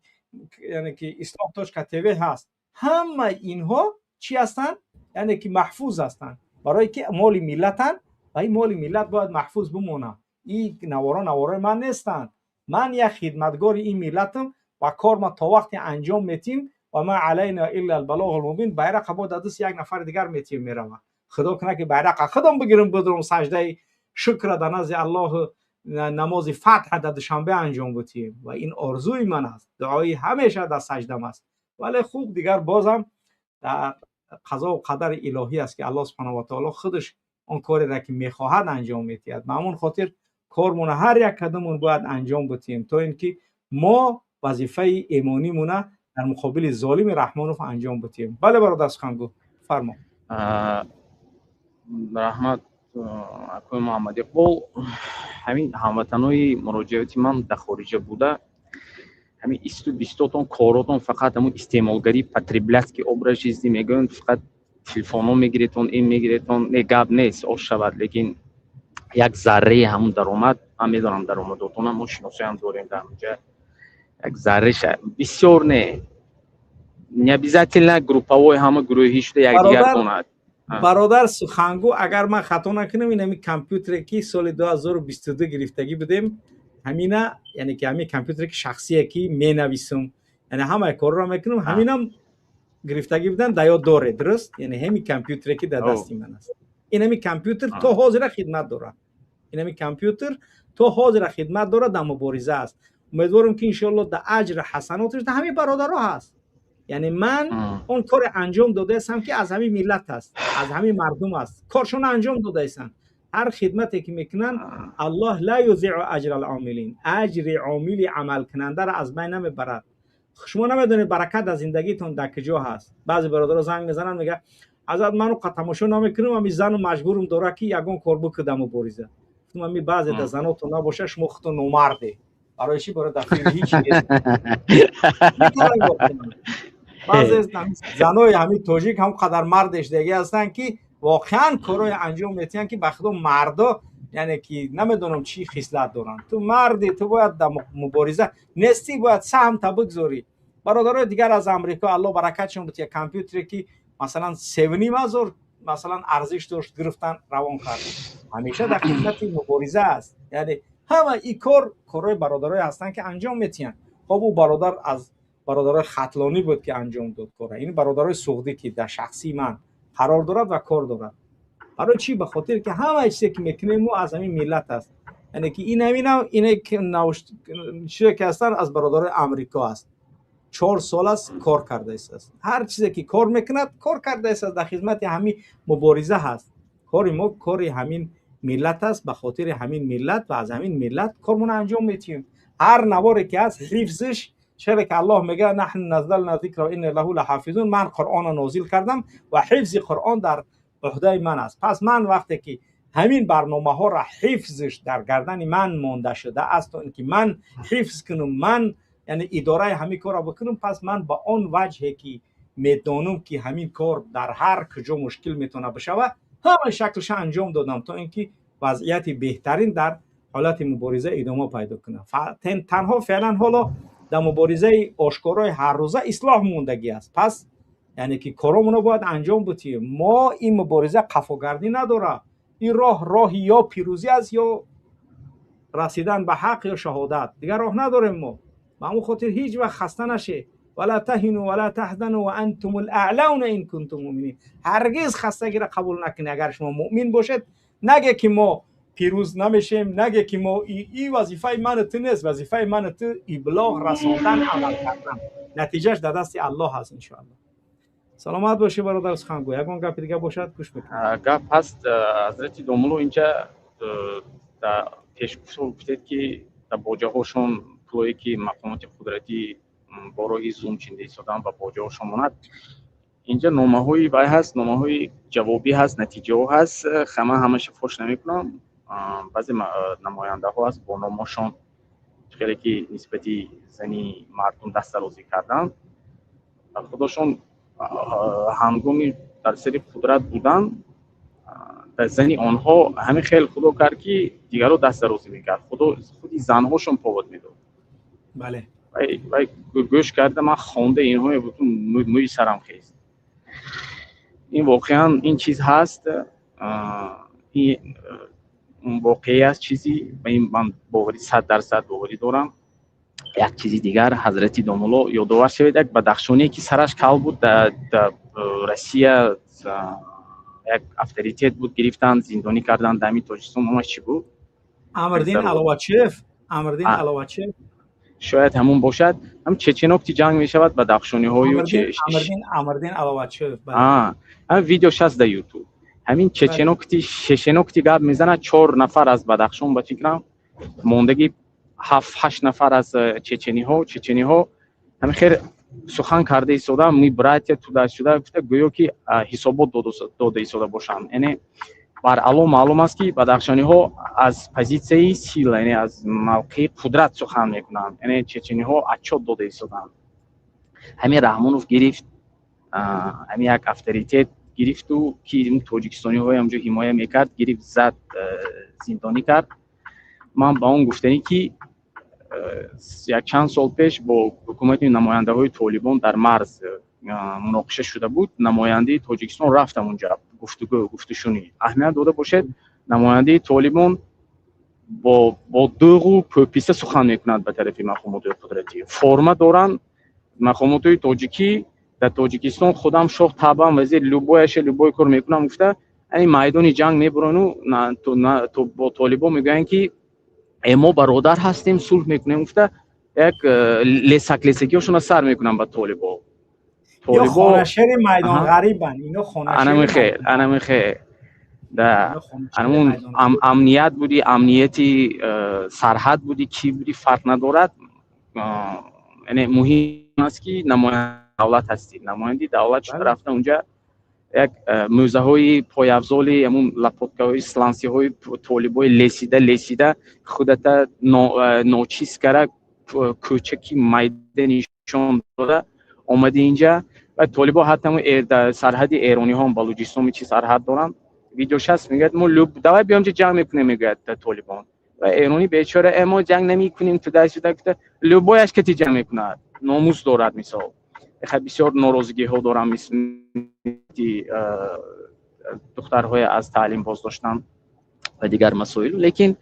Яъне ки isloh.tv ҳаст. Ҳамаи инҳо чӣ ҳастанд? Яъне ки маҳфуз ҳастанд, барое ки моли миллатанд ва ин моли миллат бояд маҳфуз бимонад. Ин наворо наворои ман нестанд. Ман як хидматгори ин миллатам ва кор ма то вақте анҷом метим. Ва ма алайна илла албалоғул мубин. Байрақа бо дар дасти як нафари дигар метим меравад. Худо кунад, ки байрақа худам бигирам, бидурам, саждаи шукра дар назди Аллоҳ, намози фатҳа дар Душанбе анҷом бутием. Ва ин орзуи ман аст, дуои ҳамеша дар саҷдам аст. Вале хуб, дигар бозам дар қазову қадари илоҳӣ аст, ки Аллоҳ субҳанаҳу ва таоло худаш он кореро, ки мехоҳад, анҷом медиҳад. Ба ҳамон хотир кормона ҳар як кадомон бояд анҷом бутием, то ин ки мо вазифаи эмонимона дар муқобили золими Раҳмонов анҷом бутием. Бале, бародар сухангӯ, фармо. Раҳмат, акои Муҳаммад Иқбол. Ҳамин ҳамватанои муроҷиати ман дар хориҷа буда, ҳамин исту бистотон коротон фақат ҳамун истеъмолгарӣ, потребляцкий образ жизни мегӯянд, фақат телефонҳо мегиретон, ин мегиретон. Не, гап нест, ош шавад, лекин як зарраи ҳамун даромад, ман медонам даромадотонам, мо шиносоям дорем дар ҳамунҷа, як зарраша бисёр не, не обязательно групповой, ҳама гурӯҳӣ шуда якдигар донад. Бародар сухангӯ, агар ман хато накунам, ин ҳамин компютере, ки соли 2022 гирифтагӣ будем, ҳамина, яъне ки ҳамин компютере, ки шахсие, ки менависам, яъне ҳамаи корро мекунам, ҳаминам гирифтагӣ будан, да ёд доред, дуруст? Яъне ҳамин компютере, ки дар дасти ман аст, ин ҳамин компютер то ҳозира хидмат дорад. Ин ҳамин компютер то ҳозира хидмат дорад, дар мубориза аст. Умедворам, ки иншоалло дар аҷри ҳасаноташ дар ҳамин бародаро ҳаст. Яъне ман он коре анҷом додаастам, ки аз ҳамин миллат аст, аз ҳамин мардум аст. Коршона анҷом додаастанд. Ҳар хидмате, ки мекунанд, Аллоҳ ла юзиъу аҷра омилин, аҷри омили амалкунандаро аз байн намебарад. Шумо намедонед, баракат дар зиндагитон дар куҷо ҳаст. Баъзе бародаро занг мезананд, мега: «Ҳазрат, ману тамошо намекунам, ами зану маҷбурум дора, ки ягон кор бикудам мубориза». Гуфтам: «Ами баъзе да занотон набоша, шумо худтон номарде». Барои чӣ? Барои дар филм ҳеҷ нест. Баъзе занои ҳамин тоҷик ҳам қадар мардешдагӣ ҳастанд, ки воқеан корҳое анҷом метиҳанд, ки ба худо мардо, яъне ки намедонам чӣ хислат доранд. Ту марди, ту бояд дар мубориза нестӣ, бояд саҳмта бигзорӣ. Бародарои дигар аз Амрико, Аллоҳ баракатшон бутия, компютере, ки масалан 3,5 ҳазор масалан арзиш дошт, гирифтан, равон кард. Ҳамеша дар хидмати мубориза аст. Яъне ҳама ин кор корҳои бародарое ҳастанд, ки анҷом метиҳанд. Хоб, ӯ бародар аз бародарои хатлонӣ буд, ки анҷом дод кора. Ин бародарои суғдӣ, ки дар шахсии ман қарор дорад ва кор дорад. Барои чӣ? Ба хотире ки ҳамаи чизе, ки мекунем мо, аз ҳамин миллат аст. Яъне ки ин ҳаминам, ине чизе, ки ҳастанд, аз бародарои Амрико аст. 4 сол аст кор кардааст. Ҳар чизе, ки кор мекунад, кор кардааст, дар хизмати ҳамин мубориза ҳаст. Кори мо кори ҳамин миллат аст, ба хотири ҳамин миллат ва аз ҳамин миллат кормона анҷом метиҳем. Ҳар наворе, ки ҳаст, ҳифзиш чаре, ки Аллоҳ мегӯяд: «Наҳну наззална зикра ва инна лаҳу лаҳофизун». Ман Қуръонро нозил кардам ва ҳифзи Қуръон дар уҳдаи ман аст. Пас ман вақте ки ҳамин барномаҳоро ҳифзиш дар гардани ман монда шуда аст, то ин ки ман ҳифз кунам, ман яъне идораи ҳамин корро бикунам, пас ман ба он ваҷҳе, ки медонам, ки ҳамин кор дар ҳар куҷо мушкил метавонад бишавад, ҳамаи шаклша анҷом додам, то ин ки вазъияти беҳтарин дар ҳолати мубориза идома пайдо кунад. Танҳо феълан ҳоло дар муборизаи ошкорои ҳаррӯза ислоҳ мондагӣ аст. Пас яъне ки коромоно бояд анҷом бутием. Мо ин мубориза қафогардӣ надорад. Ин роҳ роҳи ё пирӯзӣ аст, ё расидан ба ҳақ, ё шаҳодат. Дигар роҳ надорем мо. Ба ҳамон хотир ҳеҷ вақт хаста наше. Вала таҳину вала таҳзану ва антумул аълауна ин кунтум муъминин. Ҳаргиз хастагиро қабул накунед, агар шумо муъмин бошед. Наге, ки мо пирӯз намешем, наге, ки мо и вазифаи ману ту нест. Вазифаи ману ту иблоғ расондан, амал кардан, натиҷаш дар дасти Аллоҳ ҳаст, иншоаллоҳ. Саломат бошӣ, бародар сухангӯ. Ягон гапи дига бошад, гӯш мекунам. Гап ҳаст, ҳазрати домулло. Инҷа дар пешгуфтор гуфтед, ки дар боҷаҳошон пулое, ки мақомоти қудратӣ бо роҳи зулм чинда истоданд, ба боҷаҳошон монад. Инҷа номаҳои вай ҳаст, номаҳои ҷавобӣ ҳаст, натиҷаҳо ҳаст. Ман ҳамаша фош намекунам. Баъзе намояндаҳо ҳаст бо номошон, хеле ки нисбати зани мардум дастдарозӣ карданд. Худошон ҳангоми дар сари қудрат будан, дар зани онҳо ҳамин хел худо кард, ки дигарро дастдарозӣ мекард. Худо худи занҳошон повод медод. Бале. Вай гӯш карда, ман хонда инҳо, мӯи сарам хест. Ин воқеан ин чиз ҳаст, ин воқеӣ аст. Чизи ба ин ман боварӣ, 100% боварӣ дорам. Як чизи дигар, ҳазрати домулло, ёдовар шавед, як бадахшоние, ки сараш кал буд, дар Россия як авторитет буд, гирифтанд, зиндонӣ карданд дар ҳамин Тоҷикистон. Номаш чӣ буд? Амрдин Аловачев, Амрдин Аловачев. Шояд ҳамун бошад. Ҳам чеченокти ҷанг мешавад, бадахшониҳою Амрдин Аловачев. Ҳам видеош ҳаст дар Ютуб. Ҳамин чеченокти, шешенокти гап мезанад. Чор нафар аз Бадахшон, ба фикрам, мондагӣ ҳафт ҳашт нафар аз чечениҳо ҳамин хел сухан карда истода: «Мы братья», туда-сюда гуфта, гӯё ки ҳисобот дода истода бошанд. Яъне баръало маълум аст, ки бадахшониҳо аз позитсияи сила, яъне аз мавқеи қудрат сухан мекунанд. Яъне чечениҳо отчёт дода истоданд. Ҳамин Раҳмонов гирифт, ҳамин як авторитет гирифту, ки тоҷикистониҳои ҳамҷо ҳимоя мекард, гирифт, зад, зиндонӣ кард. Ман ба он гуфтанӣ, ки як чанд сол пеш бо ҳукумати намояндаҳои Толибон дар марз муноқиша шуда буд. Намояндаи Тоҷикистон рафтам унҷа гуфтугӯ, гуфтушунӣ. Аҳамият дода бошед, намояндаи Толибон бо дӯғу пӯписа сухан мекунад ба тарафи мақомоти қудратӣ. Форма доранд мақомотҳои тоҷикӣ дар Тоҷикистон. «Худам шоҳ табам, вазир, любой яше, любой кор мекунам», гуфта, ани майдони ҷанг мебурану бо толибон мегӯянд, ки «Мо бародар ҳастем, сулҳ мекунем», гуфта, як лесак лесакиҳошона сар мекунанд ба толибо. Ё хонашери майдон ғарибанд ино. Анамихел, анамихел да. Анамун амният буди, амнияти сарҳад буди, кӣ буди, фарқ надорад. Яъне муҳим аст, ки намояндаи давлат ҳастӣ. Намояндаи давлат шуда рафта унҷа як мӯзаҳои пойафзоли, ҳамун лопаткаҳои, сланцыҳои толибои лесида лесида, худата ночиз кара, кӯчаки майда нишон дода омади инҷа. Ва толибо ҳатто сарҳади эрониҳо, Балуҷистони чи сарҳад доранд, видеош ҳаст, мегӯяд: «Мо давай биём ҷа, ҷанг мекунем», мегӯяд толибон. Ва эронӣ бечора: «Мо ҷанг намекунем», туда-сюда гуфта, любой яш кати ҷанг мекунад, номус дорад. Мисол, бисёр норозигиҳо дорам, мисли духтарҳое аз таълим боздоштан ва дигар масоил, лекин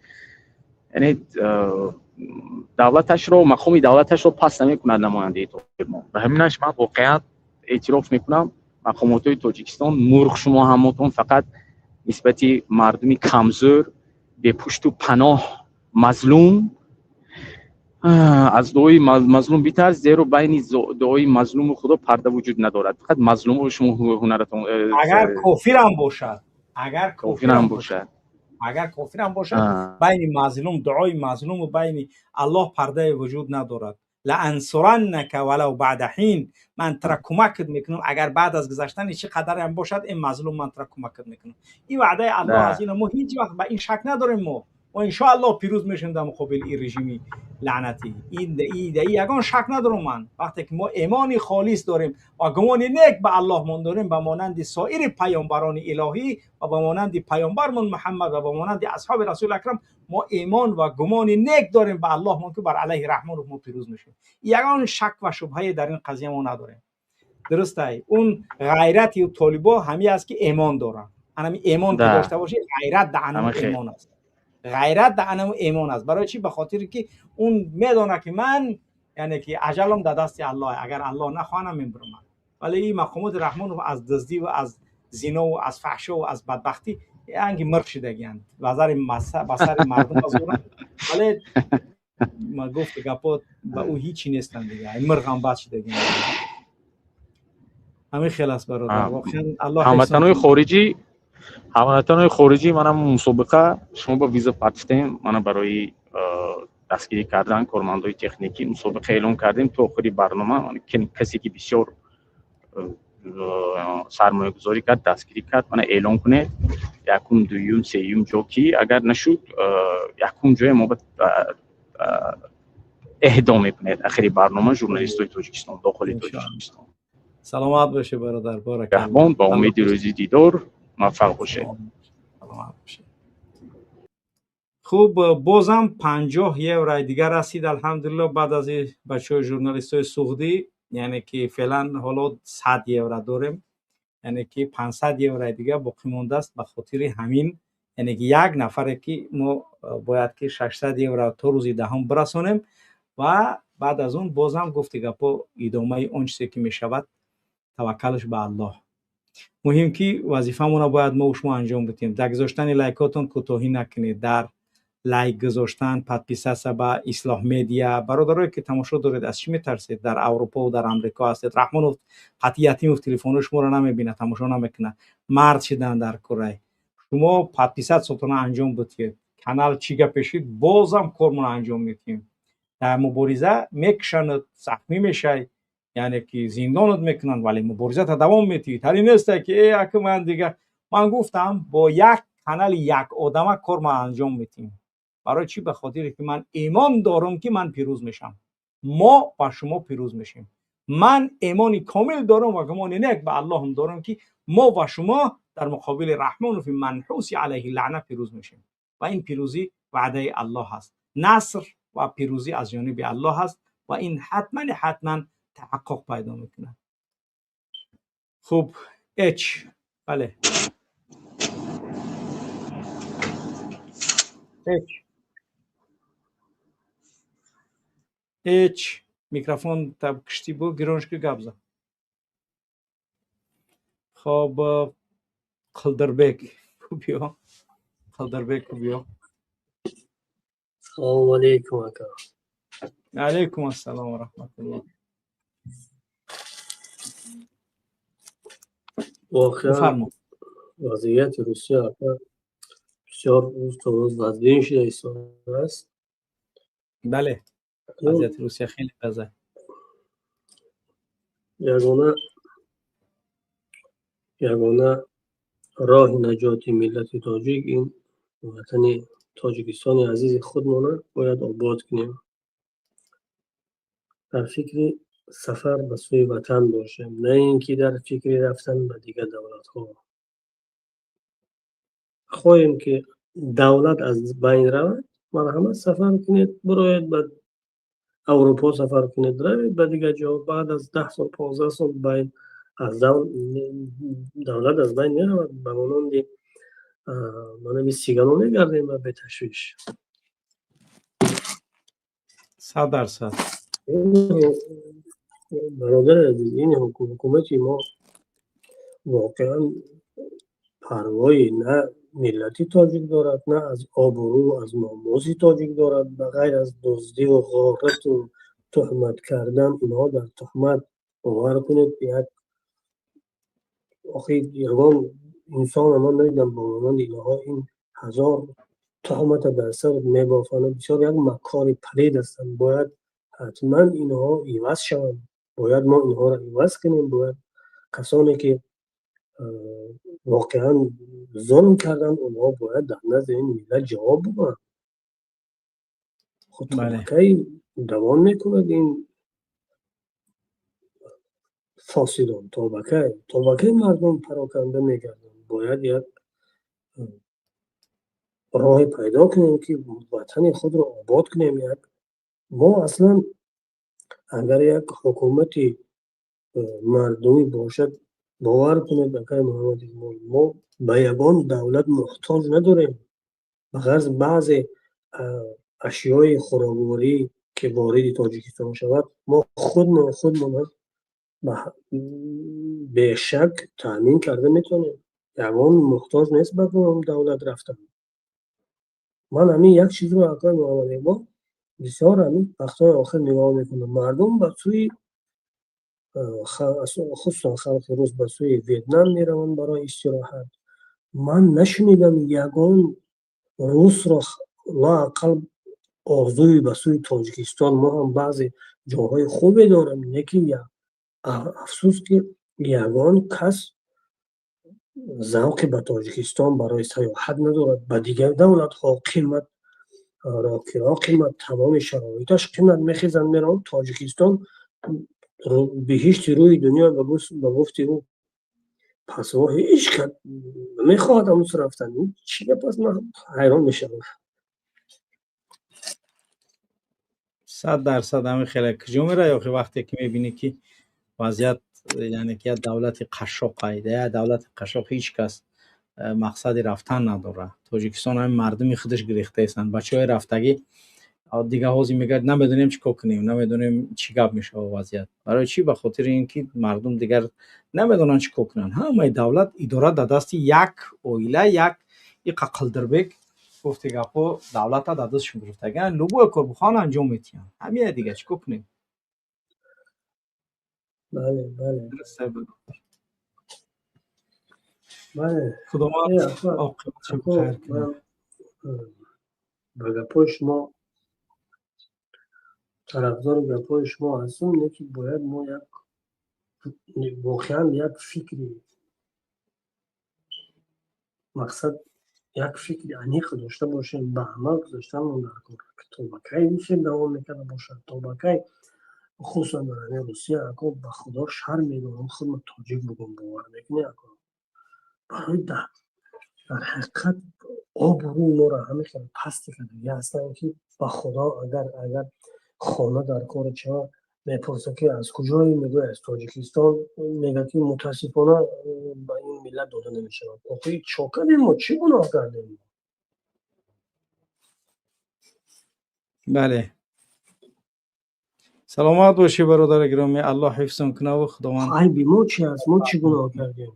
яъне давлаташро, мақоми давлаташро пас намекунад намояндаи толибон. Ба ҳаминаш ман воқеан эътироф мекунам: мақомотҳои Тоҷикистон, мурғ шумо ҳамотон, фақат нисбати мардуми камзӯр, бепушту паноҳ, мазлум. Аз дуои мазлум битарс, зеро байни дуои мазлуму Худо парда вуҷуд надорад. Фақат мазлуму шумо ҳунаратон. Агар кофирам бошад, агар кофирам бошад. Агар кофирам бошад, байни мазлум, дуои мазлуму байни Аллоҳ пардае вуҷуд надорад. لأنصرنك ولو بعد حين. Ман тура кӯмакат мекунам, агар баъд аз гузаштани чӣ қадареам бошад, ин мазлум, ман тура кӯмакат мекунам. Ин ваъдаи Аллоҳ аст. Ина мо ҳеҷ вақт ба ин шак надорем. Мо иншоаллоҳ пирӯз мешавем дар муқобили ин режими лаънатӣ. Ин ягон шак надорам ман. Вақте ки мо имони холис дорем ва гумони нек ба Аллоҳмон дорем, ба монанди соири паёмбарони илоҳӣ ва ба монанди паёмбармон Муҳаммад ва ба монанди асҳоби Расули Акрам, мо имон ва гумони нек дорем ба Аллоҳмон, ки бар алайҳи Раҳмонов мо пирӯз мешавем. Ягон шак ва шубҳае дар ин қазия мо надорем. Дурустай, он ғайрати толибо ҳамин аст, ки имон доранд. Анами имон ки дошта бошӣ, ғайрат да анами имон аст, ғайрат да анаму имон аст. Барои чӣ? Ба хотире ки он медонад, ки ман, яъне ки аҷалам дар дасти Аллоҳ, агар Аллоҳ нахоҳам, мемирам. Вале ин мақомоти Раҳмонов аз дуздӣ ва аз зино ва аз фаҳшо ва аз бадбахтӣ янги мирқ шидагиянд, ба сари мардум азоранд, вале ма гуфти гапо ба ӯ ҳичи нестанд дига, мирғам бад шидагиянд. Ҳамин хел аст, бародар, воқеан Аллоҳ. Ҳамватанои хориҷӣ, манам мусобиқа шумо ба виза партифтем. Мана барои дастгирӣ кардан кормандои техникӣ мусобиқа эълон кардем. То охири барнома касе ки бисёр сармоягузорӣ кард, дастгирӣ кард, мана эълон кунед: якум, дуюм, сеюм ҷо ки агар нашуд, якум ҷое мо эҳдо мекунед ахири барнома, журналистои Тоҷикистон, дохили Тоҷикистон. Саломат бошед, бародар, борак. Гаҳбон, ба умеди рӯзи дидор, муваффақ бошед. Хуб, бозам 50 еврои дигар расид, алҳамдулилло, баъд аз бачаҳои журналистои суғдӣ. Яъне ки феълан ҳоло 100 евро дорем, яъне ки 500 еврои дигар боқӣ мондааст. Ба хотири ҳамин, яъне ки як нафаре ки мо бояд ки 600 евро то рӯзи 10-ум бирасонем ва баъд аз он бозам гуфти гапҳо, идомаи он чизе ки мешавад, таваккалш ба Аллоҳ. Муҳим ки вазифамонро бояд мо шумо анҷом бидиҳем. Дар гузоштани лайкотон кӯтоҳӣ накунед, дар лайк гузоштан, подписаться ба Ислоҳ Медиа. Бародарое ки тамошо доред, аз чӣ метарсед? Дар Аврупо, дар Амрико ҳастед, Раҳмонов қатъи Ятимов телефони шуморо намебинад, тамошо намекунад. Мард шидан дар курай, шумо подписаться тона анҷом бидиҳед. Канал чӣ гапешид, бозам кормонро анҷом медиҳем. Дар мубориза мекушанад, захмӣ мешай, яъне ки зиндонат мекунанд, вале муборизата давом медиҳӣ. Тари несте ки э ака, ман дига ман гуфтам, бо як канали як одама кор ма анҷом медиҳем. Барои чӣ? Ба хотире ки ман имон дорам, ки ман пирӯз мешам, мо ба шумо пирӯз мешем. Ман имони комил дорам ва гумони нек ба Аллоҳам дорам, ки мо ва шумо дар муқобили Раҳмонови манҳуси алайҳи лаъна пирӯз мешем ва ин пирӯзӣ ваъдаи Аллоҳ аст. Наср ва пирӯзӣ аз ҷониби Аллоҳ аст ва ин ҳатман ҳатман таҳаққуқ пайдо мекунад. Хуб, эч, бале, эч, эч, микрофон кишти бу гироншки, гап зад. Хоб, Қилдирбек, биё, Қилдирбек, биё. Салому алейкум, ака. Алейкум ассалом ва раҳматуллоҳ. Воқеан, вазъияти Русия, ака, бисёр рӯз то рӯз вазнин шуда истодааст. Бале, вазъияти Русия хеле база. Ягона роҳи наҷоти миллати тоҷик ин ватани Тоҷикистони азизи худмона бояд обод кунем, дар фикри сафар ба сӯи ватан бошем, на ин ки дар фикри рафтан ба дигар давлатҳо. Хоҳем ки давлат аз байн равад, марҳамат, сафар кунед, бироед, ба Аврупо сафар кунед, равед ба дигар ҷо. Баъд аз 10 сол, 15 сол байн аз давлат аз байн меравад, ба монанди манами сигано мегардем ба беташвиш. 100%. Бародари азиз, ин ҳукумати мо воқеан парвои на миллати тоҷик дорад, на аз обрӯ, аз номуси тоҷик дорад. Ба ғайр аз дуздиву ғорату туҳмат кардан, инҳо дар туҳмат, бовар кунед, як охи ягон инсона ман надидам бо монанди инҳо. Ин ҳазор туҳмата дар сар мебофанд, бисёр як маккори палид ҳастанд. Бояд ҳатман инҳо иваз шаванд, бояд мо инҳоро иваз кунем. Бояд касоне ки воқеан зулм карданд, онҳо бояд дар назди ин миллат ҷавоб бигӯянд. Хуб, кай давом мекунад ин фосидон? То ба кай, то ба кай мардум пароканда мегарданд? Бояд як роҳе пайдо кунем, ки ватани худро обод кунем. Як мо аслан агар як ҳукумати мардумӣ бошад, бовар кунед, акай Муҳаммад Иқбол, мо ба ягон давлат муҳтоҷ надорем. Ба ғарз баъзе ашёи хӯрокворӣ, ки вориди Тоҷикистон шавад, мо худмон бешак таъмин карда метавонем. Ягон муҳтоҷ нест ба давлат рафтан. Ман ҳамин як чизро, акай Муҳаммад Иқбол, бисёр ҳамин вақтҳои охир нигоҳ мекунам: мардум ба сӯи, хусусан халқи рус, ба сӯи Ветнам мераванд барои истироҳат. Ман нашунидам ягон русро лоақал орзуи ба сӯи Тоҷикистон. Мо ҳам баъзе ҷойҳои хубе дорем, лекин афсӯс, ки ягон кас завқи ба Тоҷикистон барои сайёҳат надорад. Ба дигар давлатҳо қимат, рокиро қимат, тамоми шароиташ қимат, мехезанд, мераванд. Тоҷикистон биҳишти рӯи дунё ба гуфти ӯ, пас во ҳеҷ кас намехоҳад ҳамун рафтан. Чӣ гап аст? Ман ҳайрон мешавам. 100% ҳамин хеле куҷо меравӣ охи, вақте ки мебинӣ ки вазъият, яъне ки як давлати қашшоқ айда, як давлати қашшоқ ҳеҷ кас мақсади рафтан надорад. Тоҷикистон ҳамин мардуми худаш гирехтаестанд, бачаҳои рафтагӣ дига ҳозир мегӯяд намедонем чӣ кор кунем, намедонем чӣ гап мешавад вазъият. Барои чӣ? Ба хотири ин ки мардум дигар намедонанд чӣ кор кунанд. Ҳамаи давлат идора дар дасти як оила, як иқа Қилдирбек гуфти гапҳо давлата дар дастшон гирифтагианд, любое кор бихоҳанд анҷом медиҳанд. Ҳамия дига чӣ кор кунем? Бале, бале. Бале. Худованд оқибатшо хайр кунад. Ба гапҳои шумо, тарафдори гапҳои шумо ҳастам, лекин бояд мо як воқеан як фикри мақсад, як фикри аниқ дошта бошем, ба амал гузоштанмон дар кор. То ба кай ин фикр давом мекарда бошад, то ба кай, хусусан дар ҳамин Русия, ако ба худо шарм медорам худро тоҷик бугум, бовар мекунӣ ако? Барои дар ҳақиқат обрӯи моро ҳамин хел пасти кардагӣ ҳастанд, ки ба худо агар хона дар кори чава мепурсад ки аз куҷое, мегӯяд аз Тоҷикистон, мегӯяд ки мутаассифона ба ин миллат дода намешавад. Охи чо кардем мо? Чӣ гуноҳ кардем? Бале, саломат бошӣ бародари гиромӣ, Аллоҳ ҳифзон кунаву Худованд. Айби мо чи аст? Мо чӣ гуноҳ кардем?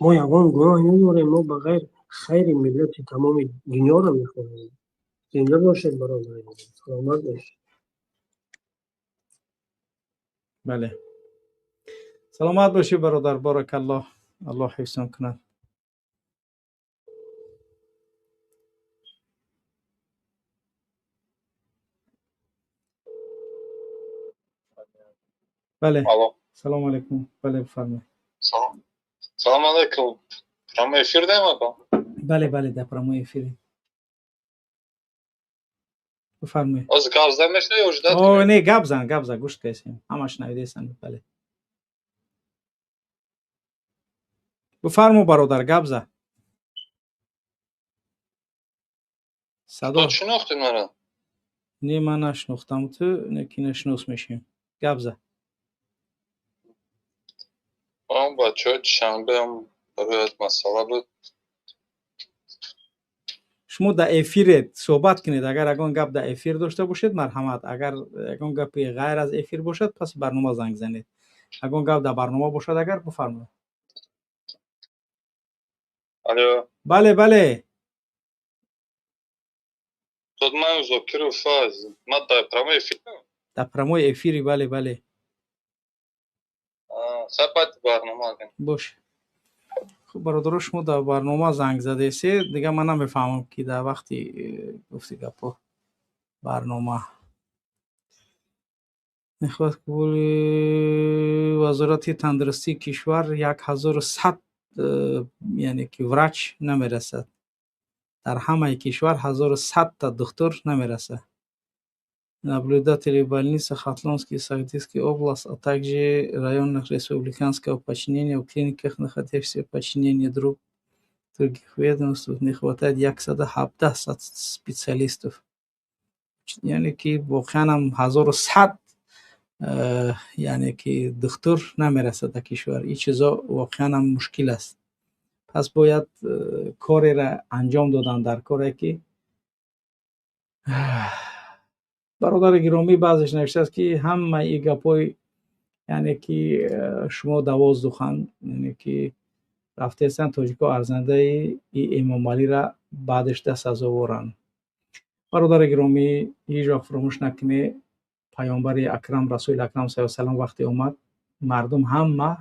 Мо ягон гуноҳ надорем, мо ба ғайр хайри миллати тамоми дунёро мехоҳем. Зинда бошед бародари, саломат бошед. Бале, саломат бошӣ бародар, баракаллоҳ, Аллоҳ ҳифзон кунад. Бале, салому алайкум. Бале, бифармоед. Салом алайкум. Прямой эфир даем ако? Бале, бале, дар прямой эфире. Бифармоед. Ҳозир гап зада мешавад ё ждать? О, не, гап зан, гап зан, гӯш кардем. Ҳамаш шунавидаестанд, бале. Бифармо бародар, гап зан. Садо. Ту шинохтӣ маро? Не, ман нашинохтам ту, не ки нашинос мешем. Гап зан. Он бачаҳои Душанбеам барои масъала буд. Шумо дар эфиред, суҳбат кунед. Агар ягон гап дар эфир дошта бошед, марҳамат. Агар ягон гапи ғайр аз эфир бошад, пас барнома занг занед. Ягон гап дар барнома бошад, агар бифармоед. Алло. Бале, бале. Тут ман Зокиров Фаз. Ман дар прямой эфир. Дар прямой эфири, бале, бале. Сапат барнома. Бош. Хуб бародаро, шумо дар барнома занг задесед, дига ман намефаҳмам ки дар вақти гуфти гапҳо барнома мехоҳад қабули вазорати тандурустии кишвар 1100, яъне ки врач намерасад. Дар ҳамаи кишвар 1100 та духтур намерасад. Наблюдатели больницы Хатлонской и Сагдийской области, а также районных республиканского подчинения в клиниках, находящихся в подчинении других ведомств, не хватает 117 специалистов. Яъне ки воқеан ҳам 1100, яъне ки духтур намерасад дар кишвар. Ин чизо воқеан ҳам мушкил аст. Пас бояд кореро анҷом додан дар коре ки бародари гиромӣ баъзеш навиштааст ки ҳамаи ин гапҳои, яъне ки шумо давоздухан, яъне ки рафтаестанд тоҷико арзандаи Эмомалиро баъдеш даст сазоворанд. Бародари гиромӣ, ҳеҷ вақт фаромӯш накунед, паёмбари акрам расули акрам саллаллоҳу алайҳи васаллам вақте омад, мардум ҳама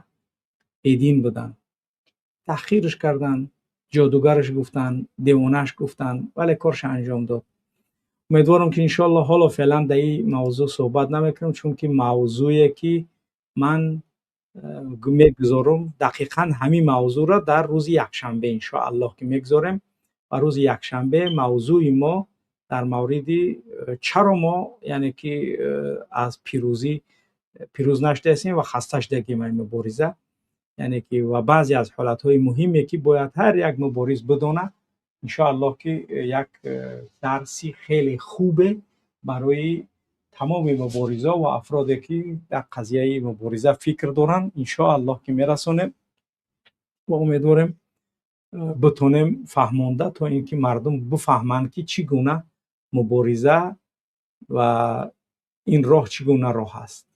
бедин буданд, таҳқирш карданд, ҷодугарш гуфтанд, девонаш гуфтанд, вале корша анҷом дод. Умедворам ки иншоаллоҳ ҳоло феълан дар ин мавзӯъ суҳбат намекунам, чунки мавзӯе ки ман мегузорам дақиқан ҳамин мавзӯъро дар рӯзи якшанбе иншоаллоҳ ки мегузорем ва рӯзи якшанбе мавзӯи мо дар мавриди чаро мо, яъне ки аз пирӯзӣ пирӯз нашудаестем ва хаста шудагим ин мубориза, яъне ки ва баъзе аз ҳолатҳои муҳиме ки бояд ҳар як мубориз бидонад, иншоаллоҳ ки як дарси хеле хубе барои Тамоми мубориза ва афроде ки дар қазияи мубориза фикр доранд, иншоаллоҳ ки мерасонем ва умедворем битонем фаҳмонда, то ин ки мардум бифаҳманд, ки чӣ гуна мубориза ва ин роҳ чӣ гуна роҳ аст.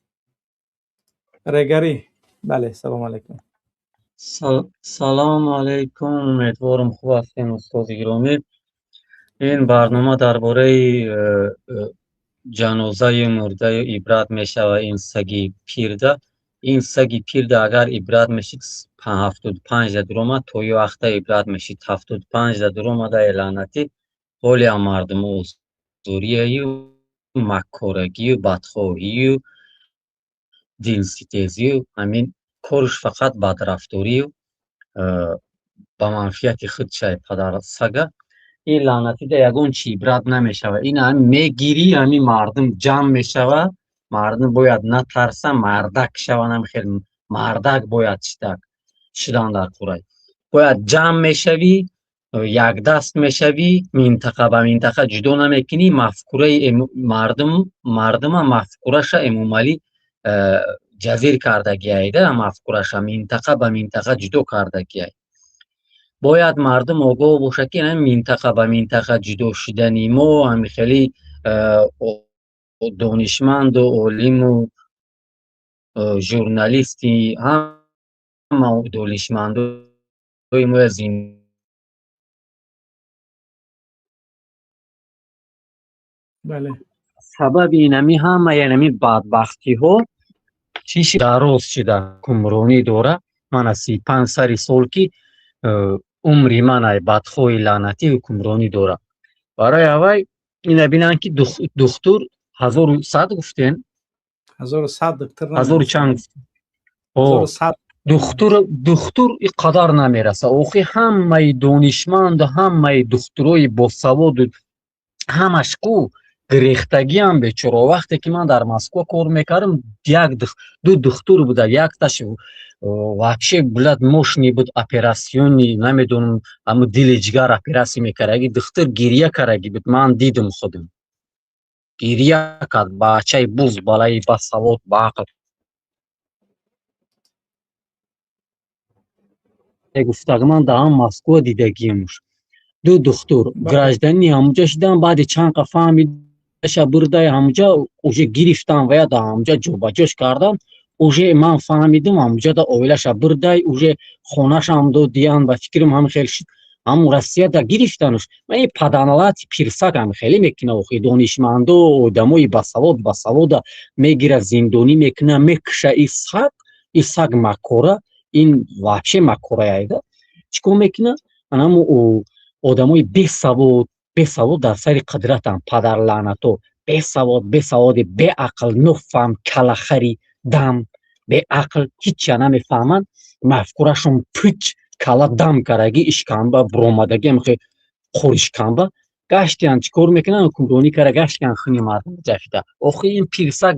Регарӣ, бале, салому алайкум. Салому алайкум, умедворам, хуб ҳастем, устоди гиромӣ. Ин барнома дар бораи ҷанозаи мурдаю ибрат мешавад. Ин саги пирда, ин саги пирда агар ибрат мешид, 75-да дуромад, то ю вақта ибрат мешид. 75-да дуромада, лаънатӣ, ҳолиам мардум озорияю маккорагию бадхоҳию дилситезию, ҳамин корш фақат бадрафторию ба манфиати худшай. Падарсага, ин лаънатида ягон чи ибрат намешавад. Ин ҳами мегирӣ, ҳамин мардум ҷамъ мешавад. Мардум бояд натарса, мардак шаванд. Ҳами хел мардак бояд шидан дар қурай. Бояд ҷамъ мешавӣ, якдаст мешавӣ, минтақа ба минтақа ҷудо намекунӣ. Мафкураи мардум, мардума мафкураша Эмомалӣ ҷазир кардагиайда, мафкураша минтақа ба минтақа ҷудо кардагиай. Бояд мардум огоҳ бошад, ки минтақа ба минтақа ҷудо шудани мо, ҳами хели донишманду олиму журналисти, ҳама донишмандои мо зин Бале. Сабаби инами ҳама янами бадбахтиҳо чӣ дароз шида ҳукмронӣ дора. Мана 35 сари сол ки умри манай бадхоҳи лаънатӣ ҳукмронӣ дора. Барои аввай ина бинанд, ки духтур 1100 гуфтен. 1100 духтур. Ҳазору чанд? Духтур, духтур и қадар намераса. Охи ҳамаи донишманду ҳамаи духтурои босаводу ҳамаш ку гирехтагиам, бечора. Вақте ки ман дар Москва кор мекардам, як ду духтур буда, якташ вообще, блядь, мощный буд, операционный, намедонам, ҳаму дили ҷигар оператсия мекардаги духтур гирья кардаги буд. Ман дидум, худам гирья кард. Бачаи буз балаи басавод, баақл гуфтаг, ман дар ҳам Москва дидагиамуш. Ду духтур гражданини ҳамуҷа шидан, баъди чанд қа фаҳмидаша бурдай ҳамуҷа, уже гирифтан ва я дар ҳамуҷа ҷобаҷош кардан. Уже ман фаҳмидим, ҳамуҷа да оилаша бурдай, уже хонашам додиян, ба фикрам ҳам хел шуд. Ҳамун Россияда гирифтануш. Ман ин паданалати пирсак ҳам хеле мекуна. Охи донишмандо, одамои басавод, басавода мегира, зиндонӣ мекуна, мекуша. И саг, и саг макора, ин вообще макораяйда. Чӣ кор мекуна? Анаму одамои бесавод, бесавод дар сари қудратанд. Падарлаънато, бесавод, бесаводи беақл, нофаҳм, калахари дам, беақл, ҳичя намефаҳманд. Мафкурашон пуч, кала дам кардаги, ишкамба буромадаги, ҳамхе қуришкамба гаштиян. Чӣ кор мекунанд? Ҳукмронӣ кара гаштиян, хуни мардум ҷафида. Охи ин пирсаг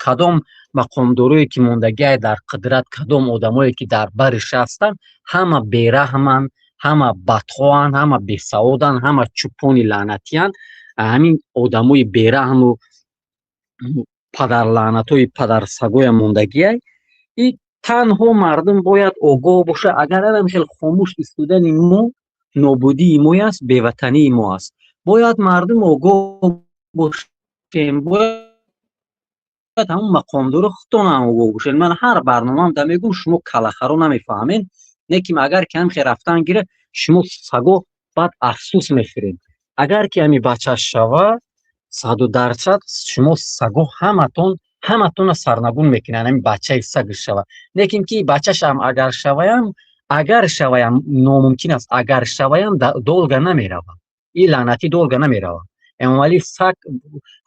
кадом мақомдорое ки мондагиай дар қудрат, кадом одамое ки дар бариш ҳастанд, ҳама бераҳманд, ҳама бадхоҳанд, ҳама бесаводанд, ҳама чӯпони лаънатиянд. Ҳамин одамои бераҳму падарлаънатои падарсагоя мондагиай. И танҳо мардум бояд огоҳ бошад. Агар анам хел хомӯш истодани мо нобудии мо аст, беватании мо аст. Бояд мардум огоҳ бошем, бояд ҳамун мақомдоро худтонам огоҳ бошед. Ман ҳар барномаам да мегӯм, шумо калахаро намефаҳмед. Лекин агар ки ҳамхе рафтан гира, шумо саго баъд афсӯс мехӯред. Агар ки ҳами бача шава, 100% шумо саго ҳаматон, ҳаматонро сарнагун мекунанд, ҳамин бачаи саг шава. Лекин ки бачашам агар шаваям, агар шаваям, номумкин аст, агар шаваям, долго намеравам. Ин лаънатӣ долго намеравам. Эмомалӣ саг,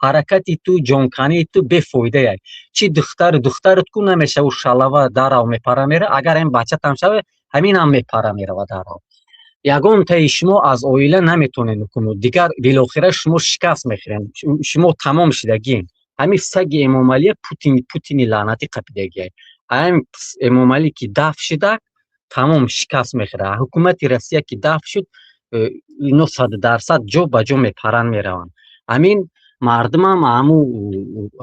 ҳаракати ту, ҷонкании ту бефоидае. Чӣ духтару духтарат ку намешаву, шалава дарав мепара мера. Агар ҳамин бачатам шава, ҳаминам мепара мерава дарав. Ягонтаи шумо аз оила наметонед кунед дигар. Билохира шумо шикаст мехӯред, шумо тамом шидагиен. Ҳамин саги Эмомалия, Путин, Путини лаънатӣ қапидагиай. Ҳамин Эмомалӣ ки дафт шидак, тамом, шикаст мехӯрад. Ҳукумати Россия ки дафт шуд, ино 100% ҷо ба ҷо мепаранд, мераванд. Ҳамин Мардумам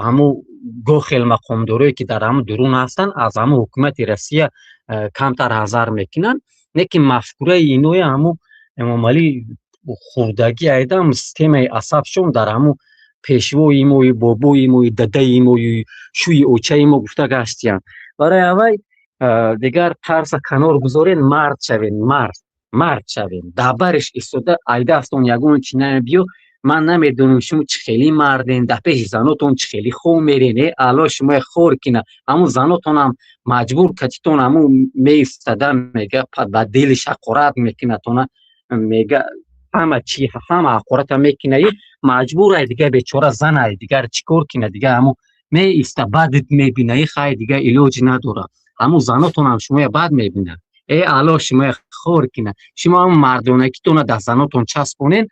ҳаму гохел мақомдорое, ки дар ҳаму дурун ҳастанд, аз ҳаму ҳукумати Россия камтар ҳазар мекунанд. Лекин мафкураи иноя ҳаму Эмомалӣ хурдагӣ айдам, системаи асабшон дар ҳаму пешвои мою, бобои мою, дадаи мою, шӯи очаи мо гуфта гаштиянд. Барои аввай дигар тарса канор гузорен, мард шавен, мард, мард шавен, дабариш истода айдастон ягон чи намебиё. Ман намедонам, шумо чӣ хеле марден, дар пеши занотон чӣ хеле хов мерен. Э, Алло шумоя хор кина. Ҳамун занотонам маҷбур катитон ҳамун меистада, мега, ба дилиш ҳақорат мекунатона, мега, ҳама чи, ҳама ҳақората мекунаи, маҷбурай дига, бечора занай, дигар чӣ кор кина? Дига ҳамун меиста, бадит мебинаи, хай, дига илоҷ надора. Ҳамун занотонам шумоя бад мебинад. Э, Алло шумоя хор кина. Шумо ҳамун мардонагитона дар занотон часпонен,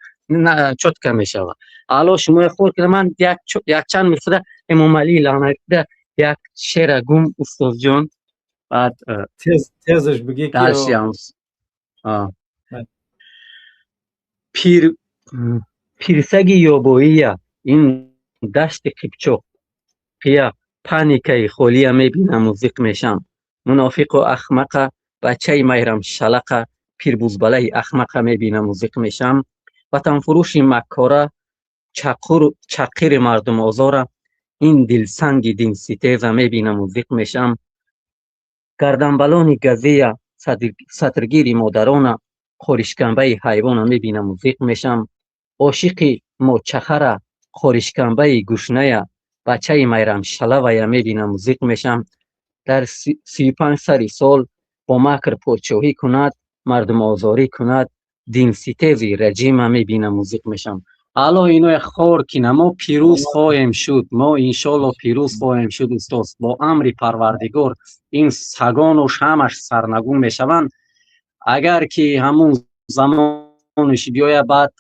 чётко мешавад. Алло шумоя хор кина. Ман якчанд мисра Эмомалии лаънатида як шера гум, устозҷон, баъд тезаш бигӣ. Дальше пир пирсаги ёбоия, ин дашти Қипчоқ қия, паникаи холия мебинаму зиқ мешам. Мунофиқу ахмақа, бачаи майрамшалақа, пирбузбалаи ахмақа мебинаму зиқ мешам. Ватанфурӯши маккора, чақири мардумозора, ин дилсанги динситеза мебинаму зиқ мешам. Гарданбалони газия, сатргири модарона, хоришкамбаи ҳайвона мебинаму зиқ мешам. Ошиқи мочахара, хоришкамбаи гушная, бачаи майрамшалавая мебинаму зиқ мешам. Дар 35 сари сол бо макр подшоҳӣ кунад, мардумозорӣ кунад, динситези режима мебинаму зиқ мешам. Алло иное хор кина. Мо пирӯз хоҳем шуд, мо иншолло пирӯз хоҳем шуд, устоз, бо амри Парвардигор. Ин сагону ҳамаш сарнагун мешаванд, агар ки ҳамун замонаш биёяд. Баъд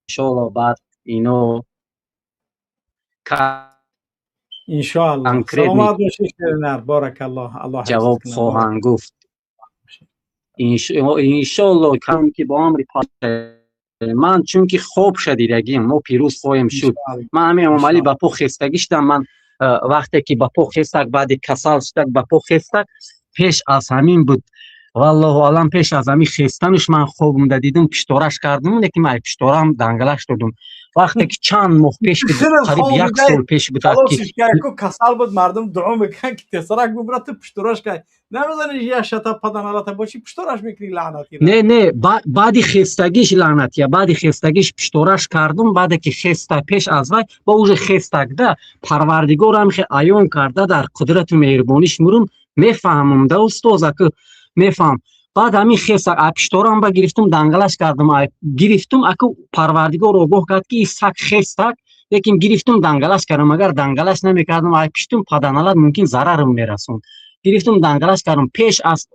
иншолло, баъд ино Иншоалло. Саломат бошед, Шеринар, баракаллоҳ, Аллоҳ ҷавоб хоҳанд гуфт, иншолло, ки бо амри ман, чунки хоб шадидагим, мо пирӯз хоҳем шуд. Ман ҳамин Эмомалӣ ба по хестагӣ шудам. Ман вақте ки ба по хестак, баъди касал шудак, ба по хестак, пеш аз ҳамин буд, валлоҳу алам. Пеш аз ҳамин хестануш ман хобумда дидум, пиштораш кардум, лекин ман пишторам дангалаш додум. Вақте ки чанд моҳ пеш буд, қариб як сол пеш буд. Ки касал буд, мардум дуо мекунанд, ки тезрак бубра, ту пиштораш кай намезани, я шата паданалата боши, пиштораш мекунӣ, лаънати. Не, не, баъди хестагиш, лаънатия, баъди хестагиш пиштораш кардум. Баъде ки хеста, пеш аз вай ба уже хестагда Парвардигорам хе аён карда, дар қудрату меҳрубониш мурум, мефаҳмам да, устоз, аку мефаҳм. Баъд ҳамин хеса пишторам ба гирифтум, дангалаш кардум, гирифтум. Аку Парвардигор огоҳ кард, ки сак хестак, лекин гирифтум, дангалаш кардам. Агар дангалаш намекардам, ай пиштум паданалат мумкин зарарам мерасонд. Гирифтум, дангалаш кардам. Пеш аз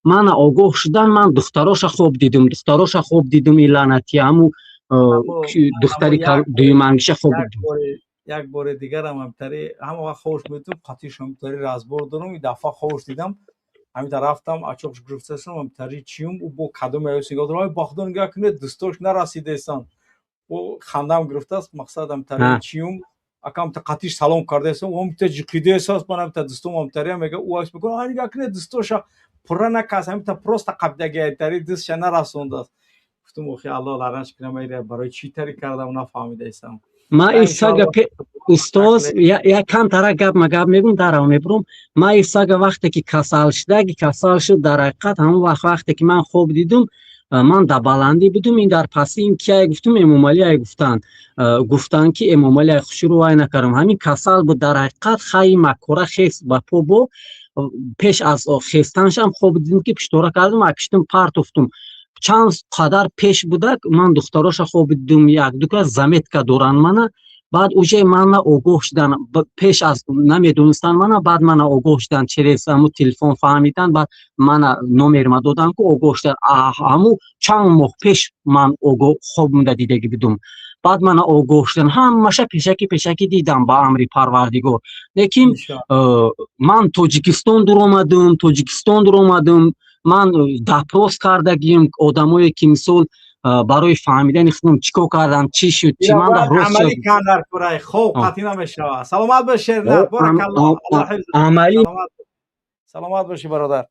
мана огоҳ шудан, ман духтароша хоб дидум, духтароша хоб дидум, и лаънати, ҳаму духтари дуюмангиша хоб дидум. Як бори дигарам ҳамтари ҳама вақт хобш медидум, қатиш ҳамтари разбор дорум. И дафъа хобш дидам, ҳамин рафтам, ачоқш гирифтасам, ҳамтари чиюм, ӯ бо кадом аёс нигоҳ дорам, ба худо, нигоҳ кунед, дӯстош нарасидаесан. Ӯ хандам гирифтааст. Мақсад, ҳамтари чиюм, акам та қатиш салом кардаесам, ҳамта ҷиқидаесас. Ман ҳамта дӯстом ҳамтари мега, ӯ ас мекунад, а нигоҳ кунед, дӯстоша пурра накас, ҳамта просто қабдаги дӯстша нарасондааст. Гуфтум: охи, Алло лаънатш кунам, барои чӣ тари кардам, нафаҳмидаесам. Ма исага, устоз, як камтара гап ма гап мегум, дарав мебурам. Ма исага вақте ки касал шудаги, касал шуд, дар ҳақиқат ҳамон вақт, вақте ки ман хоб дидум, ман дар баландӣ будум, ин дар пасӣ. Ин кияй гуфтум, Эмомалиай гуфтанд. Гуфтанд, ки Эмомалиай хушрӯ вай накардам. Ҳамин касал буд дар ҳақиқат. Хай, макора хес ба по бо пеш аз хестанашам хоб дидум, ки пиштора кардум, пиштум партофтум. Чанд қадар пеш будак, ман духтароша хоб дидум, якду кас заметка доранд мана. Баъд уже мана огоҳ шудан, пеш аз намедонистанд мана, баъд мана огоҳ шудан, через ҳаму телефон фаҳмидан. Баъд мана номерма додам, ку огоҳ шудан. Ҳаму чанд моҳ пеш ман огоҳ хобмда дидагӣ будум, баъд мана огоҳ шудан. Ҳамаша пешакӣ пешакӣ дидам ба амри Парвардигор. Лекин ман Тоҷикистон дуромадум, Тоҷикистон дуромадум, ман допрос кардагим одамое, ки мисол Барои фаҳмидани худам чӣ кор кардам, чӣ шуд, чӣ ман дар рост амалӣ кандар курай хоб қатъӣ намешавад. Саломат бош, Шернар, баракаллоҳ. Амалӣ. Саломат бошӣ, бародар.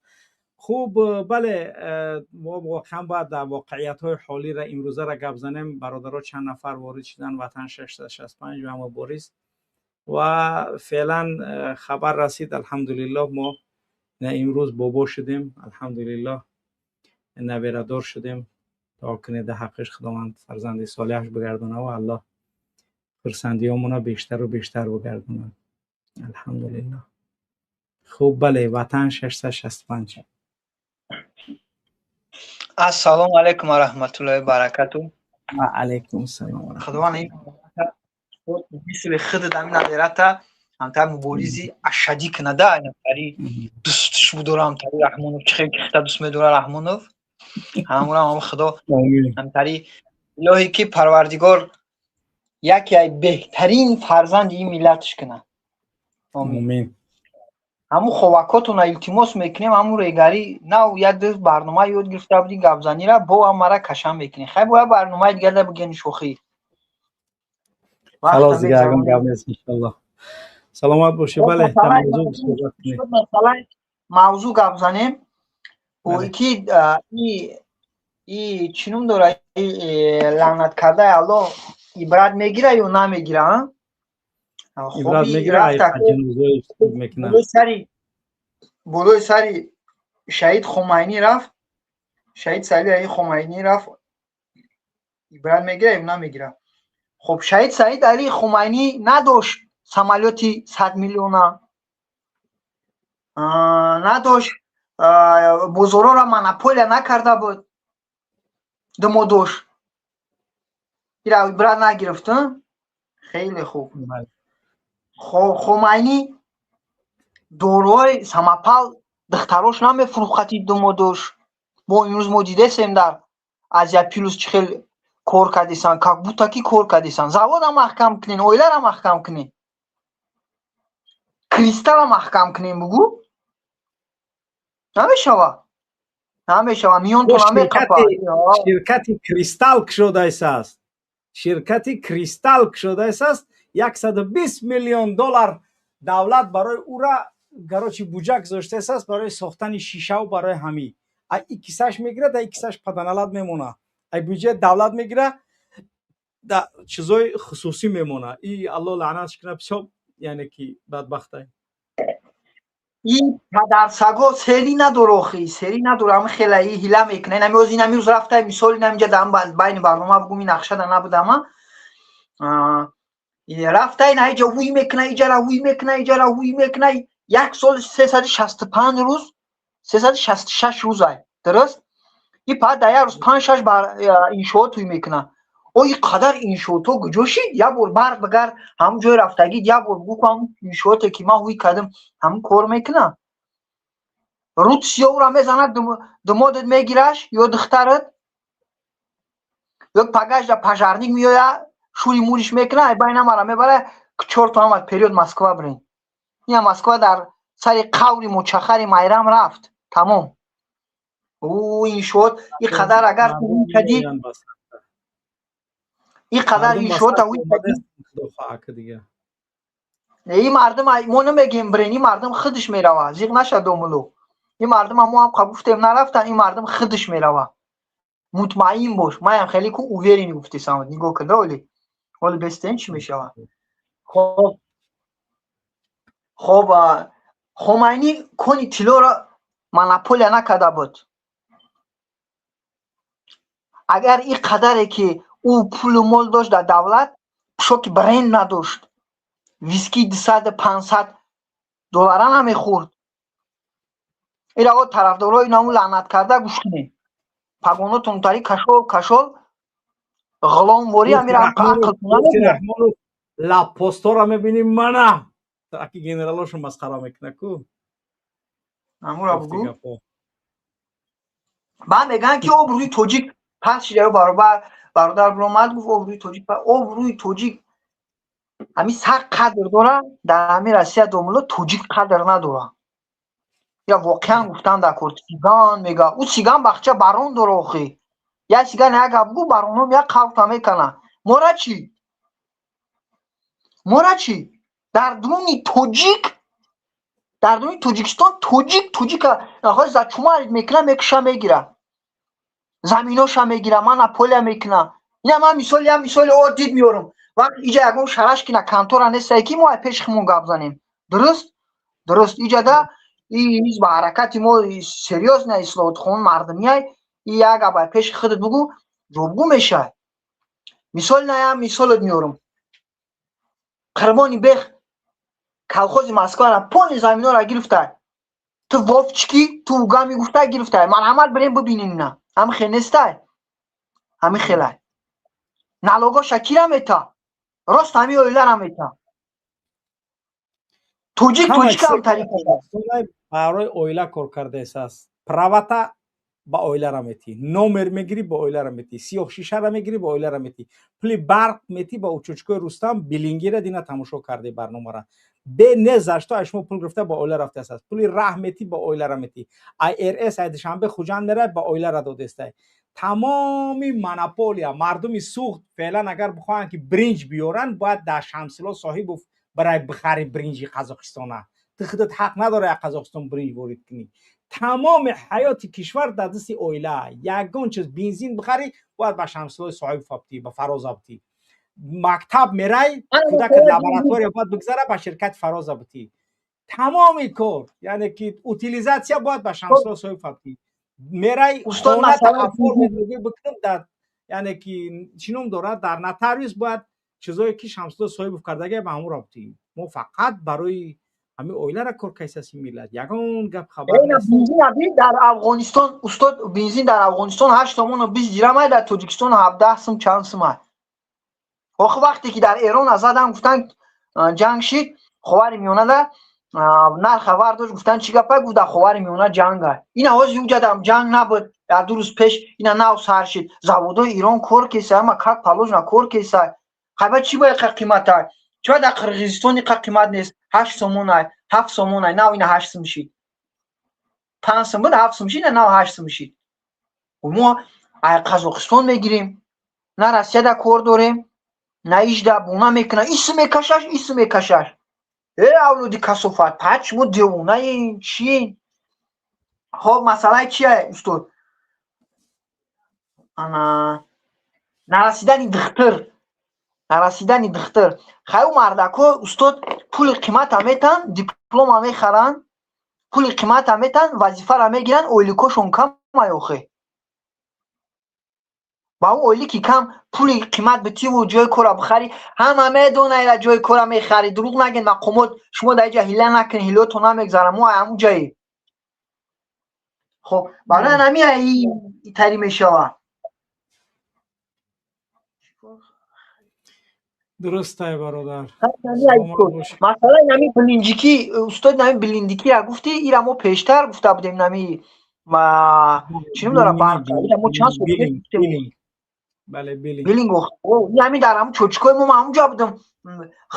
Хуб, бале, мо воқеан бояд дар воқеиятҳои ҳолира, имрӯзара гап занем. Бародаро чанд нафар ворид шудан, Ватан 665 ва Мубориз, ва феълан хабар расид, алҳамдулиллоҳ, мо имрӯз бобо шудем, алҳамдулиллоҳ, наберадор шудем. Дуо кунед, дар ҳаққиш Худованд фарзанди солеҳаш бигардона ва Аллоҳ хурсандиёмона бештару бештар бигардонад. Алҳамдулиллоҳ. Хуб, бале, Ватан 665. Ассалому алайкум ва раҳматуллоҳи ва баракату. Ва алайкум ассалом. Худованд мисли худат ҳамин наберата ҳамтар муборизи ашадӣ кунада, тари дӯстш будора, ҳамтари Раҳмонов чӣ хел ки дӯст медора Раҳмонов, ҳамурам ҳам Худо ҳамтари, илоҳӣ ки Парвардигор яке ай беҳтарин фарзанди ин миллатш кунад. Омин. Ҳамун ховакотона илтимос мекунем, ҳамун регарӣ нав як ду барнома ёд гирифта будӣ гапзанира, бо ҳам мара кашам мекунӣ. Хай, бояд барномаи дигар да бигени, шӯхӣ. Халос, дигар ягон гап нест, иншаллоҳ. Саломат бошӣ. Бале, мавзӯъ гап занем ки и чӣ ном дора, лаънат кардаи Аллоҳ ибрат мегира ё намегира? Ибрат мегира. Болои сари шаҳид Хомайнӣ рафт, шаҳид Саид Али Хомайнӣ рафт, ибрат мегира ё намегира? Хоб, шаҳид Саид Али Хомайнӣ надошт самолёти 100 миллиона, надошт, бозорора монополия накарда буд, думодош ира ибрат нагирифт. Хеле хуб. Хомайнӣ доруҳои самопал духтарош намефурӯхати думодош. Мо имрӯз мо дидесем, дар Азия Плюс чӣ хел кор кардисан, как будто ки кор кардисан. Завода маҳкам кунен, оилара маҳкам кунен, Кристалла маҳкам кунен, бугӯ, намешава, намешава, миёнтон намеқапа. Ширкати Кристалл кушодаисааст, ширкати Кристалл кушодаисааст, 120 миллион доллар давлат барои ура, короче, буҷа гузоштаисааст барои сохтани шишаву барои ҳамӣ. А и кисаш мегирад, а и кисаш паданалат мемона. Ай буҷаи давлат мегира, да чизои хусусӣ мемона. И Аллоҳ лаънатш кунад, бисёр, яъне ки бадбахтай. Ин падарсаго сери надора, охи, сери надора. Ами хела и ҳила мекуна. Инами оз, инами рӯз рафта, мисол, инаминҷа дар байни барнома бугум, ин нақшада набудама, рафта ина иҷа вуй мекуна, иҷара вуй мекуна, иҷара вуй мекуна. Як сол 365 рӯз, 366 рӯзай, дуруст? И пад дар як рӯз панҷ шаш иншоот вуй мекуна. О, и қадар иншоотҳо куҷо шид? Як бор барқ багар ҳамун ҷой рафтагӣ, як бор бугӯ, ҳамун иншооте ки ман ҳуй кардам, ҳамун кор мекуна. Руд сиёвра мезанад, думодат мегираш ё духтарат, ё пагашда пожарник меоя, шури муриш мекуна, ай байна мара мебара, чорто ҳама период Москва бирен. Ина Москва дар сари қаври мочахари Майрам рафт, тамом. Ӯ иншоот и қадар агар кадӣ, и қадар иншоота. И мардум мо намегем бирен, и мардум худаш мерава, зиқ наша, домуло. И мардум мо ҳам гуфтем, нарафтан, и мардум худаш мерава, мутмаин бош. Маям хеле ку уверенный гуфтесам, нигоҳ кунда, оли ҳоли бестен чӣ мешавад. Хоб, Хомайнӣ кони тиллоро монополия накарда буд. Агар ин қадаре ки ӯ пулу мол дошт дар давлат, пӯшоки бренд надошт, виски 200, 500 доллара намехӯрд. Ира о тарафдорои наму лаънат карда гӯш кунед, пагонотон тари кашол кашол ғуломворӣ амира. Ақл лапостора мебинӣ, мана аки генералошо масхара мекуна ку. Амура бугӯ, баъд мегӯянд ки обрӯи тоҷик пас шида. Баробар бародар биромад, гуфт обрӯи тоҷик, обрӯи тоҷик ҳамин сар қадр дора дар ҳамин Россия, домуло, тоҷик қадр надора. Я воқеан гуфтан дар кор циган мега, ӯ циган бахча барон дора охи. Як сигар як гап гу, бароном як қавта мекана. Мора чӣ? Мора чӣ? Дар дуруни тоҷик, дар дуруни Тоҷикистон тоҷик тоҷика нахоҳ зачумарид мекуна, мекуша, мегира, заминоша мегира, монополия мекуна. Ина ман мисол, як мисоли оддид меорам. Вақт иҷа ягон шарашкина контора нестае, ки мо ай пеши химон гап занем. Дуруст, дуруст. Иҷада ҳизб ҳаракати мо серьёзная, ислоҳотхон мардумияй. И як гап ай пеши худат бугӯ, ҷобгӯ мешавад. Мисол на, як мисолот меорам. Қирбони бех колхози Москвара пони заминора гирифтай. Ту вовчики, ту уга мегуфтай, гирифтай. Марҳамат, бирем, бибинем. Ина ҳами хел нестай, ҳами хелай. Налогоша кира мета? Рост, ҳами оилара мета. Тоҷик тоҷикам тариқа. Барои оила кор кардаесааст. Правата ба оилара метӣ, номер мегирӣ, ба оилара метӣ, сиёҳшишара мегирӣ, ба оилара метӣ, пули барқ метӣ ба учучкои Рустам билингира. Дина тамошо карди барномара, бе не зашто ай шумо пул гирифта, ба оила рафтааст. Пули раҳ метӣ, ба оилара метӣ. Айрс ай Душанбе Хуҷанд мерай, ба оилара додестай. Тамоми монополия мардуми Суғд феълан агар бихоҳанд, ки бринҷ биёранд, бояд дар Шамсило Соҳибов барай бихари бринҷи Қазоқистона. Ту худат ҳақ надорӣ аз Қазоқистон бринҷ ворид кунӣ. Тамоми ҳаёти кишвар дар дасти оила. Ягон чиз, бензин бихарӣ, бояд ба Шамсилои Соҳибов абтӣ, ба Фароз абтӣ. Мактаб мерай, кӯдакат лаборатория бояд бигзара, ба ширкати Фароз абтӣ. Тамоми кор, яъне ки утилизация, бояд ба Шамсило Соҳибов абтӣ. Мерай, бикунам дар, яъне ки чӣ ном дорад, дар нотариус бояд чизое ки Шамсило Соҳибов кардагия, ба ҳамон робтӣ. Мо фақат барои ҳамин оилара кор кайсаси, миллат ягон гап хабар. Бензин дар Афғонистон, устод, бензин дар Афғонистон 8 сомону 20 дирам ай, дар Тоҷикистон 17 сум чанд сум ай. Охи вақте ки дар Эрон азадам гуфтан, ҷанг шид, Ховари Миёнада нарха вардошт. Гуфтан, чӣ гапа? Гуфт, дар Ховари Миёна ҷанг ай. Ина ҳозир уҷадам ҷанг набуд, як 2 рӯз пеш ина нав сар шид. Заводои Ирон кор кеса, ама как положено кор кеса. Хайба чӣ бояд қа қимата? Чиба дар Қирғизистон иқа қимат нест? 8 сомон ай, 7 сомон ай, нав ина 8 сум шид. 5 сум буд, 7 сум шид, нав 8 сум шид. Мо ай Қазоқистон мегирем, на Россияда кор дорем, на ижда буна мекуна, ису мекашаш, ису мекашаш. Э, авлоди касофат, пач, шумо девонаи чиен? Хоб, масъалаи чия, устод? Ана нарасидани духтур, нарасидани духтур. Хай, ӯ мардако, устод, пули қимата метан, диплома мехаранд, пули қимата метан, вазифара мегиранд, ойликошон камай. Охе, ба ӯ ойлики кам пули қимат битиву ҷои кора бихарӣ, ҳама медона, ира ҷои кора мехарӣ. Дурӯғ наген, мақомот, шумо дар иҷа ҳила накунед, ҳилотон намегзарам. Мо ҳамун ҷае. Хоб, барои ҳами тари мешавад. Дурустай, бародар. Масалан, нами билинҷикӣ, устод, нами билиндикира гуфтӣ, ира мо пештар гуфта будем. Нами чӣ ном дора, барқ, ира мо чанд сол пеш гуфтем. Бале, билинг. Билинг. Ҳамин дар ҳамун чочкои мо, ҳамунҷа будам,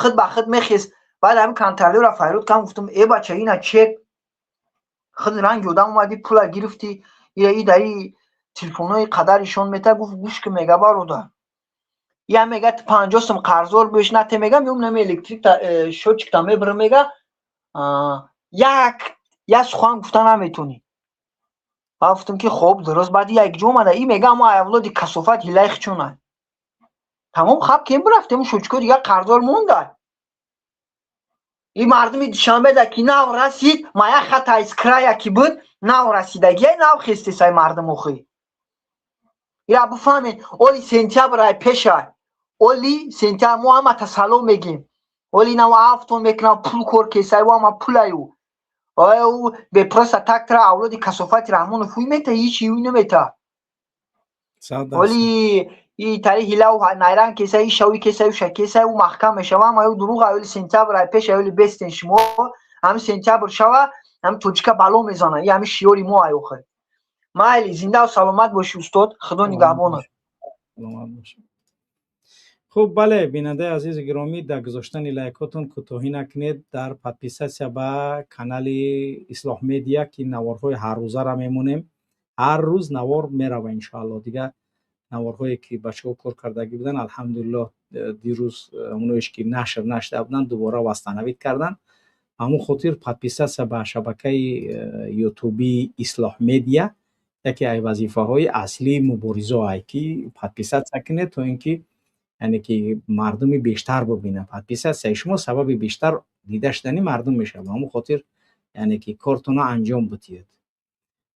худ ба худ мехест. Баъд ҳамин контролёра файруд кардам, гуфтам: «Э, бача, ина чек, худ ранги одам омадӣ, пула гирифтӣ, ира и даи телефонҳои қадар ишон мета». Гуфт: «Гӯш ки, мега, бародар, я, мега, ту 50 сум қарздор беш нате, мега, меом, нами электрик счётчикта мебарам, мега, як як сухан гуфта наметонӣ». Баъд гуфтам, ки хоб, дуруст. Баъд як ҷо омада и мега, мо авлоди касофат ҳилаи хичона тамом хаб кем бирафтем, шучко дигар қарздор монда. И мардуми Душанбеда ки нав расид, ма як хата из края ки буд, нав расидагия, нав хестесай мардум. Охи, ира бифаҳмед, оли сентябр ай пешай, оли сентябр мо ҳама тасалло мегим. Оли нав афтон мекунам, пул кор кесай, ӯ ҳама пулаю ӯ бепроста так тра авлоди касофати Раҳмонов ӯй мета, ҳичи ӯй намета. Оли и тари ҳилау найранг кесай, и шавӣ кесай, ша кесай, ӯ маҳкам мешава. Ама ӯ дурӯғ. Оли сентябр ай пеш, оли бестен шумо, ҳами сентябр шава, ҳами тоҷика бало мезана. И ҳами шиёри мо ай. Охир, майли, зиндаву саломат бошӣ, устод, Худо нигаҳбонат. Саломат бошӣ. Хуб, бале, бинандаи азизу гиромӣ, дар гузоштани лайкотон кӯтоҳӣ накунед, дар подписаться ба канали Ислоҳ Медиа, ки наворҳои ҳаррӯзара мемонем. Ҳар рӯз навор мерава, иншоалло. Дига. Наворҳое ки бачаҳо кор кардагӣ буданд, алҳамдулиллоҳ, дирӯз оноеш ки нашр нашуда буданд, дубора восстановить карданд. Ҳамон хотир подписаться ба шабакаи ютубии Ислоҳ Медиа яке аз вазифаҳои аслии муборизо ай, ки подписаться кунед, то ин ки, яъне ки, мардуми бештар бубинад. Подписатсияи шумо сабаби бештар дида шудани мардум мешавад. Ба ҳамон хотир, яъне ки, кортонро анҷом бидиҳед.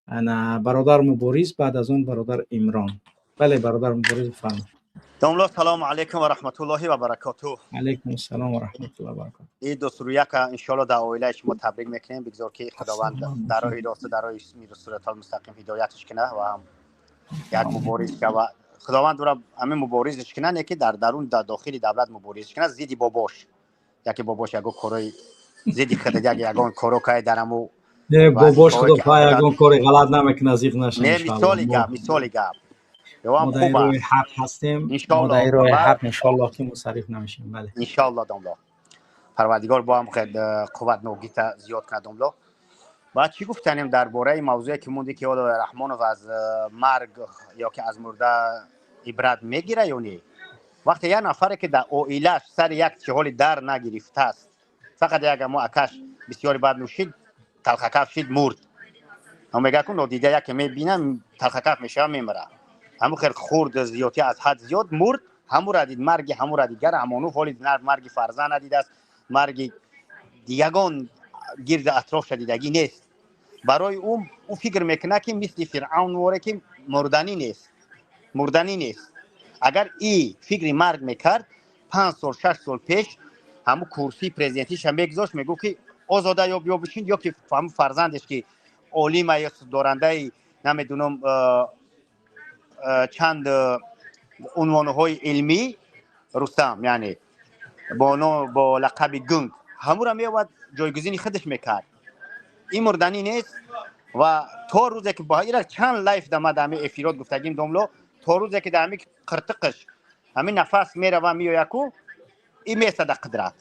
Ана бародар Мубориз, баъд аз он бародар Имрон. Бале, бародар Мубориз, бифармоед. Домло, салому алайкум ва раҳматуллоҳи ва баракотуҳ. Алайкум ассалом ва раҳматуллоҳи ва баракотуҳ. Ин дӯстрӯяка иншоалло дар оилаи шумо табрик мекунем. Бигзор ки Худованд дар роҳи рост, дар роҳи сиротал мустақим ҳидоятш кунад ва ҳам як мубориз шава. Худованд ӯра ҳамин муборизш кунад, не ки дар дарун, дар дохили давлат мубориз кунад зидди бобош. Яке бобош ягон корои зидди худ, як ягон коро кай дар ҳаму Не, бобош, худо хоҳад, ягон кори ғалат намекунад, зиқ наша. Не, мисоли гап, мисоли гап. Мо дар роҳи ҳақ ҳастем, мо дар роҳи ҳақ, иншоаллоҳ, ки мунсариф намешем. Бале. Иншоаллоҳ, домло, Парвардигор бо ҳам қувват ногита зиёд кунад, домло. Баъд чӣ гуфтанем дар бораи мавзӯе ки монди, ки ҳоло Раҳмонов аз марг ё ки аз мурда ибрат мегира ё не? Вақте як нафаре ки дар оилааш сари як чиҳоли дар нагирифтааст, фақат як амо акаш бисёри бад нӯшид, талхакаф шид, мурд. Мега ку нодида яке мебинам, талхакаф мешава, мемира. Ҳамун хел хурд, зиёдтӣ аз ҳад зиёд, мурд. Ҳамура дид, марги ҳамура дигар ҳамонуф ҳоли марги фарзанд надидааст, марги ягон гирди атрофша дидагӣ нест. Барои ӯ, ӯ фикр мекунад, ки мисли Фиръавн воре, ки мурданӣ нест, мурданӣ нест. Агар и фикри марг мекард, 5 сол, 6 сол пеш ҳамун курсии президентиша мегузошт, мегуфт, ки озода ё биё бишин, ё ки ҳамун фарзандеш, ки олима ё дорандаи намедунам чанд унвонҳои илмӣ, Рустам, яъне бо лақаби Гунг, ҳамура меовад, ҷойгузини худаш мекард. Ин мурданӣ нест. Ва то рӯзе ки ира чанд лайф дамад, ҳами эфирот гуфтагим, домло, то рӯзе ки дар ҳами қиртиқиш ҳамин нафас мерава меояку, и месада қудрат,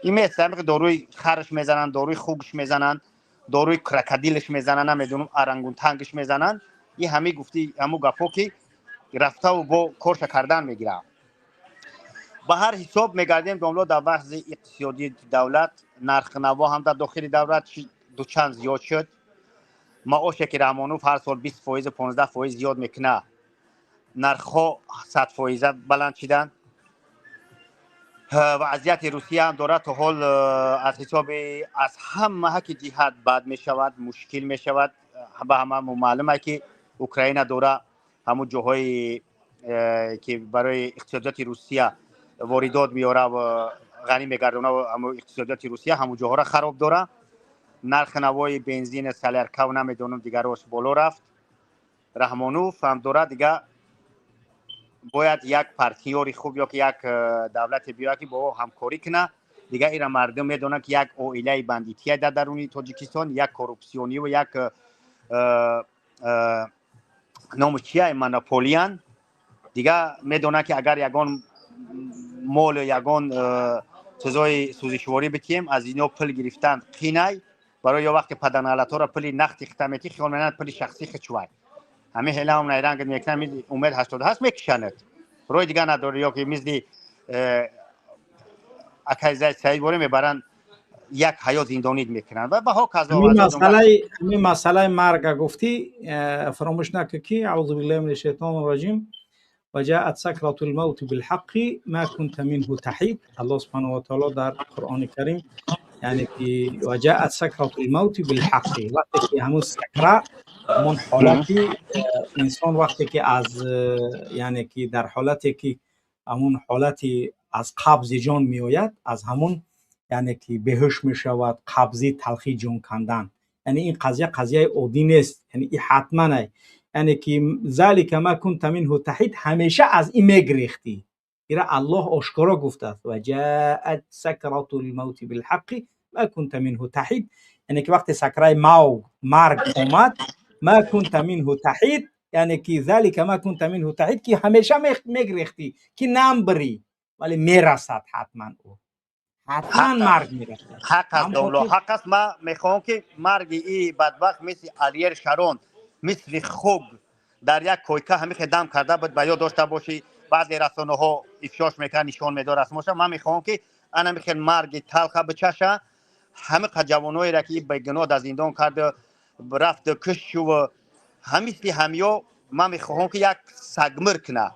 и меса. Ҳами доруи харш мезананд, доруи хугш мезананд, доруи крокодилш мезананд, намедонам, орангутангш мезананд. И ҳами гуфти ҳаму гапҳо ки рафтаву бо корша кардан мегирад. Ба ҳар ҳисоб мегардем, домло, дар вахзи иқтисодии давлат, нархнаво ҳам дар дохили давлат дучанд зиёд шуд. Маоше ки Раҳмонов ҳар сол 20 фоизу 15 фоиз зиёд мекунад, нархҳо 100 фоиза баланд шиданд. Вазъияти Русия ҳам дорад то ҳол аз ҳисоби аз ҳама ҳаки ҷиҳат бад мешавад, мушкил мешавад. Ба ҳама маълуме, ки Украина дора ҳамун ҷоҳое ки барои иқтисодиёти Русия воридот меёра, ғанӣ мегардона, иқтисодиёти Русия ҳамун ҷоҳоро хароб дора. Нархи навои бензин, соляркав, намедонам, дигарош боло рафт. Раҳмонов ҳам дорад, дига бояд як партнёри хуб ё ки як давлате биёяд, ки бо ӯ ҳамкорӣ кунад. Дига ира мардум медонанд, ки як оилаи бандития дар даруни Тоҷикистон, як коррупсиониву як ному чия, монополиян. Дига медонанд, ки агар ягон молу ягон чизои сӯзишворӣ битиҳем, аз ино пул гирифтан қинай барои ё вақте паданалатҳоро пули нақди хита метӣ, хиёл менанд пули шахсӣ хичвай. Ҳамин ҳелаам найранг мекунам, Умед 88 мекишанад, роҳи дига надорӣ. Ё ки мисли акай Зайд Саид боре мебаранд, як ҳаёт зиндонид мекунанд ва баҳо казо. Ҳамин масъалаи марга гуфтӣ, фаромӯш накун, ки أعوذ بالله من الشيطان الرجيم، وجاءت سكرة الموت بالحق ما كنت منه تحيد. الله سبحانه وتعالى در قرآن کریم، یعنی که وجاءت سكرة الموت بالحق، وقتی که همون سکره، همون حالتی انسان وقتی که از، یعنی که در حالتی که همون حالتی از قبض جان میآید، از همون، یعنی که بهوش میشود، قبضی تلخی جون کندن، یعنی این قضیه قضیه عادی نیست، یعنی این حتما، یعنی که ذلك ما كنت منه تحيد، همیشه از این میگریختی. ایرا الله آشکارا گفته است: وجاءت سكرة الموت بالحق ما كنت منه تحيد. یعنی که وقتی سکره مو مرگ اومد، ما كنت منه تحيد، یعنی که ذلك ما كنت منه تحيد، که همیشه میگریختی که نام بری، ولی میرسد حتما، او حتما مرگ میرسد. حق است دولو، حق است. ما میخوام که مرگ ای بدبخت مثل علیر شارون، مثل خوب Дар як койка ҳамихе дам карда буд, ба ёд дошта бошӣ, баъзе расонаҳо ифшош мекард, нишон медод расмоша. Ман мехоҳам, ки ана михел марги талха бичаша, ҳамиқа ҷавоноера, ки бегуноҳ дар зиндон карда рафт, кушшув, ҳамисли ҳамиё. Ман мехоҳам, ки як сагмир куна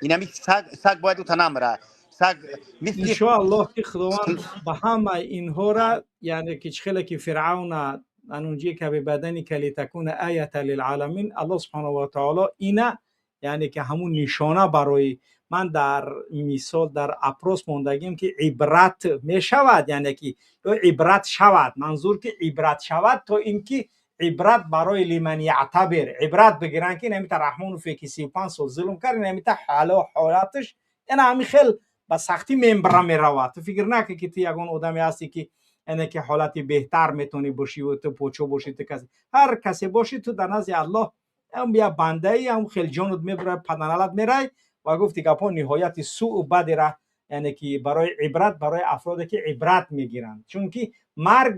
инами саг. Саг бояд ута намра, саг мисли. Иншоаллоҳ, ки Худованд ба ҳамаи инҳора, яъне ки чӣ хеле ки Фиръавна أننجيك ببدنك لتكون آية للعالمين, аллоҳ سبحانه وتعالى ина, яъне ки ҳамун нишона барои ман дар мисол дар опрос мондагим, ки ибрат мешавад, яъне ки ё ибрат шавад, манзур ки ибрат шавад, то ин ки ибрат барои لمن يعتبر, ибрат бигиранд, ки инамита Раҳмонове, ки 35 сол зулм кард, инамита ҳолаташ ина ҳами хел ба сахтӣ мембра меравад. Ту фикр накун, ки ту ягон одаме ҳасти, ки яъне ки ҳолати беҳтар метавонӣ бошӣ, ту почо бошӣ, ту касе, ҳар касе бошӣ, ту дар назди Аллоҳ ҳам як бандаи, ҳам хел ҷонут мебурад, паданалат мерай. Ва гуфти гапҳо ниҳояти сӯу бадера, яъне ки барои ибрат, барои афроде, ки ибрат мегиранд, чунки марг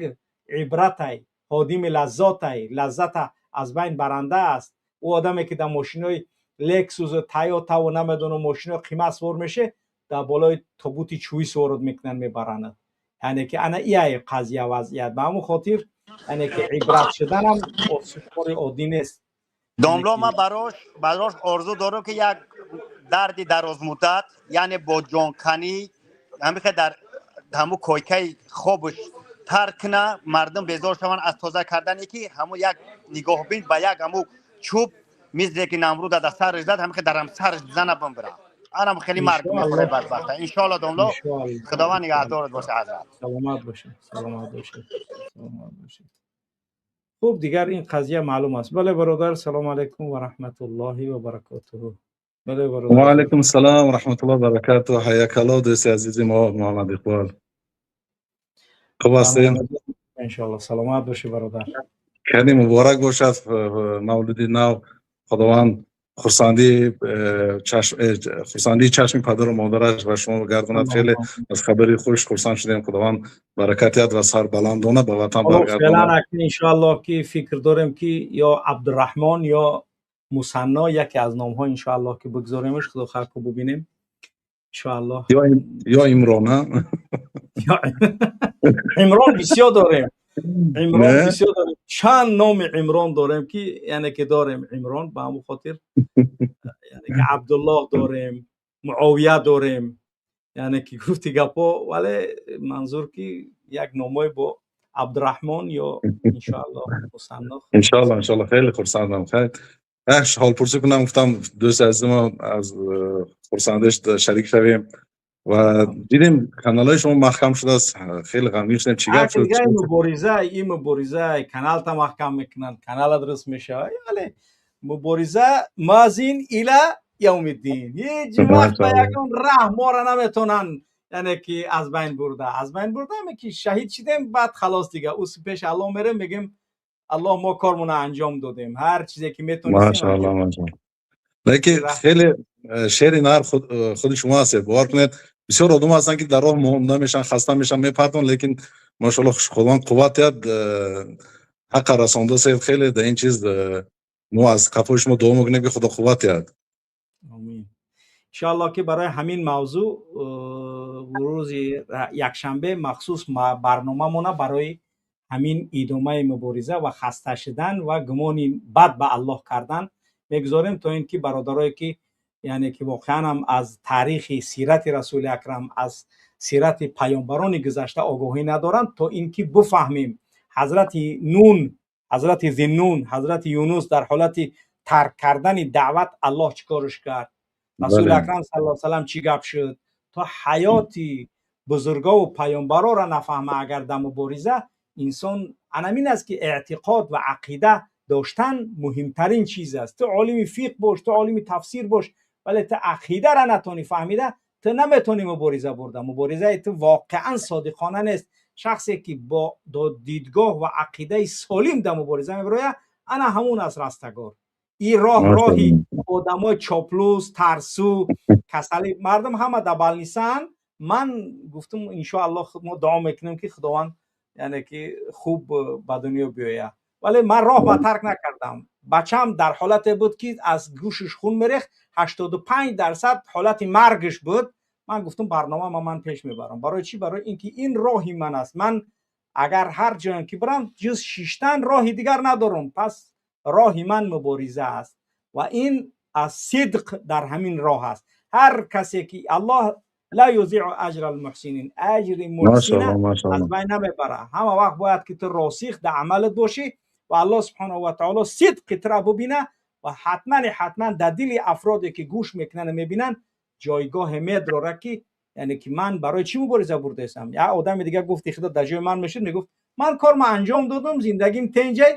ибратай, ҳодими лаззотай, лаззата аз байн баранда аст. Ӯ одаме, ки дар мошинои Лексусу Тойотаву, намедонам, мошинои қимат сувор меше, дар болои тобути чӯӣ суворот мекунанд, мебаранд. Яъне ки ана ияй қазия, вазъият. Ба ҳамон хотир, яъне ки ибрат шуданам кори оддӣ нест. Домло, ман барош орзу дорам, ки як дарди дарозмуддат, яъне бо ҷонканӣ ҳамихе дар ҳамун койкаи хобш тар куна, мардум безор шаванд аз тоза кардане, ки ҳамун як нигоҳбин ба як ҳамун чӯб, мисле ки Намруда дар сараш зад, ҳамихе дар сараш бизана, бимбира. Анам хеле марг мехӯре бадбахта. Иншоалло, домло, Худованд нигаҳдорат боша, ҳазрат. Саломат бошед, саломат бошед, саломат бошед. Хуб, дигар ин қазия маълум аст. Бале, бародар, салому алайкум ва раҳматуллоҳи ва баракотуҳу. Бале, бародар. Ва алайкум салом ва раҳматуллоҳи ва баракатуҳ. Ҳайякаллоҳ, дӯсти азизи мо Муҳаммад Иқбол, хуб ҳастед? Иншоалло, саломат бошӣ, бародар. Хеле муборак бошад мавлуди нав. Худованд хурсандии чашми падару модараш ба шумо гардонад. Хеле аз хабари хуш хурсанд шудем. Худованд баракат диҳад ва сарбаландона ба ватан баргардонад. Иншоалло, ки фикр дорем, ки ё Абдурраҳмон, ё Мусанно, яке аз номҳо, иншоалло, ки бигзоремаш. Худо хоҳ, ку бубинем, иншоалло. Ё Имрон. Имрон бисёр дорем, Имрон бисёр дорем, чанд номи Имрон дорем, ки яъне ки дорем Имрон. Ба ҳамон хотир, яъне ки Абдуллоҳ дорем, Муовия дорем, яъне ки гуфти гапҳо. Вале манзур ки як номҳои бо Абдураҳмон ё, иншоалло, Мусанно. Иншоалло, иншоалло. Хеле хурсандам. Хайр, ҳолпурсӣ кунам гуфтам, дӯсти азизи мо, аз хурсандиш шарик шавем. Ва дидем, каналҳои шумо маҳкам шудааст, хеле ғамгин шудем. Чӣ гап шуд? Мубориза, ин мубориза каналта маҳкам мекунанд, канала дуруст мешавад, вале мубориза ماضٍ إلى يوم الدين. Ҳеҷ вақт ба ягон раҳ моро наметонанд, яъне ки аз байн бурда. Аз байн бурда, ки шаҳид шидем, баъд халос, дига ӯ пеш Аллоҳ мерем, мегем: «Аллоҳ, мо кормона анҷом додем, ҳар чизе ки метонистем». Машаалло, машаалло. Лекин хеле шери нар худи шумо ҳастед. Бовар кунед, бисёр одам ҳастанд, ки дар роҳ монда мешаванд, хаста мешаванд, мепартонанд, лекин машоалло, Худованд қувват диҳад, ҳаққа расондасед. Хеле дар ин чиз мо аз қафои шумо дуо мекунем, ки Худо қувват диҳад. Омин. Иншоалло, ки барои ҳамин мавзӯъ рӯзи якшанбе махсус барномамона барои ҳамин идомаи мубориза ва хаста шудан ва гумони бад ба Аллоҳ кардан мегузорем, то ин ки бародарое, ки яъне ки воқеан ҳам аз таърихи сирати Расули Акрам, аз сирати паёмбарони гузашта огоҳӣ надоранд, то ин ки бифаҳмем ҳазрати Нун, ҳазрати Зиннун, ҳазрати Юнус дар ҳолати тарк кардани даъват Аллоҳ чӣ корш кард, Расули Акрам сал салам чӣ гап шуд. То ҳаёти бузургову паёмбарора нафаҳма, агар дар мубориза инсон анамин аст, ки эътиқод ва ақида доштан муҳимтарин чиз аст. Ту олими фиқҳ бош, ту олими тафсир бош, вале ту ақидара натонӣ фаҳмида, ту наметонӣ мубориза бурда, муборизаи ту воқеан содиқона нест. Шахсе ки бо дидгоҳ ва ақидаи солим дар мубориза мебарояд, ана ҳамун аст растагор. Ин роҳ роҳи одамои чоплус, тарсу, касали мардум ҳама дар больница н. Ман гуфтум, иншоаллоҳ, мо дуо мекунем, ки Худованд, яъне ки хуб ба дунё биёяд. Вале ман роҳ ба тарк накардам. Бачам дар ҳолате буд, ки аз гӯшиш хун мерехт, 85% ҳолати маргаш буд. Ман гуфтам, барномама ман пеш мебарам. Барои чӣ? Барои ин ки ин роҳи ман аст. Ман агар ҳар ҷоям ки бирам, ҷуз шиштан роҳи дигар надорам. Пас роҳи ман мубориза аст ва ин аз сидқ дар ҳамин роҳ аст. Ҳар касе ки Аллоҳ ла юзиъу аҷра алмуҳсинин, аҷри муҳсина аз байн намебара. Ҳама вақт бояд ки ту росих дар амалат бошӣ ва Аллоҳ субҳонаҳу ва таоло сидқи тура бубина ва ҳатман ҳатман дар дили афроде ки гӯш мекунанд, мебинанд, ҷойгоҳе медорад, ки яъне ки ман барои чӣ мубориза бурдаистам. Як одами дигар гуфти худо дар ҷои ман мешуд, мегуфт: ман корма анҷом додум, зиндагим тенҷай,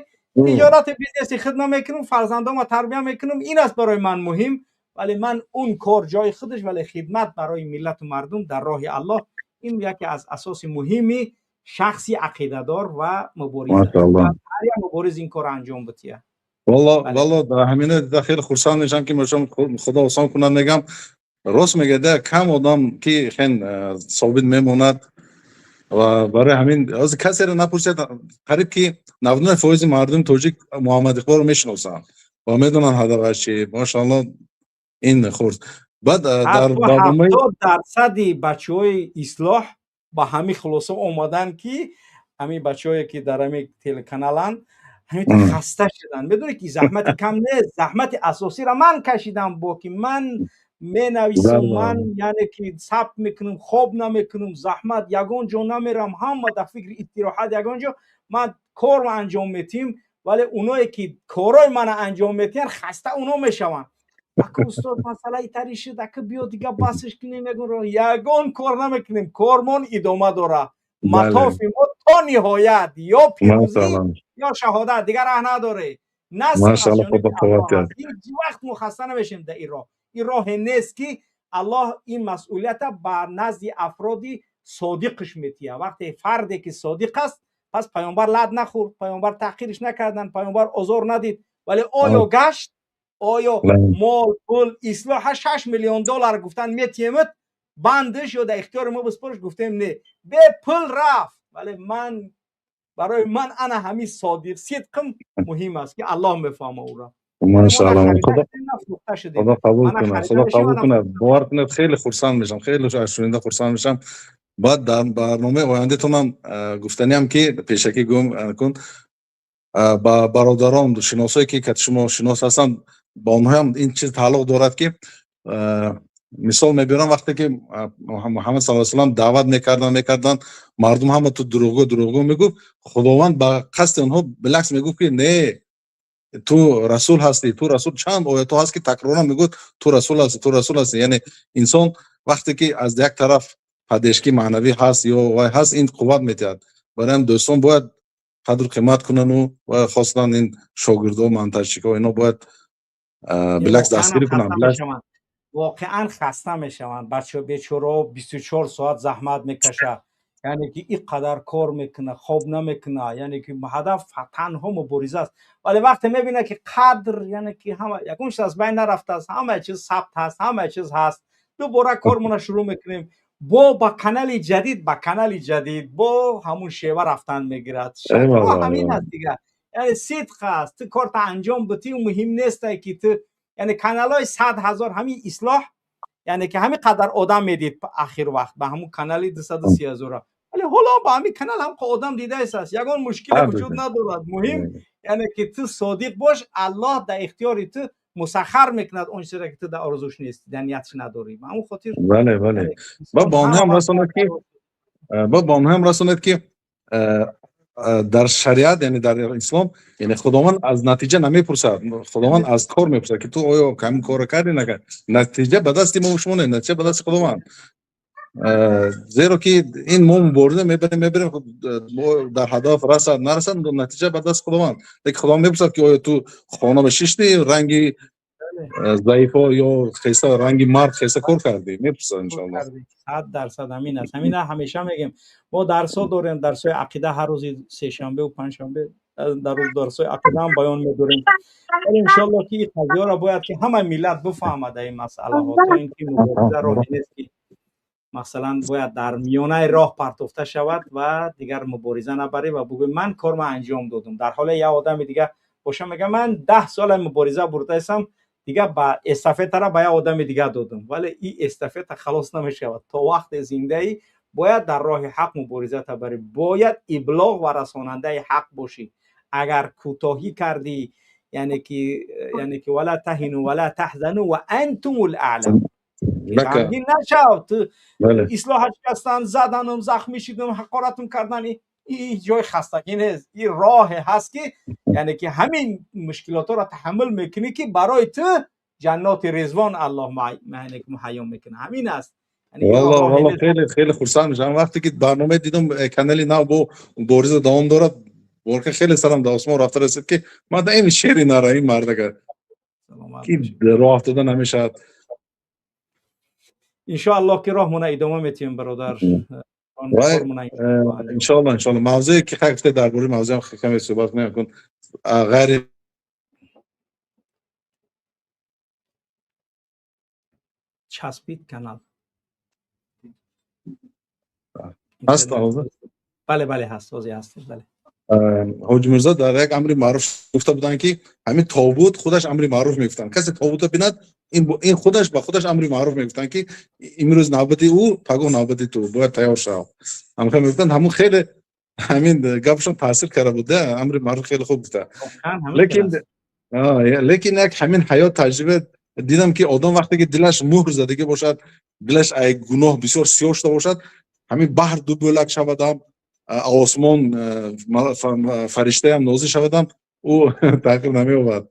тиҷорати бизнеси худ мекунам, фарзандома тарбия мекунам, ин аст барои ман муҳим. Вале ман он кор ҷои худаш, вале хидмат барои миллату мардум дар роҳи Аллоҳ, ин яке аз асоси муҳими шахси ақидадор ва мубориз. Ҳар як мубориз ин корро анҷом бития. Валло, валло, дар ҳамина дида хеле хурсанд мешам, ки мешам Худо осон кунад. Мегам, рост мегӯяд, кам одам ки хен собит мемонад ва барои ҳамин ҳозир касеро напурсед, қариб ки 99% мардуми тоҷик Муҳаммад Иқболро мешиносанд ва медонанд ҳадафаш чи. Мошаалло, ин хурд баъд дар барномаи 70% бачаҳои ислоҳ ба ҳамин хулоса омаданд, ки ҳамин бачаҳое ки дар ҳамин телеканаланд, ҳамин хаста шуданд. Медонед ки заҳмати кам нест. Заҳмати асосиро ман кашидам, бо ки ман менависам, ман яъне ки сабт мекунам, хоб намекунам, заҳмат, ягон ҷо намерам, ҳама дар фикри истироҳат, ягон ҷо ман корро анҷом метиҳем. Вале оное ки корҳои мана анҷом метиҳанд, хаста оно мешаванд. Ака устод, масъалаи тари шуд, ака, биё дига басш кунем. Ягон ягон кор намекунем, кормон идома дорад. Матофи мо то ниҳоят, ё пирӯзӣ, ё шаҳодат, дигар раҳ надоре. Ҳеҷ вақт мо хаста намешем дар ин роҳ. Ин роҳе нест, ки Аллоҳ ин масъулията ба назди афроди содиқш метиҳад. Вақте фарде ки содиқ аст, пас паёмбар лат нахӯрд, паёмбар таҳқирш накарданд, паёмбар озор надид, вале оё гашт? Оё мол, пул, ислоҳа 6 миллион доллар гуфтан, метиҳемат, бандш ё дар ихтиёри мо биспорш, гуфтем не, бепул рафт. Вале ман, барои ман ана ҳамин содиқ, сидқим муҳим аст, ки Аллоҳ мефаҳма ӯро. Машаалло, Худо қабул кунад, Худо қабул кунад. Бовар кунед, хеле хурсанд мешам, хеле аз шунида хурсанд мешам. Баъд дар барномаи ояндатонам гуфтаниам, ки пешакӣ гум кун ба бародарон, шиносое ки кати шумо шинос ҳастанд, ба онҳоям ин чиз тааллуқ дорад, ки мисол мебиёрам: вақте ки Муҳаммад саллаллоҳу алайҳи васаллам даъват мекарданд, мардум ҳама ту дурӯғгӯ, дурӯғгӯ мегуфт. Худованд ба қасди онҳо билакс мегуфт, ки не, ту расул ҳастӣ, ту расул. Чанд оятҳо ҳаст, ки такроран мегӯяд: ту расул ҳастӣ, ту расул ҳастӣ. Яъне инсон вақте ки аз як тараф поддержки маънавӣ ҳаст ё вай ҳаст, ин қувват метиҳад. Барои ҳам дӯстон бояд қадру қимат кунану ва хосатан ин шогирдо, монтажчикҳо, ино бояд билакс дастгирӣ кунанд. Воқеан хаста мешаванд бача бечорао, 24 соат заҳмат мекашад, яъне ки ин қадар кор мекунад, хоб намекунад, яъне ки ҳадаф танҳо мубориза аст. Вале вақте мебинад, ки қадр, яъне ки ҳама ягон чиз аз байн нарафтааст, ҳама чиз сабт ҳаст, ҳама чиз ҳаст, дубора кормона шурӯъ мекунем, бо ба канали ҷадид, ба канали ҷадид, бо ҳамун шева рафтан мегирад. Ҳамин аст дигар, яъне сидқ аст. Ту корта анҷом битӣ, муҳим несте, ки ту яъне каналҳои 100 000, ҳамин ислоҳ, яъне ки ҳамин қадар одам медид ахир вақт ба ҳамун канали 230 ҳазора, вале ҳоло ба ҳамин канал ҳам одам дидаистааст, ягон мушкиле вуҷуд надорад. Муҳим, яъне ки ту содиқ бош, Аллоҳ дар ихтиёри ту мусаххар мекунад он чизеро, ки ту дар орзуш нестӣ, дар ниятш надорӣ. Ба ҳамун хотир. Бале, ба онҳам расонад, ки дар шариат, яъне дар ислом, яъне Худованд аз натиҷа намепурсад, Худованд аз кор мепурсад, ки ту оё ҳамин корро кардӣ, накардӣ. Натиҷа ба дасти мо шумо не, натиҷа ба дасти Худованд, зеро ки ин мо мубориза мебарем, дар ҳадаф расад, нарасад, натиҷа ба дасти Худованд. Лекин Худованд мепурсад, ки оё ту хона шишти, ранги заифо ё хеста, ранги мард хеста кор кардӣ, мепурсад, иншоалло. 100% ҳамин аст. Ҳамина ҳамеша мегем. Мо дарсҳо дорем, дарсҳои ақида, ҳар рӯзи сешанбеу панҷшанбе дар рӯз дарсҳои ақидаам баён медорем. Вале иншоалло, ки ин қазияро бояд ки ҳама миллат бифаҳмад, ин масъалаҳо, то ин ки мубориза роҳе нест, ки Масалан, бояд дар миёнаи роҳ партофта шавад ва дигар мубориза набарӣ ва бигӯӣ ман корма анҷом додам. Дар ҳоле як одами дига боша, мега ман 10 сола мубориза бурдаистам, дига ба эстафетара ба як одами дига додам. Вале ин эстафета халос намешавад. То вақте зиндаӣ бояд дар роҳи ҳақ мубориза табарӣ, бояд иблоғ ва расонандаи ҳақ бошӣ. Агар кӯтоҳӣ кардӣ, яъне ки вала таҳину вала таҳзану ва антумул аълам, ғамгин нашав. Ту ислоҳаш кастан, заданум, захмӣ шидум, ҳақоратум кардан, ин ҷои хастагӣ нест. Ин роҳе ҳаст ки яъне ки ҳамин мушкилотро таҳаммул мекунӣ, ки барои ту ҷанноти Ризвон Аллоҳ муҳайё мекунад. Ҳамин аст. Валло, хеле хеле хурсанд мешавам вақте ки барнома дидам, канали нав бо мубориза давом дорад. Борка хеле сарам дар осмон рафта расид, ки ман ин шери нара, ин мардага ки роҳ афтода намешавад. Иншоаллоҳ ки роҳмона идома метиҳем, бародар. Иншоалло, иншоалло. Мавзӯе ки гуфте, дар бораи мавзӯам каме суҳбат кунем, ғайри часпид канал ҳаст ҳозир? Бале, бале, ҳаст, ҳозир ҳаст, бале. Ҳоҷи Мирзо дар як амри маъруф гуфта буданд, ки ҳамин тобут худаш амри маъруф мегуфтанд. Касе тобута бинад, ин худаш ба худаш амри маъруф мегуфтанд, ки имрӯз навбати ӯ, пагоҳ навбати ту, бояд тайёр шав. Ҳамха мегуфтанд, ҳамун хеле ҳамин гапшон таъсир карда буд. Амри маъруф хеле хуб гуфта. Лекин як ҳамин ҳаёт таҷриба дидам, ки одам вақте ки дилаш муҳр задагӣ бошад, дилаш ай гуноҳ бисёр сиёҳ шуда бошад, ҳамин баҳр ду бӯлак шавадам, осмон фариштаям нозил шавадам, ӯ тағйир намеёбад.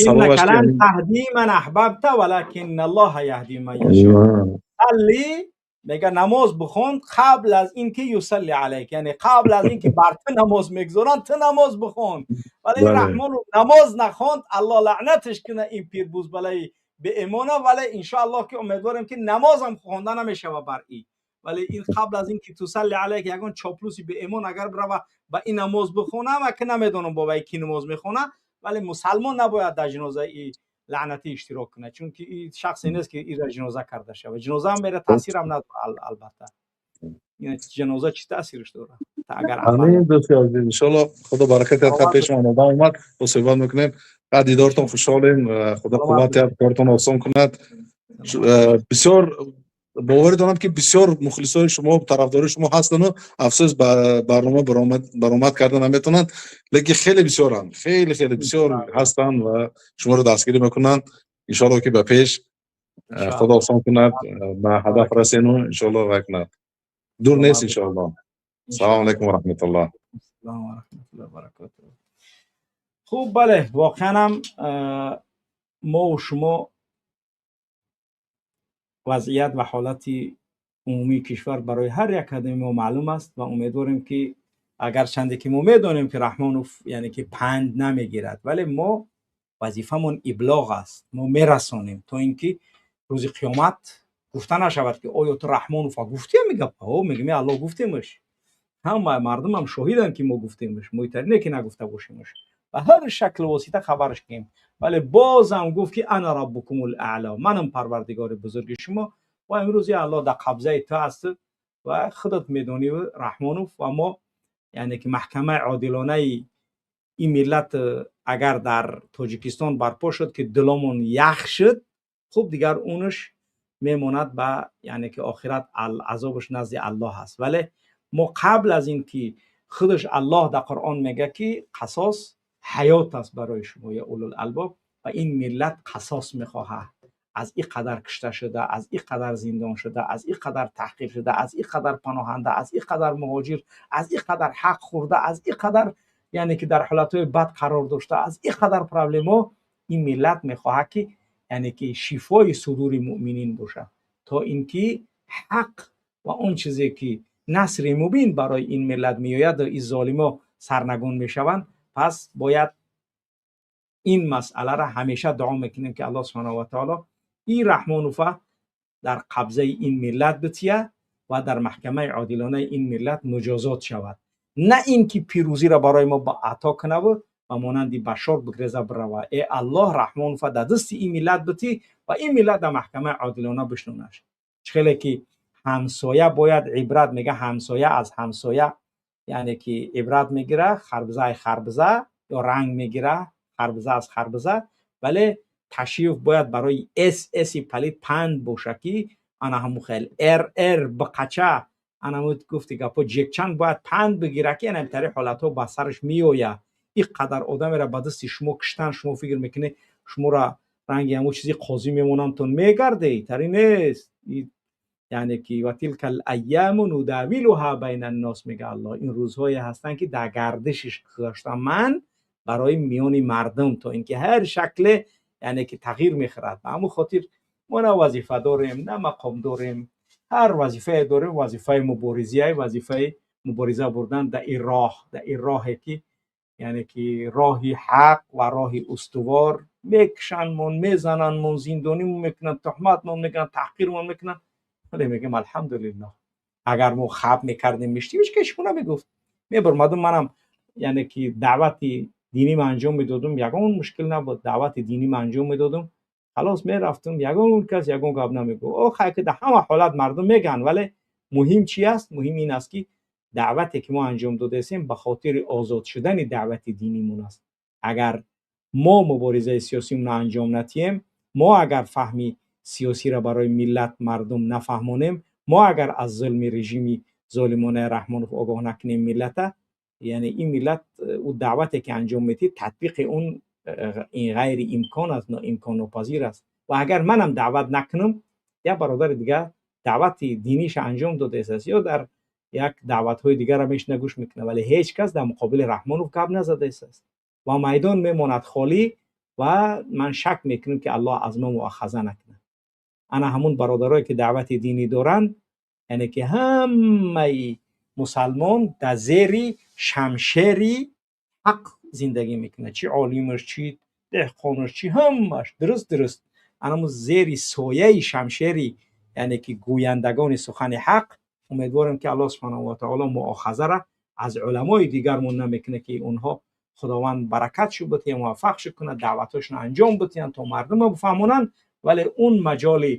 إنك لن تهدي من أحببت ولكن الله يهدي من يشاء. صلي мега, намоз бихон қабл аз ин ки يصلي عليك, яъне қабл аз ин ки бар ту намоз мегузоранд, ту намоз бихон. Вале Раҳмону намоз нахонд, Аллоҳ лаънаташ кунад ин пирбузбалаи беимона. Вале иншоаллоҳ ки умедворем ки намозам хонда намешава бар ин. Вале ин қабл аз ин ки تصلي عليك, ягон чоплуси беимон агар бирава ба ин намоз бихона, ва ки намедонам бо вай ки намоз мехона, вале мусалмон набояд дар ҷинозаи лаънатӣ иштирок кунад, чунки ин шахсе нест ки ира ҷиноза карда шавад. Ҷиноза ҳам мере таъсирам надорад, албатта. Ҷиноза чӣ таъсирш дорад? Агар амин. Дӯсти азиз, иншоалло худо баракат диҳад. Пешмон одам омад, бо суҳбат мекунем. Баъд дидортон хушҳолем. Худо қувват диҳад, кортон осон кунад. Бисёр боварӣ дорам, ки бисёр мухлисои шумо, тарафдори шумо ҳастану афсӯс, ба барнома баромад карда наметавонанд, лекин хеле бисёранд, хеле хеле бисёр ҳастанд ва шуморо дастгирӣ мекунанд. Иншоалло ки ба пеш, худо осон кунад, ба ҳадаф расену иншоалло вай кунад. Дур нест иншоалло. Салому алайкум ва раҳматуллоҳ. Хуб, бале, воқеанам мову шумо вазъият ва ҳолати умумии кишвар барои ҳар як кадоми мо маълум аст ва умедворем, ки агарчанде ки мо медонем, ки Раҳмонов яъне ки панд намегирад, вале мо вазифамон иблоғ аст, мо мерасонем, то ин ки рӯзи қиёмат гуфта нашавад, ки оё ту Раҳмонова гуфтӣ ҳами гапа? О, мегӯем, Аллоҳ, гуфтемаш, ҳама мардумам шоҳиданд, ки мо гуфтемаш, муҳитарине ки нагуфта бошемаш, ба ҳар шаклу восита хабараш кунем. Вале бозам гуфт, ки أنا ربكم الأعلى, манам парвардигори бузурги шумо ва имрӯз я Аллоҳ дар қабзаи ту аст ва худат медонӣ, Раҳмонов. Ва мо яъне ки маҳкамаи одилонаи ин миллат агар дар Тоҷикистон барпо шуд, ки диломон ях шуд, хуб, дигар унаш мемонад ба яъне ки охират, азобаш назди Аллоҳ аст. Вале мо қабл аз ин ки худаш Аллоҳ дар Қуръон мега, ки қасос ҳаёт аст барои шумо, я улул албоб, ва ин миллат қасос мехоҳад аз ин қадар кушта шуда, аз ин қадар зиндон шуда, аз ин қадар таҳқир шуда, аз ин қадар паноҳанда, аз ин қадар муҳоҷир, аз ин қадар ҳақ хӯрда, аз ин қадар яъне ки дар ҳолатҳои бад қарор дошта, аз ин қадар проблемо. Ин миллат мехоҳад, ки яъне ки шифои судури муъминин бошад, то ин ки ҳақ ва он чизе ки насри мубин барои ин миллат меояд ва ин золимо сарнагун мешаванд. Пас бояд ин масъаларо ҳамеша дуо мекунем, ки Аллоҳ субҳанаҳу ва таоло ин Раҳмонова дар қабзаи ин миллат бития ва дар маҳкамаи одилонаи ин миллат муҷозот шавад, на ин ки пирӯзиро барои мо ба ато кунаву ба монанди Башор бигреза бирава. Э Аллоҳ, Раҳмонова дар дасти ин миллат битӣ ва ин миллат дар маҳкамаи одилона бишнонаш. Хеле ки ҳамсоя бояд ибрат мега, ҳамсоя аз ҳамсоя яъне ки ибрат мегира, харбизаи харбиза ё ранг мегира, харбиза аз харбиза. Вале Ташиев бояд барои СС палид панд боша, ки ана ҳамун хел РР бақача ана гуфти гапо Ҷекчан бояд панд бигира, ки ана тари ҳолатҳо ба сараш меояд. Ин қадар одамеро ба дасти шумо киштан, шумо фикр мекунед шуморо ранги ҳамун чизи қозӣ мемонандтон мегарде? Тари нест. Яъне ки ва тилка алайяму нудавилуҳа байна аннос мега Аллоҳ. Ин рӯзҳое ҳастанд, ки дар гардишиш гузоштам ман барои миёни мардум, то инки ҳар шакле яъне ки тағйир мехӯрад. Ба ҳамун хотир мо на вазифа дорем, на мақом дорем. Ҳар вазифае дорем, вазифаи муборизия, вазифаи мубориза бурдан дар ин роҳ, дар ин роҳе ки яъне ки роҳи ҳақ ва роҳи устувор. Мекушандмон, мезанандмон, зиндонимон мекунанд, туҳматмон мекунанд, таҳқирмон мекунанд, вале мегӯем алҳамдулиллоҳ. Агар мо хаб мекардем, мештим, ҳеч кас шумо намегуфт. Мебурмадум манам, яъне ки даъвати динима анҷом медодум, ягон мушкил набуд. Даъвати динима анҷом медодум, халос мерафтум, ягон кас ягон гап намегуфт. О хай ки дар ҳама ҳолат мардум мегӯянд, вале муҳим чи аст? Муҳим ин аст, ки даъвате ки мо анҷом додаистем ба хотири озод шудани даъвати динимон аст. Агар мо муборизаи сиёсимонро анҷом натиҳем, мо агар фаҳми сиёсиро барои миллат мардум нафаҳмонем, мо агар аз зулми режими золимонаи Раҳмонов огоҳ накунем миллата, яъне ин миллат ӯ даъвате ки анҷом медиҳад, татбиқи он ин ғайри имкон аст, имконнопазир аст. Ва агар манам даъват накунам, як бародари дигар даъвати диниша анҷом додааст ё дар як даъватҳои дигарро мешина гӯш мекунад, вале ҳеҷ кас дар муқобили Раҳмонов гап назадааст ва майдон мемонад холӣ. Ва ман шак мекунам, ки Аллоҳ аз мо муохаза накунад. Ана ҳамун бародарое ки даъвати динӣ доранд, яъне ки ҳамаи мусалмон дар зери шамшери ҳақ зиндагӣ мекунад, чи олимаш, чи деҳқонаш, чи ҳамааш дуруст дуруст анамун зери сояи шамшери яъне ки гӯяндагони сухани ҳақ. Умедворем, ки Аллоҳ субҳанаҳу ва таоло муохазара аз уламои дигармон намекунад, ки онҳо Худованд баракат шу битиҳад, муваффақ шу кунад, даъватҳошонро анҷом битиҳанд, то мардумро бифаҳмонанд. Вале он маҷоли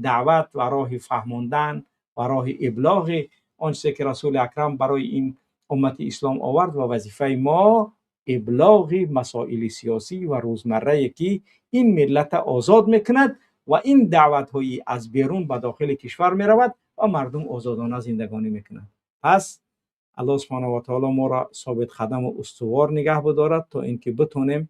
даъват ва роҳи фаҳмондан ва роҳи иблоғи он чизе ки Расули Акрам барои ин уммати ислом овард, ва вазифаи мо иблоғи масоили сиёсӣ ва рӯзмаррае ки ин миллата озод мекунад ва ин даъватҳои аз берун ба дохили кишвар меравад ва мардум озодона зиндагонӣ мекунанд. Пас Аллоҳ субҳанаҳу ва таоло моро собитқадаму устувор нигаҳ бидорад, то ин ки битонем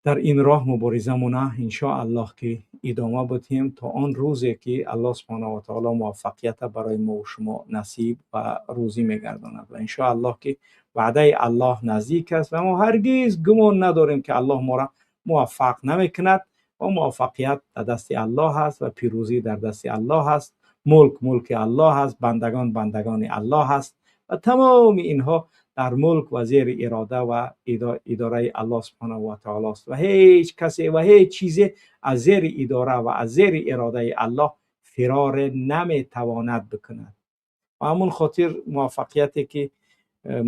дар ин роҳ муборизамона иншоаллоҳ ки идома бидиҳем то он рӯзе ки Аллоҳ субҳанаҳу ва таоло муваффақията барои мо шумо насиб ва рӯзӣ мегардонад. Ва иншоаллоҳ ки ваъдаи Аллоҳ наздик аст ва мо ҳаргиз гумон надорем, ки Аллоҳ моро муваффақ намекунад. Ва муваффақият дар дасти Аллоҳ аст ва пирӯзӣ дар дасти Аллоҳ аст. Мулк мулки Аллоҳ аст, бандагон бандагони Аллоҳ аст ва тамоми инҳо дар мулк ва зери ирода ва идораи Аллоҳ субҳанаҳу ва таоло аст ва ҳеҷ касе ва ҳеҷ чизе аз зери идора ва аз зери иродаи Аллоҳ фироре наметавонад бикунад. Ва ҳамон хотир муваффақияте ки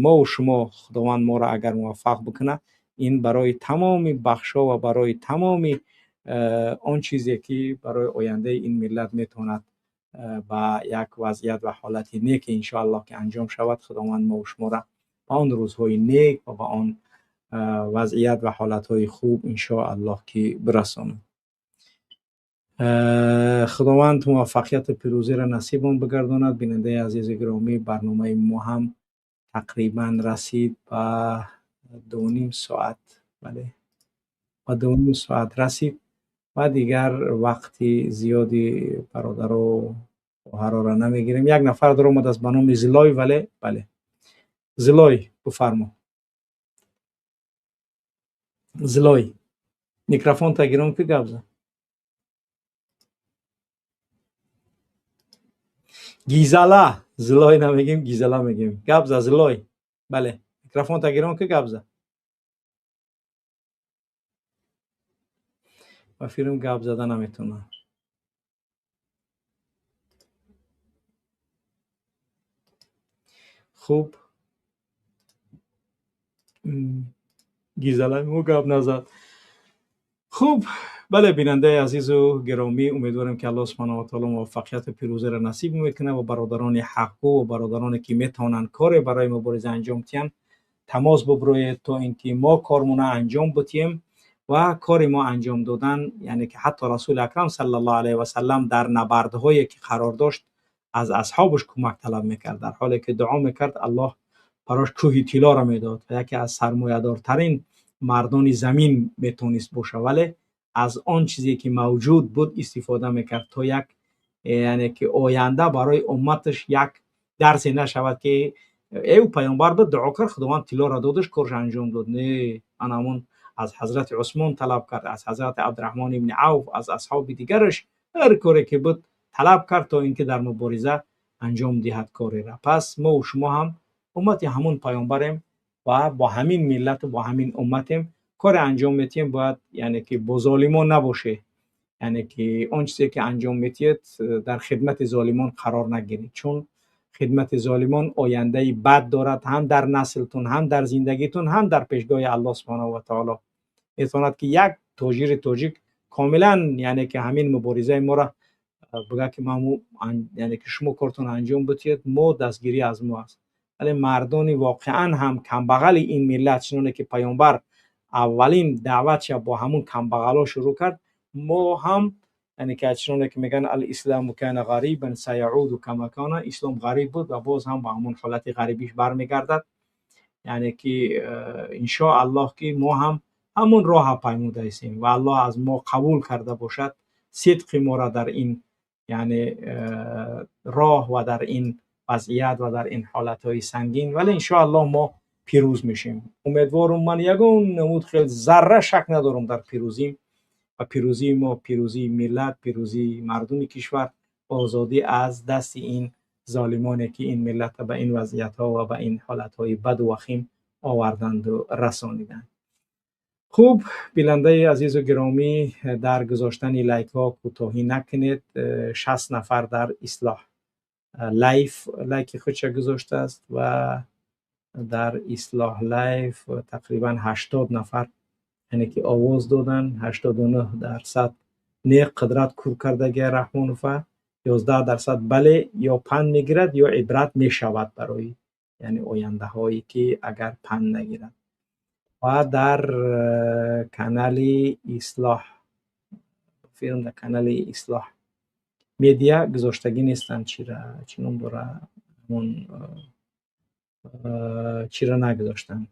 мо шумо Худованд моро агар муваффақ бикунад, ин барои тамоми бахшҳо ва барои тамоми он чизе ки барои ояндаи ин миллат метавонад ба як вазъият ва ҳолати нек иншоаллоҳ ки анҷом шавад, Худованд мо шуморо ба он рӯзҳои нек ва ба он вазъият ва ҳолатҳои хуб иншоаллоҳ ки бирасонад. Худованд муваффақияту пирӯзиро насибон бигардонад. Бинандаи азизи гиромӣ, барномаи мо ҳам тақрибан расид ба 2.5 соат. Бале, ба 2.5 соат расид ва дигар вақти зиёди бародару хоҳароро намегирем. Як нафар даромадааст ба номи Зилой, вале бале, Зилой, бифармо. Зилой, микрофонта гиром ки гап зан. Гизала, Зилой намегем, Гизала мегем. Гап за, Зилой. Бале, микрофонта гиром ки гап за. Ба фирм гап зада наметавонам. Хуб, Гизала мо гап назад. Хуб, Бале, бинандаи азизу гиромӣ, умедворем, ки Аллоҳ субҳанаҳу ва таоло муваффақияту пирӯзиро насиб мекунад ва бародарони ҳақгӯ ва бародароне, ки метавонанд коре барои мубориза анҷом диҳанд, тамос буброед, то ин ки мо кормона анҷом бутиҳем. Ва кори мо анҷом додан, яъне ки ҳатто Расули Акрам саллаллоҳу алайҳи васаллам дар набардҳое, ки қарор дошт, аз асҳобаш кӯмак талаб мекард, дар ҳоле ки дуо мекард, Аллоҳ барош кӯҳи тиллоро медод ва яке аз сармоядортарин мардони замин метавонист боша, вале аз он чизе, ки мавҷуд буд, истифода мекард, то як, яъне ки оянда барои умматаш як дарсе нашавад, ки ӯ паёмбар буд, дуо кард, Худованд тиллоро додаш, корш анҷом дод. Не, ана ҳамон аз ҳазрати Усмон талаб кард, аз ҳазрати Абдураҳмон ибни Авф, аз асҳоби дигараш, ҳар коре ки буд, талаб кард, то ин ки дар мубориза анҷом диҳад корера. Пас мо шумо ҳам уммати ҳамун паёмбарем ва бо ҳамин миллату бо ҳамин умматем, коре анҷом метиҳем, бояд, яъне ки бо золимон набоше, яъне ки он чизе, ки анҷом метиҳед, дар хидмати золимон қарор нагиред, чун хидмати золимон ояндаи бад дорад, ҳам дар наслтун, ҳам дар зиндагитун, ҳам дар пешгоҳи Аллоҳ субҳанаҳу ва таоло. Метавонад, ки як тоҷири тоҷик комилан, яъне ки ҳамин муборизаи моро бигӯяд, ки мамо, яъне ки шумо кортон анҷом бутиҳед, мо дастгирӣ аз мо аст. Вале мардони воқеан ҳам камбағали ин миллат, чуноне ки паёмбар аввалин даъватша бо ҳамун камбағало шурӯъ кард, мо ҳам, яъне ки чуноне ки мегӯянд: الإسلام كان غريبا سيعود كما كان. Ислом ғариб буд ва боз ҳам ба ҳамун ҳолати ғарибиш бармегардад. Яъне ки иншо Аллоҳ, ки мо ҳам ҳамун роҳа паймудаистем ва Аллоҳ аз мо қабул карда бошад сидқи моро дар ин, яъне роҳ ва дар ин вазъият ва дар ин ҳолатҳои сангин. Вале иншоаллоҳ мо пирӯз мешем. Умедворум, ман ягон намуд хел зарра шак надорам дар пирӯзим ва пирӯзии мо, пирӯзии миллат, пирӯзии мардуми кишвар, озодӣ аз дасти ин золимоне, ки ин миллатро ба ин вазъиятҳо ва ба ин ҳолатҳои баду вахим оварданду расониданд. Хуб, бинандаи азизу гиромӣ, дар гузоштани лайкҳо кӯтоҳӣ накунед. 60 нафар дар Ислоҳ Лайф лайки худша гузоштааст ва дар Ислоҳ Лайф тақрибан 80 нафар, яъне ки овоз доданд. 89% не, қудрат кур кардагия Раҳмонова, 11% бале, ё панд мегирад, ё ибрат мешавад барои, яъне ояндаҳое, ки агар панд нагирад. Ва дар канали Ислоҳ филм, дар канали Ислоҳ Медиа гузоштагӣ нестанд. Чира, чӣ ном дора, ҳамон чира нагузоштанд,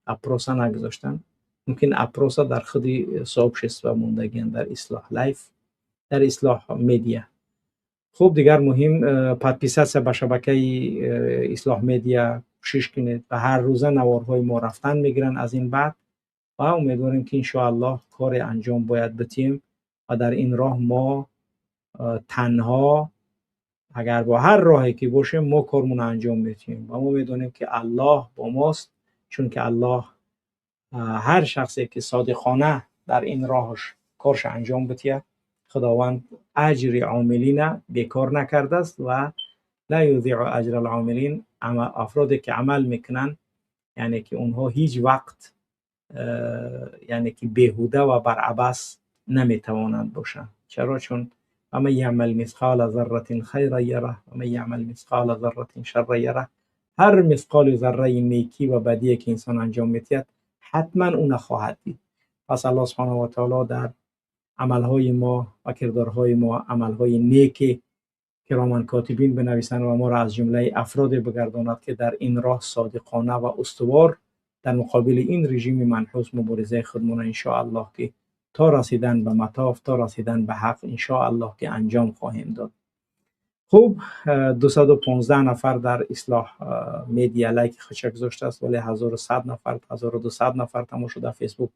опроса нагузоштанд. Мумкин опроса дар худи сообщество мондагианд дар Ислоҳ Лайф, дар Ислоҳ Медиа. Хуб, дигар муҳим подписаться ба шабакаи Ислоҳ Медиа кӯшиш кунед ва ҳар рӯза наворҳои мо рафтан мегиранд аз ин баъд. Ва умедворем, ки иншоаллоҳ коре анҷом бояд битиҳем ва дар ин роҳ мо танҳо агар бо ҳар роҳе ки бошем, мо кормонро анҷом медиҳем ва мо медонем, ки Аллоҳ бо мост, чунки Аллоҳ ҳар шахсе, ки содиқона дар ин роҳаш корша анҷом бидиҳад, Худованд аҷри омилина бекор накардааст ва لا يضيع أجر العاملين. Афроде, ки амал мекунанд, яъне ки онҳо ҳеҷ вақт, яъне ки беҳуда ва барабас наметавонанд бошанд. Чаро? Чун ومن يعمل مثقال ذرة خيرا يره ومن يعمل مثقال ذرة شرا يره. ҳар мисқоли зарраи некӣ ва бадие, ки инсон анҷом медиҳад, ҳатман уна хоҳад дид. Пас Аллоҳ субҳанаҳу ва таоло дар амалҳои мо ва кирдорҳои мо амалҳои неки кироман котибин бинависанд ва моро аз ҷумлаи афроде бигардонад, ки дар ин роҳ содиқона ва устувор дар муқобили ин режими манҳус муборизаи худмона иншоаллоҳ, ки то расидан ба матоф, то расидан ба ҳақ, иншоаллоҳ, ки анҷом хоҳем дод. Хуб, 215 нафар дар Ислоҳ Медиа лайки худша гузоштааст, вале 1100 нафар, 1200 нафар тамошо дар Фейсбук,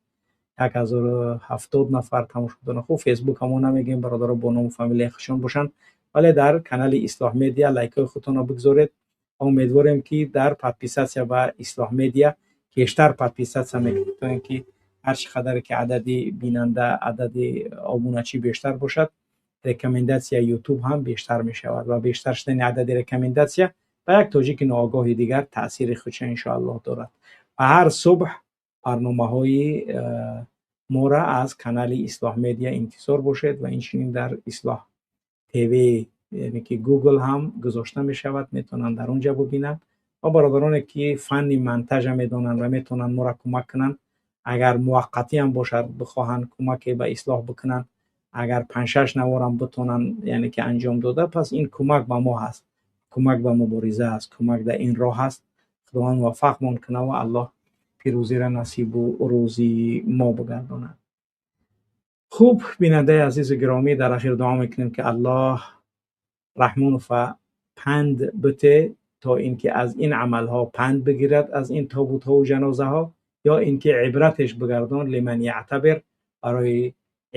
1070 нафар тамошо доранд. Хуб, Фейсбук ҳамо намегӯем, бародаро бо ному фамилияи худшон бошанд, вале дар канали Ислоҳ Медиа лайкҳои худтонро бигзоред. Умедворем, ки дар подписаться ба Ислоҳ Медиа бештар подписаться мекунед, то ин ки ҳар чӣ қадаре ки адади бинанда, адади обуначӣ бештар бошад, рекомендация Ютуб ҳам бештар мешавад ва бештар шудани адади рекомендация ба як тоҷики ноогоҳи дигар таъсири худша иншоаллоҳ дорад. Ва ҳар субҳ барномаҳои Моро аз канали Ислоҳ Медиа интизор бошед ва инчунин дар Ислоҳ ТВ, яъне ки Гугл ҳам гузошта мешавад, метавонанд дар он ҷа бубинанд. Ва бародароне ки фанни монтажа медонанд ва метавонанд моро кӯмак кунанд, агар муваққатӣ ҳам бошад, бихоҳанд кӯмаке ба Ислоҳ бикунанд, агар панҷ-шаш наворам битонанд, яъне ки анҷом дода, пас ин кӯмак ба мо ҳаст, кӯмак ба мубориза аст, кӯмак дар ин роҳ ҳаст. Худованд муваффақмон кунад ва Аллоҳ пирӯзиро насибу рӯзии мо бигардонад. Хуб, бинандаи азизу гиромӣ, дар ахир дуо мекунем, ки Аллоҳ Раҳмонова панд бите, то ин ки аз ин амалҳо панд бигирад, аз ин тобутҳову ҷанозаҳо, ё ин ки ибратеш бигардон, лиман яътабир, барои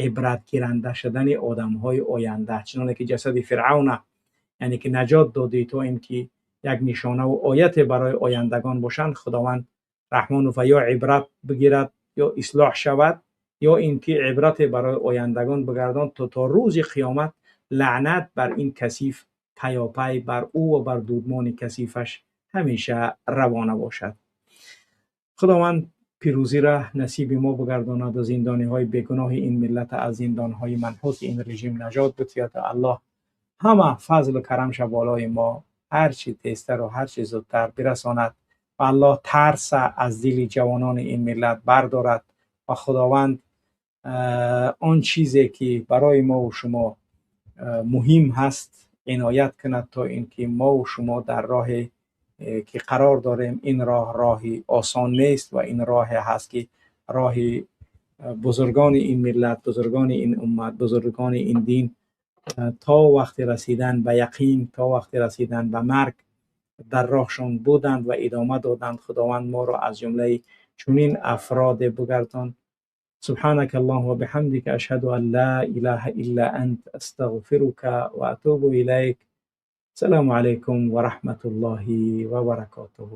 ибратгиранда шудани одамҳои оянда, чуноне ки ҷасади Фиръавна, яъне ки наҷот додӣ, то ин ки як нишонаву ояте барои ояндагон бошанд. Худованд Раҳмонова ё ибрат бигирад, ё ислоҳ шавад, ё ин ки ибрате барои ояндагон бигардон, то рӯзи қиёмат лаънат бар ин касиф паёпай бар ӯ ва бар дудмони касифаш ҳамеша равона бошад. Худованд пирӯзиро насиби мо бигардонад ва зиндониҳои бегуноҳи ин миллат аз зиндонҳои манҳуси ин режим наҷот бидиҳад. Аллоҳ ҳама фазлу карамша болои мо ҳарчи тезтару ҳарчи зудтар бирасонад ва Аллоҳ тарса аз дили ҷавонони ин миллат бардорад ва Худованд он чизе ки барои мову шумо муҳим ҳаст иноят кунад, то ин ки мову шумо дар роҳе ки қарор дорем, ин роҳ роҳи осон нест ва ин роҳе ҳаст ки роҳи бузургони ин миллат, бузургони ин уммат, бузургони ин дин то вақти расидан ба яқин, то вақти расидан ба марг дар роҳшон буданд ва идома доданд. Худованд моро аз ҷумлаи чунин афроде бигардон. سبحانك اللهم وبحمدك، أشهد أن لا إله إلا أنت، أستغفرك وأتوب إليك. السلام عليكم ورحمة الله وبركاته.